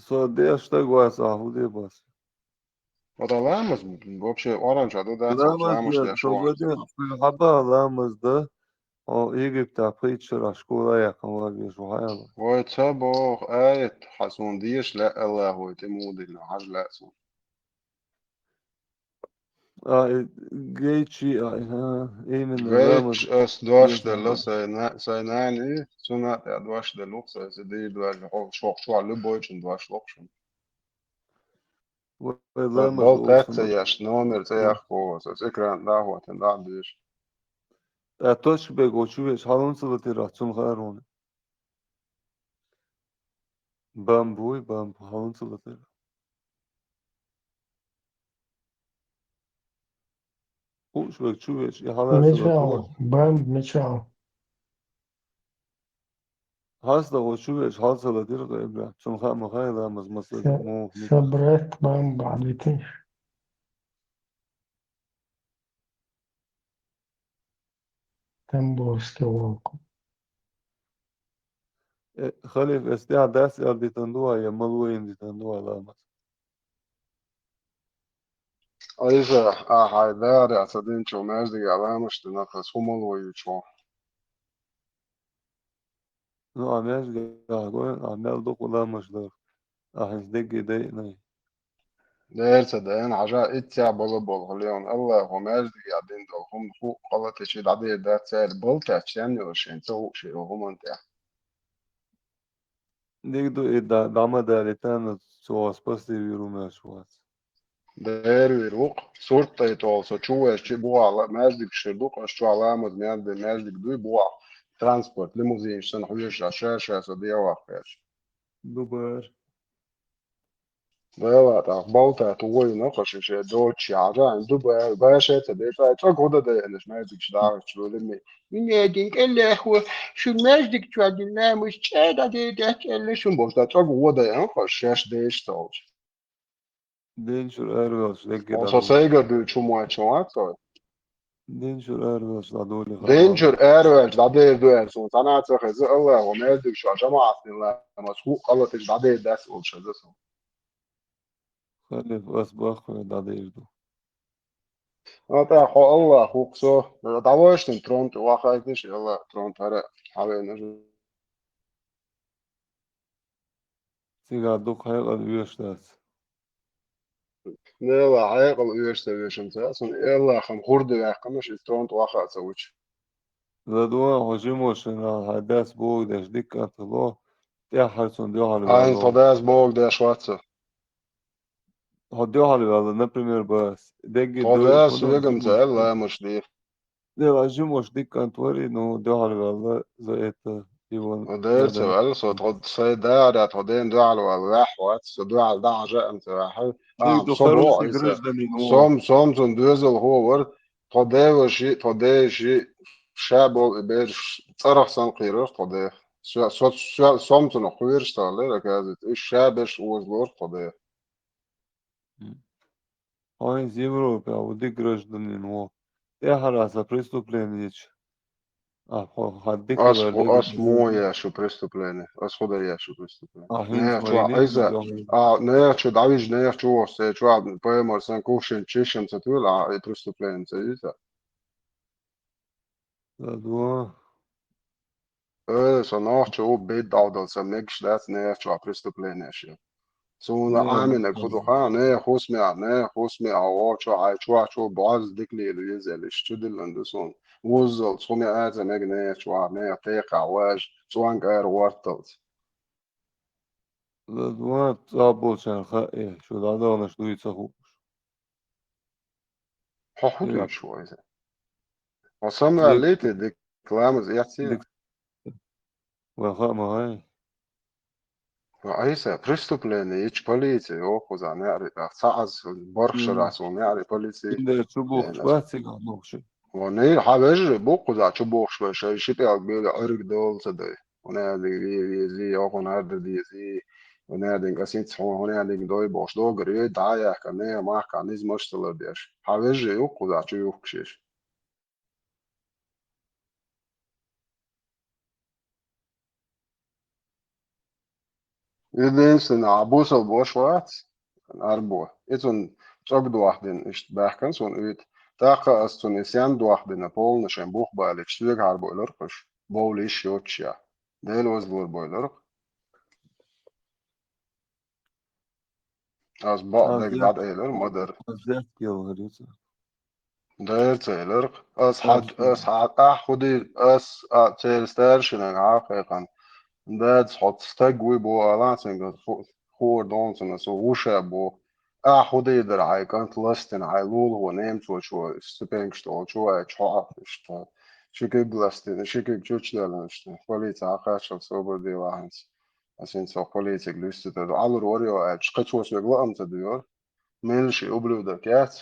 Со деш стаг вац ахь, хӀун де бац? Хьо дан ламаз, вообще, Къуръан чохь ду дац, Ламаз ламаз де, деш со вац. Ладе, хьуна хьаба ламаз дан, хьо Египтехь пхийтта шарахь школа яьккхина ван веза, хьо хьаяла. Вай ца боху аят, хьан суна деша лаьа Аллахо тӀе муха диллина, хьажа лаьа суна. А, и гайчи, а, и, а, именно Гайчи ламаз ас дош деза делла ламаз. Сайн на-, сайн нана и, цунна тӀе дош делла ву сайн, сан дийр дош, хьо, шох чохь любойчун дош лохушун. Вай Сан ламаз болу олуш дац ца ма еш, номер цӀе М. яххо, сан экран дӀахӀоттина дӀа а деш. Ткъа точка бегочу веш, хьалунца латира, цунна хаарона. Бамба вуй, бамба, хьалунца латира. Хууш верг чу веш, и хьалаца Мичал, латора. Бамба, мичал. Хьаста гӀо чу веш, хьалца латира кху Ибрахим. Цунна хаа ма хаьа, ламаз маслаза Ша-, муха мича. Шабрат Бамба бахьа дитина. Тамбовский волк. Э, халиф, эс тӀехь дац аьлла дитан ду а, я малвоин дитан ду а ламаз? Айса, а, хьайн дагӀарехь ца динчу маьждиге ламаш дина, хӀун малвоюьйту хьо? Ну, а маьждигехь гой, а мел дукха ламаш дар. А хӀинца дегге дайъинай. Дера ца дайна, хьажа, итт сахь бала болу хьуна, Аллахо маьждигехь дина долу хӀума хӀуъа гӀалатичи дӀадийр дац цара, балтаьчча сенна йолу шайн ца хууш йолу хӀуманна тӀехь. Дика ду и да-, дӀа ма далийтана, цо спасти вийр ву моьттуш вац. Дера вийр ву-кх, сурт тӀе тӀолу со чу ваьшчи бухахь ла-, маьждиг шуьра ду-кх, аш чохь ламаз мел де маьждиг дуй бухахь, транспорт, лимузинаш санна хьоьжуш, ша-ша со дегӀ ваккхаьчча. Ду бара. Дела тӀаккха балтата война кхаша ше доцчи хьажа, ду бара, баша ца деш, ай, цӀа гуда деанаш маьждигаш дахарчу луьлимми. Минедин кӀеллехо, шу маьждиг чохь дина ламаз чӀе дӀадийр дац аьлла, шун бохуш, ткъа цӀа гуда деан кхаша шаьш деш ца олуш. Динчуьра араваьлча дегге Со дӀадуьйгу. Сайгара дуьйцу хӀума вац, хӀун вац со? Динчуьра араваьлча дӀадуьйгу. Динчуьра араваьлча дӀадийр ду аьлла суна. Цхьана а ца хеза, Аллахо маьждиг чохь жамаӀат дина ламаз хӀуъа гӀалатичи дӀадийр дац олуш хеза суна. Халиф, ас баккхаве дӀадийр ду. А тӀаккха хьо Аллах ву-кх со, дӀавоьшна трон тӀе вахайташ, Аллах трон тӀера хьавеана. Цигахь дукха хьекъал оьшуш дац. Дела, хьекъал оьшуш ца вешан ца, сан Аллахам хурда ваьккхина, ши трон тӀе ваха а ца вучу. Ладуан, хьо жимошина хьайн дас боху деш дика кӀант ло, тӀаьххьара цунна дуьхьал Хьайна ваьлла. Тхо дас боху деш вац со. Хьо дуьхьал ваьлла, например, бас. Дегги Тхо дойла, дас хӀун веган ца аьлла, ламаш де. Дела, жимош дика кӀант вари, ну, дуьхьал ваьлла, за это, и вон, Дера ца ваьлла, со тхо сайн дара, тхо ден дуьхьал ваьлла, ваьхь вац, со дуьхьал дӀа хьажа ам ца ваьхьа. Дегги А, ду со боху, хороший Ӏийса. Гражданин ву. Сом, сом цун доьзал хо вар, тхо деваши, тхо деши, ша болу и бераш цӀарах санна кхийрар тхо дех. Со, со, со, сом цунах кхоьруш ца хилира, оказывается, уьш ша берш озалора тхо дех. М. Хьо хӀинца Европе а ву дика гражданин ву. ТӀаьхьара сан преступление йича. А, хьо, хьан дика Ас вара ху-, дика ас гражданин. Муха еш ю преступление? Ас ху дан еш ю преступление? А, хӀинца Нех ма чу йиний, айса, ма йиний. А, нех чу дӀавижа, нех чу воху, се чу а паймар сан кувшин чишан ца туьйла, а, и преступление ца йита? Ладуан. Э, со нохчо ву, бед дӀавдал, сан мегаш дац нех чохь преступление шен. Суна Не, Ӏаминарг хӀун ду хаьа, нех хӀусамехь, нех хӀусамехь, о, чохь, ай, чохь чу бӀозза дика лела веза аьлла, иштта чу диллина ду суна. Вуззалц, хӀума яа ца мега нех чохь, нех текхахь важа, цӀонга ара гӀорталц. Ладуан, цӀа болчарна хаьа, шу дӀадаханаш дуй ца хууш. Хьо хӀун Дела. Дуьйцуш ву иза? Хьо самаваьллий те дика ламаз эцций? Дика. Вай хаьа ма гӀай. Ва Ӏийса, преступление йича полици йоху кхуза неӀари тӀаккха. Ца Ӏаз барх Мм. Шарахь суна неӀари полици. Цундела чу бухуш Э, бац цигахь бохуш. Ва не, хьан вежарий бу кхуза чу бухуш бай, шайн ши пӀелг бевлла Ӏуьрг долу ца дай. ХӀунда аьлла вези, йохун хӀара дан дези, хӀунда аьлла кӀасинца хьо, хӀунда аьлла дой бохуш, догар ю, дӀа а яхка, нехан махкахь низамаш а ца лардеш. Хьан вежарий ю кхуза чу юхкуш еш. Единственное, а бусал бош вац, арбо. И цун цӀог дохдина, иштта баьхкан суна уьйту. ТӀаккха ас цун и сен дохдина, полна шайн бух балийча, соьга хьарбойлар кхуш, бовлийш йоцуш я. Дела вазлур бойлар. Ас бакъ Ас дерг дерг дӀадаьлар, ма дара. Ас дерг йолхур ю цо. Дера ца элира-кх. Ас хьад-, Ас ас хьа-, ахь хӀу дийр, ас, а, церан старшинага хьа а кхайкхина. Дадас хьо стаг вуй боху алахьа цуьнга ху-, хуур долу цунна, со вуша боху. Ахь хӀу дийр дара хьайн кӀант ластина, хьайн лулахо немцочо, ступенькаш долчо, аьлча хьо а иштта. Ши куьг ластина, ши куьг чучудаьлла иштта. Полице хьакхаччалц собар дийла ахьанца. Ас хӀинца хьо полицига луьсту ца ду. Ӏалур вара йо аьлча, кхин цо соьга лаам ца дуьйгӀара. Меллаш и ублюдок яц,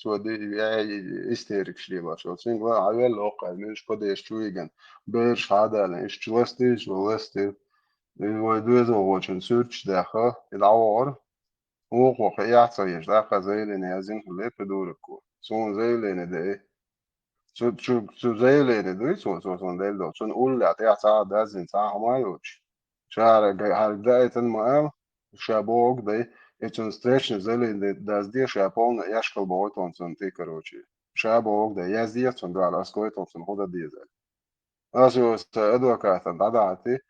цо ди-, э, истерикаш лелош йолу. Цуьнга ла хьан велла оккха, меллаш падеш чу виган, бераш хьадалин, иштта чу ластийша, ван ластийла. И вай доьзалхочун суьрташ даьхха, и дӀавахара. Вукхо кхин эхь ца еш, тӀаккха заявление яздина хилла придурокко. Суна заявление дай. Цу, цу, цу заявление дуй, цо, цо суна делла долу. Цунна уллехь тӀехь цхьа а даздина, цхьа а хӀума а йоцуш. Ша хьара га-, хьара даийтина ма аьлла, ша бохург дай. И цунна встречный заявление дазде, ша полна эшкал бохуьйту хьуна цунна тӀе, короче. Ша бохург дай, яздехьа цунна дуьхьал, ас гойту хьуна цунна хӀун дан деза. Ас йо сан адвокатан дӀадахьийти,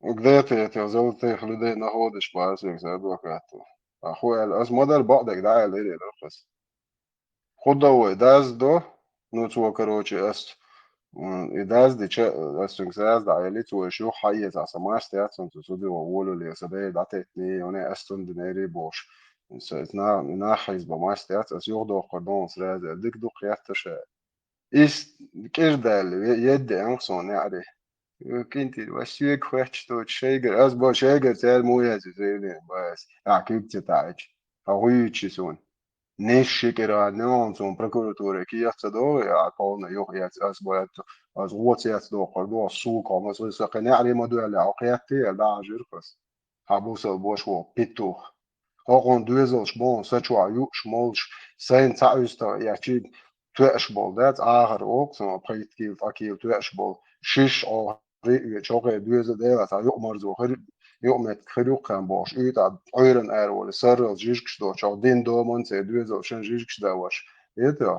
где ты этих золотых людей находишь, боху ас йо сан адвокатан. А хӀу аьлла, ас ма дара бакъдерг дӀааьлла, ира, ира хас. ХӀу до вай, даза до? Ну, цо, короче, ас, м, и даза дича, ас цуьнга саза дӀаелли, цо иш юха хьаэца, аса маста яц, цунца цу дио волале, аса бер дӀатеттний, уни ас цунна динери бохуш. Аса на-, нах хьийза бан маста яц, ас юха доккхур ду, сразу, дика ду кхетта ша. Ис кӀира даьлла, ве-, едда аьнна суна неӀаре. Кхин тӀера, вай соьга хоьттуш доцуш шайгара, ас бо шайгара цара мух язйо заявление бац. А, куьг ца таӀича. Хьо гӀуьйчи суна. Неш ши кӀира а неон суна прокуратуре кхета ца догӀу, а, полна юха яц, ас бо яц, ас гӀо ца яц доккхур ду, ас сука, ас виса кхин неӀаре ма дуьлле, хьо кхетти, а, дӀа а жуьрхас. Хьан бусал бош ву, петух. Хьо хьуна доьзалш боху, са чохь юуш молуш, сайна цхьа уьстагӀ эчиг тоьаш болу, дац, ахар окху, сан пхийтта кийла, ткъа кийла тоьаш болу, шиш Ӏохари а оьцу, хьокхе доьзал дела, цхьа юкъамарзо хир, юкъаметтиг хир юккхаьн бохуш, уьйтӀа Ӏуьйран араволу, саррал жижигаш доцу, хьо дин доман церан доьзал шан жижигаш дан ваша. Ито?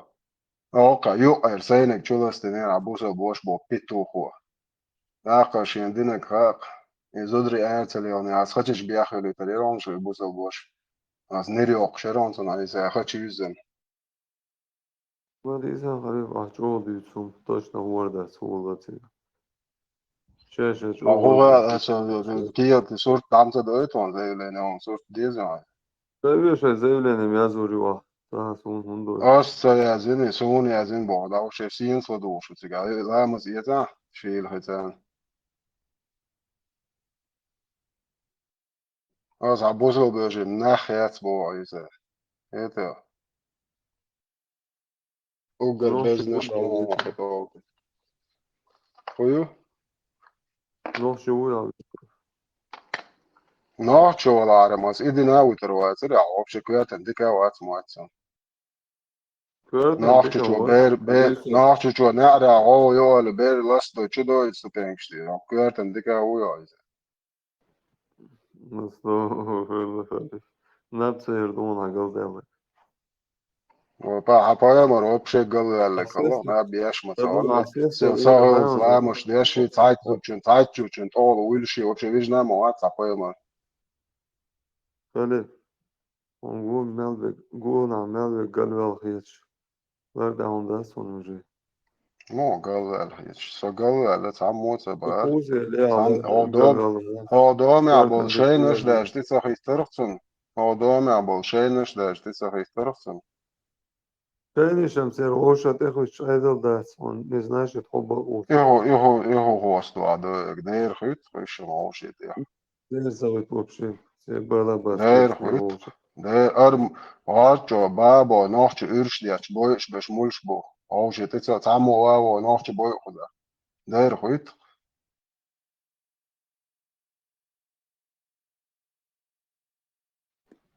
Окха, юкъара сайниг чуластина, а бусал бош боху петухо. Нахка шен динаг хакъ, и зударий ара ца лелхина, ас хачаш бехвелуьйтар яра хьуна шуьга бусал бош. Ас нир йоккхуш яра хьуна цунна, аса хача юьззина. Вализа гӀариб а чӀогӀа дуьйцу хӀума, точно хӀора дац хӀула цига. Ша-ша А чӀогӀа хӀула дуьйцу. Аса кият сурт дам ца дойту хьуна, заявление хьуна сурт деза хьуна. Ца вешай заявление язур ю ахь. Ца суна хӀунда дойду? Ас ца яздина, суна яздина боху, да, вообще сенца ладугӀуш ву цига. Ламаз эца, шийла хецан. Аса бусал бежи нах яц боху иза. Это. Уггар Нохчи безнаш хӀун боху? Хую? Нохчи вуй ала. Нохчи валара мас, и дина вуьтар вацара, а вообще коьртан дика вац мацсан. Коьртан Нохчи дика чо вац. Бер, бер, Дика. Нохчи чо неӀара гӀо йоали бер лас до чу дойту ступенькаш тӀера. Коьртан дика вуй иза. Наб церан дуна галдаьлла. Опа, хьан пайхамар вообще галваьлла, Ас калла, эсна. Наб еш ма Ас цо, эсна. Ас эсна. Сел сахал Ас эсна. Ламаш деши, цхьайтта зудчун, цхьайтта зудчун, тӀола вуьлши, вообще вижна ма вац, цхьа пайхамар. Халиф, хьуна гуна мел бе-, гуна мел бе галваьлла хеташ. Лар даун дац хьуна уже. Мо галваьлла хеташ. Со галваьлла, цхьаммо ца бара. Кузел, я, Цхьам-, ла-, хьо дом-, галваьлла. Хьо домехь Галваьлла болу шайнаш хеташ. Даьш тӀе ца хиттарх цунна. Хьо домехь болу шайнаш даьш тӀе ца хиттарх цунна. Шайнаш ам церан вовша тӀе хуьттуш Ӏедал дац, хьуна не значит хьо бакъ ву. Ихо, ихо, ихо хосту а доьга. Дера хуьтту, кхуьйшина вовший тӀе. Дера ца хуьтту вообще. Церан бала бац, Дера вовша хуьтту. вовша. Дера ар-, гӀарчо, бабо, нохчи уьрш дечу, бойуш беш муьлш бу. Вовший тӀе ца, цхьаммо ваво, нохчи бойу кхуза. Дера хуьтту.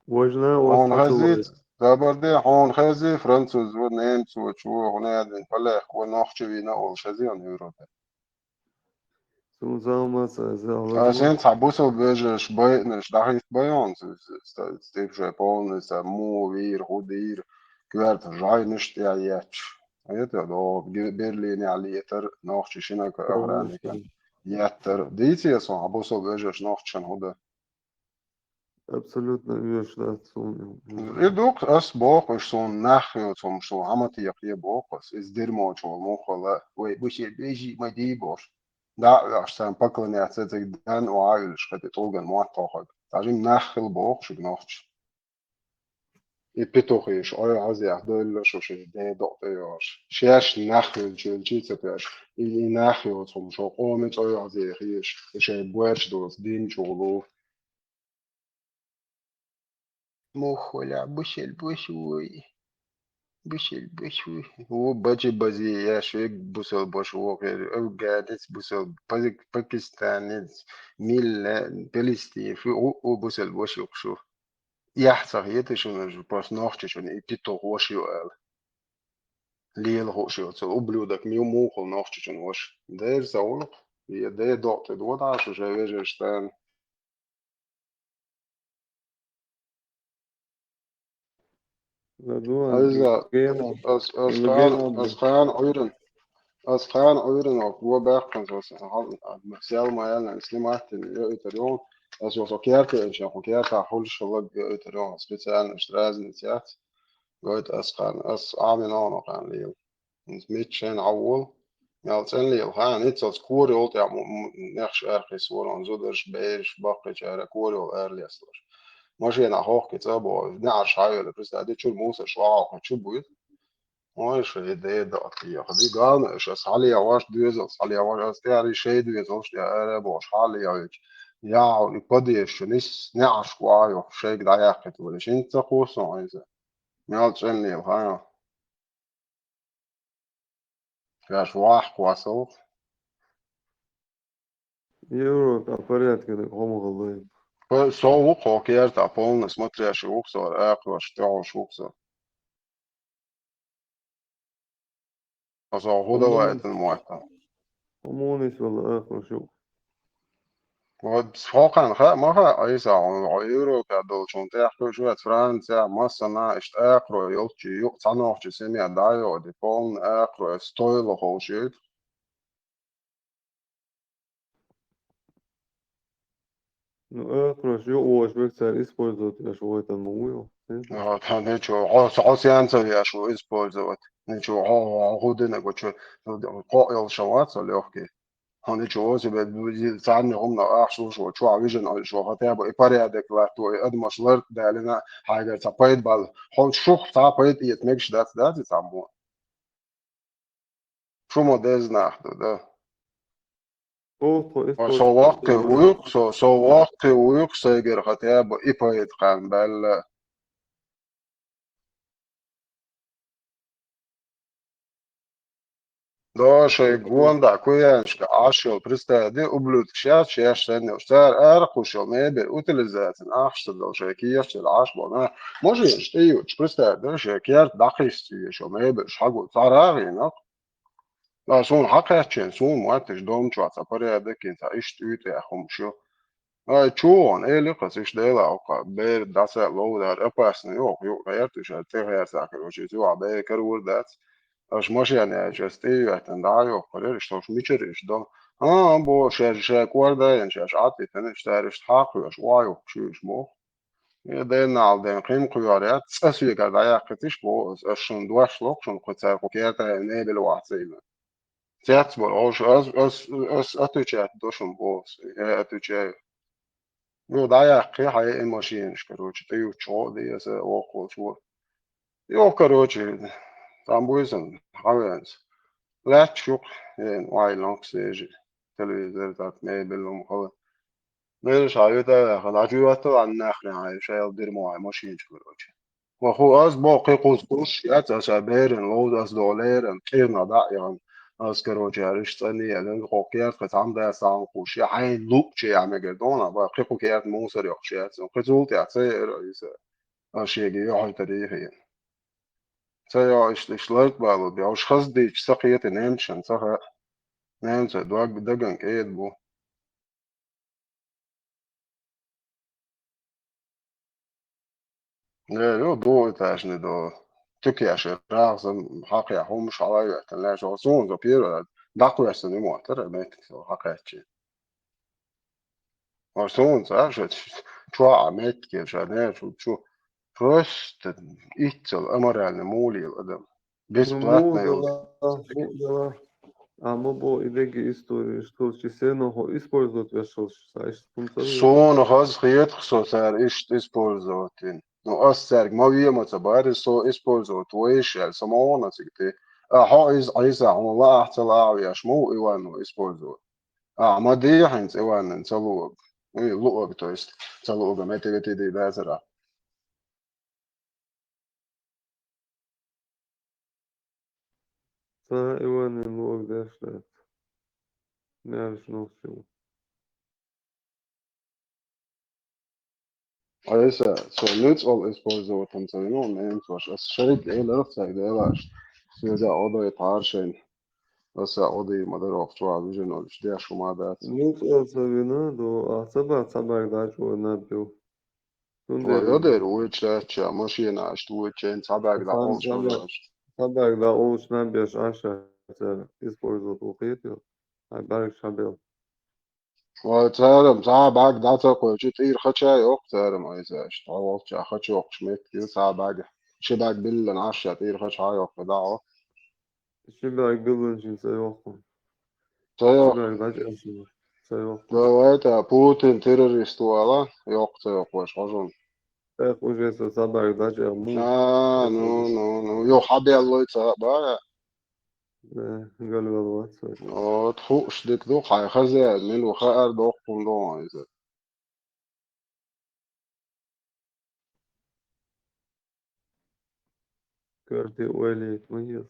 Важна Хьуна хезий, Забарде, хьуна хезий, француз ву, немец ву, чу ву, хьуна яздина, полех ву, нохчи вийна олуш хезий хьуна Европе. Цунна заман ца еза, Ас хӀинца хьан бусал вежарш байинаш, дахийт байон, ц-, ц-, ц-, цӀипшой полный, ца му вийр, хӀу дийр, коьрта жайнаш тӀе етташ. Это, до Бер-, Берлине летар, нохчи шинака охранника. Еттар. Дийций сан, хьан бусал вежарш нохчан хӀу дан? Абсолютно оьшуш дац суна. И дукха ас боху, уьш суна нах йоцу хӀума, суна хьан ма текхае боху ас. Иза дирмочо муххала, вай бусал вежарий ма дий бохуш. ДӀа а оьхуш, царна поклоняться цига дан а ваьллаш, хӀета тӀулган мотт тохаг. Цхьа жима нах хила боху шуьга нохча. И петухеш, ой, хьазех, дойлла шу ши, де докъ тӀе йош. Шаьш нах хилча, хилчий ца пеш. И, и нах йоцу хӀума, шо къоме цӀой хьазех еш. И шайн боьрш доцу, дин чугӀулу. Муххула, бусел бус вуй. Бусел бус вуй. Ву бачи бази, я шуьг бусел бус ву хир. Афганец бусел, пазик-, пакистанец, милла, палестин, фу, у, у бусел бус юкъ шу. Яхь ца хета шуна, просто нохчачун и петух ваша ю аьлла. Лела хууш ю цу ублюдок, мю-, муххул нохчачун ваша. Дера ца гӀулакх, я де докъ тӀе додаш, уже вежарш тан. Ладуан, Айза, Гена, ас, ас Гена, хан, ас хан Ӏуьйран, ас хан Ӏуьйран, ок, во баьккханца, ас хьал, сел ма яьллан, снимать йо, итар йо. Ас йо со керта, эн шен ху керта, хулш лаг, это рён, специально, что разница яц. Гойту ас кхаьн, ас Ӏамин оно кхаьн лел. Мит шен Ӏаввал, мел цӀен лел, ха, ниццалц кора йолу тӀехь м-, м-, нехаш архийса вара, зударш, бераш, баккхийчара кора йолу ара лесталаш. Машина хохки цӀа боху, неӀарш хьайвелла, представь, ди чуьра мусарш вахьа чу буьйту. Ой, шайн ден даьтта яха. Ди ганна, аш ас хьалаяваш доьзалц, хьалаяваш ас тӀаьхьа шайн доьзалш тӀе ара бохуш хьалаявича. Яхьу и падежачу нис неӀарш вахьа йоху шайга дӀаяьккхийта вара. Шин ца кхуссу хьайза. Мел цӀен лел, ха? Шаьш вахь кхоссалгӀа. Европа порядке дерг хӀума хилла. Со ву-кх хьо керта, полный смотрящий ву-кх со, акхарош, тӀехьош ву-кх со. Со хӀу давай это мотта. Хьо муха нисвелла акхарош ю? Вот хьо кхаьна хаьа, ма хаьа, Ӏийса, хьо Европа долчун тӀехь кхуьуш вац, Франция, массана, иштта акхаро йолчу юкъа цхьа нохчи семья дӀайоди, полный акхаро, стойло ховш юйта. Ну, акхарош ю, ош век цара использовать веш вайтан ма вуй. А, та ничего, хьо, хьо сенца веш ву использовать. Ничего, хьо, хьо, хьо хӀу динарг ву чу, кхоъ йолуш вац, легкий. Хьо ничего себе, царна хӀумна ахча луш ву, чохь вижина аш ву, хотя бы и порядок латто, и адамаш ларт далина, хьайгара цхьа пайда бала. Хьо шух цхьа пайда эца мегаш дац, дац и цхьаммо. Шу ма деза нах ду, да. Со воккхи вуйкх, со, со воккхи вуйкх, сайгара хотя бы и пайда кхаьн баьлла. Да, шайн гонда, куьянашка Ӏаш йолу, представь, де, ублюдкаш яц, шаьш санна йолуш. Цара арахуш йолу мебель утилизацина ахча ца дала, шайн кехаташ Ӏаш болу нах. Машинаш тӀеюьтуш, представь, де, шайн керта дӀакхийсса йолу мебель, хьагу, цара а гӀийнакх. А суна хьакхаьччина, суна мотташ дом чохь цхьа порядок йина, цхьа иштта уьйтӀехь хӀумаш ю. Ай, чу вон, эли кхас, иштта Дела, оха, бер даса ловдар, опасно, йоху, юкъа гӀерташ, ай, цӀе гӀерта, короче, иза юкъа бер карор дац. Аша машен яьлча, ас тӀе а йоьттина, дӀа а йохкур яра, иштта хӀуш мичара иштта до. А, бо, шаьш, шаьш кӀордайина, шаьш Ӏаттитина, иштта аьлла, иштта хьакхоьш, охьа юхкуш ю иштта боху. И ден нал ден кхин кхоьгӀар яц, цкъа соьгара дӀаяьккхитиш боху ас, ас шуна дош лоху, шуна кху цара кху кертахь мебель вахцийна. Цецбар, ош, ас, ас, ас отвечать до шуна боху, я отвечаю. Ну, дӀаяьккхи хьайн и машинаш, короче, тӀеюттуш гӀо а де аса воккхалчо. Йо, короче, там буьйсан, хьан венца. Лаьтташ юкъа, ен, вай, лонкс ежи, телевизор, так, мебель, хӀума хала. Бераш хьан юьта а яхана, хьан чу йоттал а нахана хьайн, шайла дирма хьайн машинаш, короче. Ва хӀу ас бо кхин кхуза кхуш яц, аса беран ловза ас долеран, кӀирна дӀа а яхана. Ас, короче, хӀара иштта цӀанъяьлла, кху керта кхин цхьамма дац цхьаьна кхуш, я хьайн луъча а мегар дона, ва кхин кху керта мусор йоккхуш яц. Кхин цул тӀаьхьа ца яра иза. Ас шега йохьуьйтарий хьена. Ца йо, иштта, иштта ларк балу бе, уьш хаза дийча ца кхета немцашна, ца хаьа. Немцой дог даган кӀеда бу. Э, ю, ду этажный до. Тюкеш, рагӀза, хьакхехь хӀумаш хьала а йоьттина, лаьш вахана. Суна со первый раз дӀакхоьссина и моттара, меттиг со хьакхаьччи. Ва суна цӀа ша чохь а меттиге ша, не, чу, чу, просто иццал аморальный мулийла адам. Ну, бесплатно муха йолу. Дала, муха дала. А ма бо и дегги история, что чи сено хо использовать вешалш, са иштта хӀума ца ве. Суна хаза хетах со цара иштта использовать йина. Ну, ас цаьрга ма ве ма ца баьрри, со использовать вайша аьлла, со ма вона цига те. А хьо иза Ӏийса хьуна лаахь ца лаахь веш, ма ву Иванов использовать. А, ма де хьинца Иванан ца луъаг. Ой, луъаг, то есть, ца луъага метте-метте де дацара. Ца Иванан луъаг деш дац. Маьрша нохчо. Аса со нуьцкъала использовать ца вина, немцош. Аса шайга эларх цайга делаш. Соьга одой тхьаршайн. Аса одой ма дарох чохь вижен олуш деш хӀума дац. Нуьцкъала ца вина, до, а ца бац, ца баьг дачу наб ю. Цундела йо дер вуй чача, машина аш вуй чен, ца баьг да хан олуш ца баьг, ца баьг да олуш наб еш аша цара использовать ву кхетил. Ай баьг шабел. Вай, царам цхьа бӀаьрг дӀа ца кхоьллича, тӀера хача йоккху царам айса. Иштта хьо волча хача йоккхуш меттиг ю цхьа бӀаьрг. Ши бӀаьрг биллина Ӏаш, тӀера хача хьа йоккху дӀа. Ши бӀаьрг биллина шин ца йоккху. Ца йоккху. Ши бӀаьрг дӀачӀевсина ца йоккху. Давай, та Путин террорист вала, йоккху ца йоккхуш хьожун. Эх, уже со цхьа бӀаьрг дӀачӀев муха. А, ну, ну, ну, йо, хьабеллой ца бара. Э, галвел вац вай. О, тхуш дика ду, хьай хаза, мин ву хаар доккхун дон иза. Коьрте ойла яйта ма еза.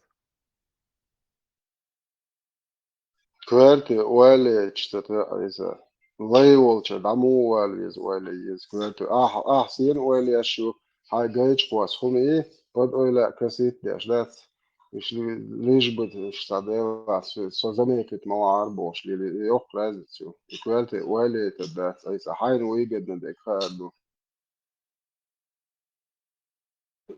Коьрте ойла яйча ца тоьа иза. Лай волча дӀа муха ойла еза, ойла еза. Коьрте ахь, ахь сена ойла еш ю, хьай гайча кхос хӀума и, под ойла касит деш дац. Иш ли-, лиш бы иш ца дела, со, со заметить ма вахьар бохуш, или йоккха разница ю. И коьрте ойла яйтар дац, айса хьайна выгодно дерг хаар ду.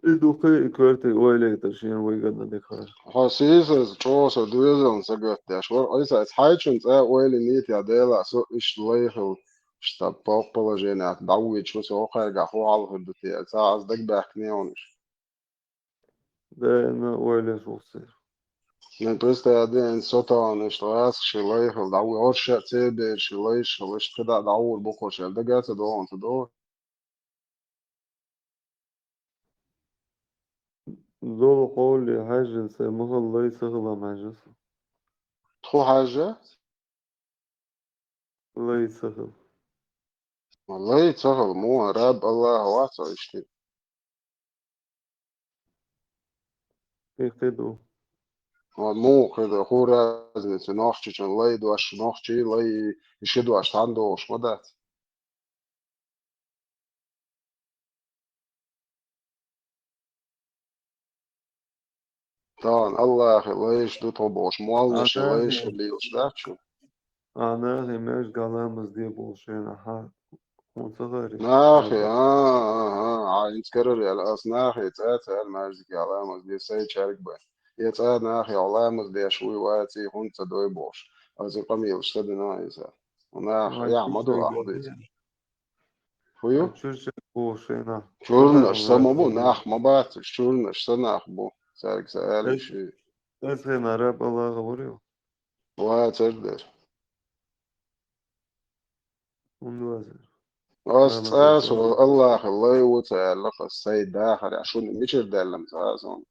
И ду кхин, и коьрте ойла яйтар шена выгодно дерг хаар. Хьо сийсаз чӀогӀа со доьзална сагатдеш вара, айса айса хьайчун цӀа ойла нийта я дела, со иштта лай хила, иштта по-, положение дӀавоьдуш ву, со хӀокхаьрга хӀун хьал хир ду те, ца аз дагабаьхкина йонаш. Дена ойла еш ву церан. Мен представь, ден со тахана иштта гӀаскхи ши лай хила дӀавоьдуш, ша цербер ши лай хила, иштта кхидӀа дӀавур бу кхо шел, дага ца догӀун ца догӀу. Долу къовле хьаьжжина сайн махала лай ца хилам хьаьжжа со. Тхо хьаьжжа? Лай ца хила. Лай ца хила, муха, Раб Аллах вац иштта. И кхин ду. Ва муха кхин ду, хӀун разница, нохчичун лай дош, нохчий лай, и ши дош цхьаьна догӀуш ма дац. Тахана Аллахи лайш ду тхо бохуш, моллаши лайш хила лелаш дац шу? А нахи маьждиге ламаз де бохуш шена хьа хӀун ца хаьри? Нахи, а, а, а, а, хӀинца карара яьлла, ас нахи цӀа ца аьлла маьждиге ламаз де, сай чаьрга бан. Я цӀа нахи ламаз деш вуй, ваций, хӀунда ца дой бохуш. Ас и къамелаш ца дина иза. Нах, я, ма ду, аху дийца. ХӀу ю? Чурча бу шайна. Чурнаш са ма бу, нах ма бац, чурнаш са нах бу. Цаьрга са аьлла ши. Эс хена Раб Аллаха вар ю? Ва цар дер. ХӀунда вазар? Ас цӀа со Аллаха лай ву ца аьлла, ас сай дахар, шуна мичара даьллам цӀа сон.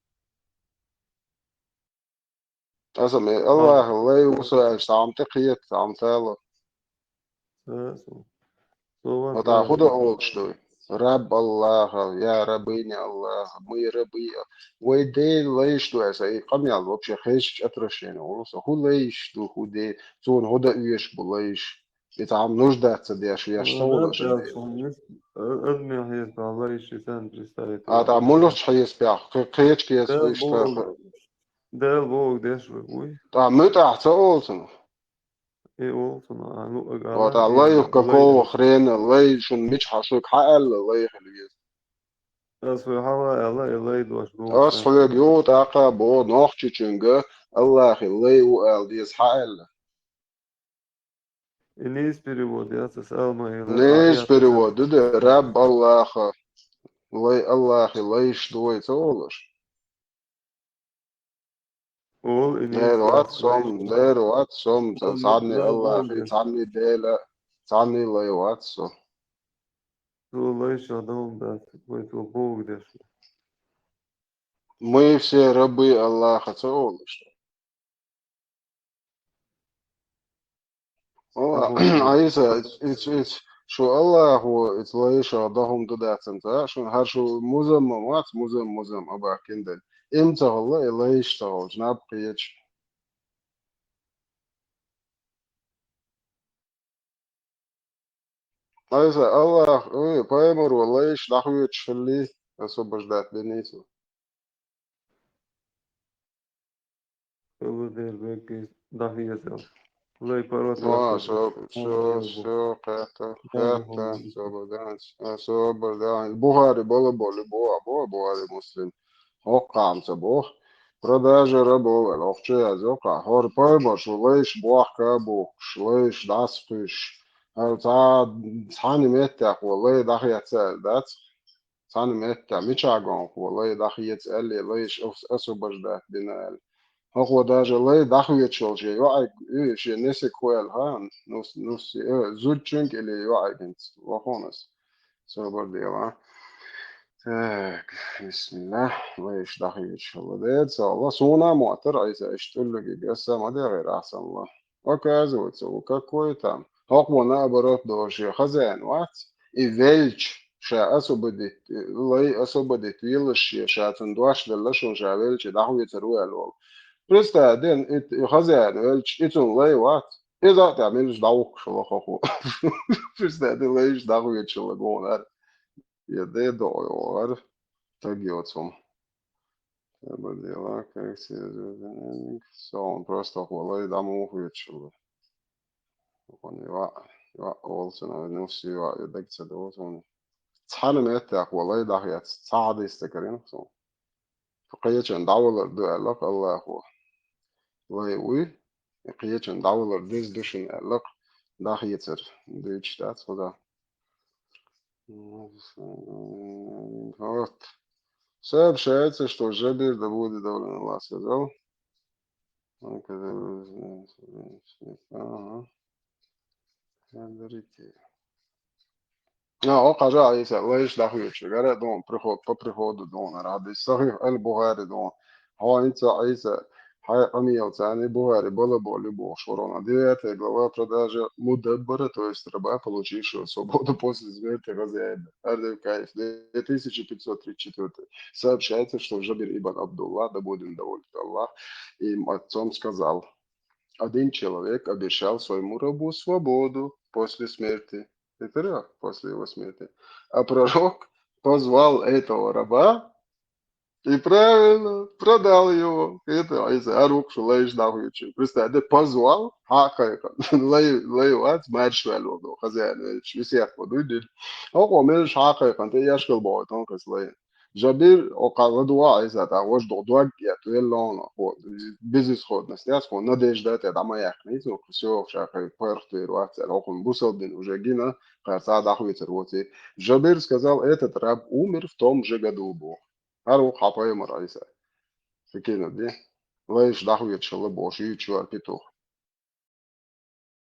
Аса ме Аллаха лай ву со аьлча, цхьа хӀума тӀе кхета, цхьа хӀума тало. Аса. Со ван ХӀуна хӀу дан олуш ду? Раб Аллаха, я рабыня Аллаха, мы рабы. Вай Дела лайш ду аса, и къамел вообще хезча отвращение волу со. ХӀу лайш ду, хӀу де, цуна хӀу дан оьшуш бу лайш? И цхьа хӀума нуждаться деш веш ца волуш. Аса ме хьеза лайш, и сан представить. А, та мулуш хьеза пях, кхечка еза лайш та. Дала боху деш вай, вуй. ТӀа муьтӀахь ца олу цунах? И олу цунах, а, ну, ага. Вот, а лай какого хрена, лай шун мича хьан шуьга хьан аьлла, лай хила веза? Ас вай хьала аьлла, и лай дош бу. Ас хьоьга юха тӀаккха боху, нохчичуьнга Аллахи лай ву ала деза хьан аьлла? И нийса перевод яц, ас алма ила. Нийса перевод ду де, Раб Аллаха, лай Аллахи лайш ду вай ца олуш. Ол и нийса. Дера вац сом, дера вац сом, цхьанне Аллахи, цхьанне Дела, цхьанне лай вац со. Цо лайша дом дац, вай цо богу деш. Мы все рабы Аллаха ца олуш. О, Айса, иц, иц, шу Аллахо, иц лайша дахум ду дацан ца, шун хар шу музамма мац, музам, музам, аба кинден. Им ца хулла, и лайш ца хулла, жнаб кхеча. Айса, Аллах, ой, пайхамар ва лайш дахвеча хилли, освобождать деница. Хила дер бегги дахьезал. Лай парват. Ва, со, со, со, кхетта, кхетта, собардан, собардан. Бухари бала боли бо, бо, Бухари Муслим. Хоккхамца бо. Продажа рабов, охча язо ка. Хор пайбар, шу лайш бохка бо, шу лайш дас куш. ХӀара цхьа, цхьана меттехь ву лай дӀахеца аьлла дац. Цхьана меттехь мичахь гонах ву лай дӀахеца аьлла, лайш ос-, освобождать дина аьлла. ХӀокхо даже лай дӀахоьцуш йолу шен йоӀаг, э, шен несиг хӀу аьлла, ха, нус-, нус-, э, зудчуьнга или йоӀагинца, вахонас. Собар дела. Так, бисмиллах, лайш дӀахоьцуш хилла дера, ца Алла. Суна а моттара, Ӏийса, иштта уллугиг аса ма дегӀира ахьсанла. Оказывается, у какой там. ХӀокхо наоборот долуш, шен хозяин вац, и велча, ша освободить, лай освободить вилла шен, ша цунна дош делла шуна, ша велча, дӀахоьцур ву аьлла волу. Представь, ден, и, и хозяин велча, и цунна лай вац. Иза а тӀехь милаш дӀавухкуш хилла хӀокхо. Представь, ден лайш дӀахоьцуш хилла гонара. Я де доӀар. Таг йоцу хӀума. Собар дела, коррекция. Со он просто хӀу лай дӀа муха хеташ хилла. Вон йоӀ, йоӀ волчу, наверное, ну, все йоӀ, я даг ца доцу. Цхьана меттехь ву лай дӀахеца, цхьа хьадис ца карийна суна. Кхечанна дӀавалар ду аьлла-кх Аллахо. Лай вуй, кхечанна дӀавалар деза ду шуна аьлла-кх, дӀахецар дуьйцуш дац хӀу да. Вот. Сообщается, что Жабир, да будет доволен Аллах, сказал. Ага. Благодарите. А, о, хьажа, Ӏийса, лайш дӀахоьцуш, гара дон, приход, по приходу дон, ара хьадис, сахих аль-Бухари дон. Хьо, Ӏийса, Ӏийса, хьайн къамелаца, ани Бухари, балаболу бохуш ворона. Девятая глава, продажа мудаббара, то есть раба, получившего свободу после смерти хозяина. Ардев Кайф, две тысячи пятьсот тридцать четвёртый. Сообщается, что Жабир ибн Абдуллах, да будет доволен Аллах, им отцом сказал: один человек обещал своему рабу свободу после смерти. Это после его смерти. А пророк позвал этого раба и правильно продал его. Это из арук, что лайш дохуючи. Представь, да позвал, хьакхайкан. Лай, лай вац, марш ваьлло до, хозяин велча, висех по дуй дин. Око мелш хьакхайкан, ты яшкал бой, тон кас лай. Жабир, ока ладуа Ӏийса, та вож до дог, я, веллона, вот, безысходность, яц, вот, надежда, это, да, моя, не знаю, всё, ша, как, парх, ты, руац, я, окун, бусалдин, уже гина, харца, дахуицар, вот, и Жабир сказал: «Этот раб умер в том же году», бо. Хару хапай мар Ӏийса. Фикина ди. Лайш дахуицар, шалла, бо, ши, чуар, петух.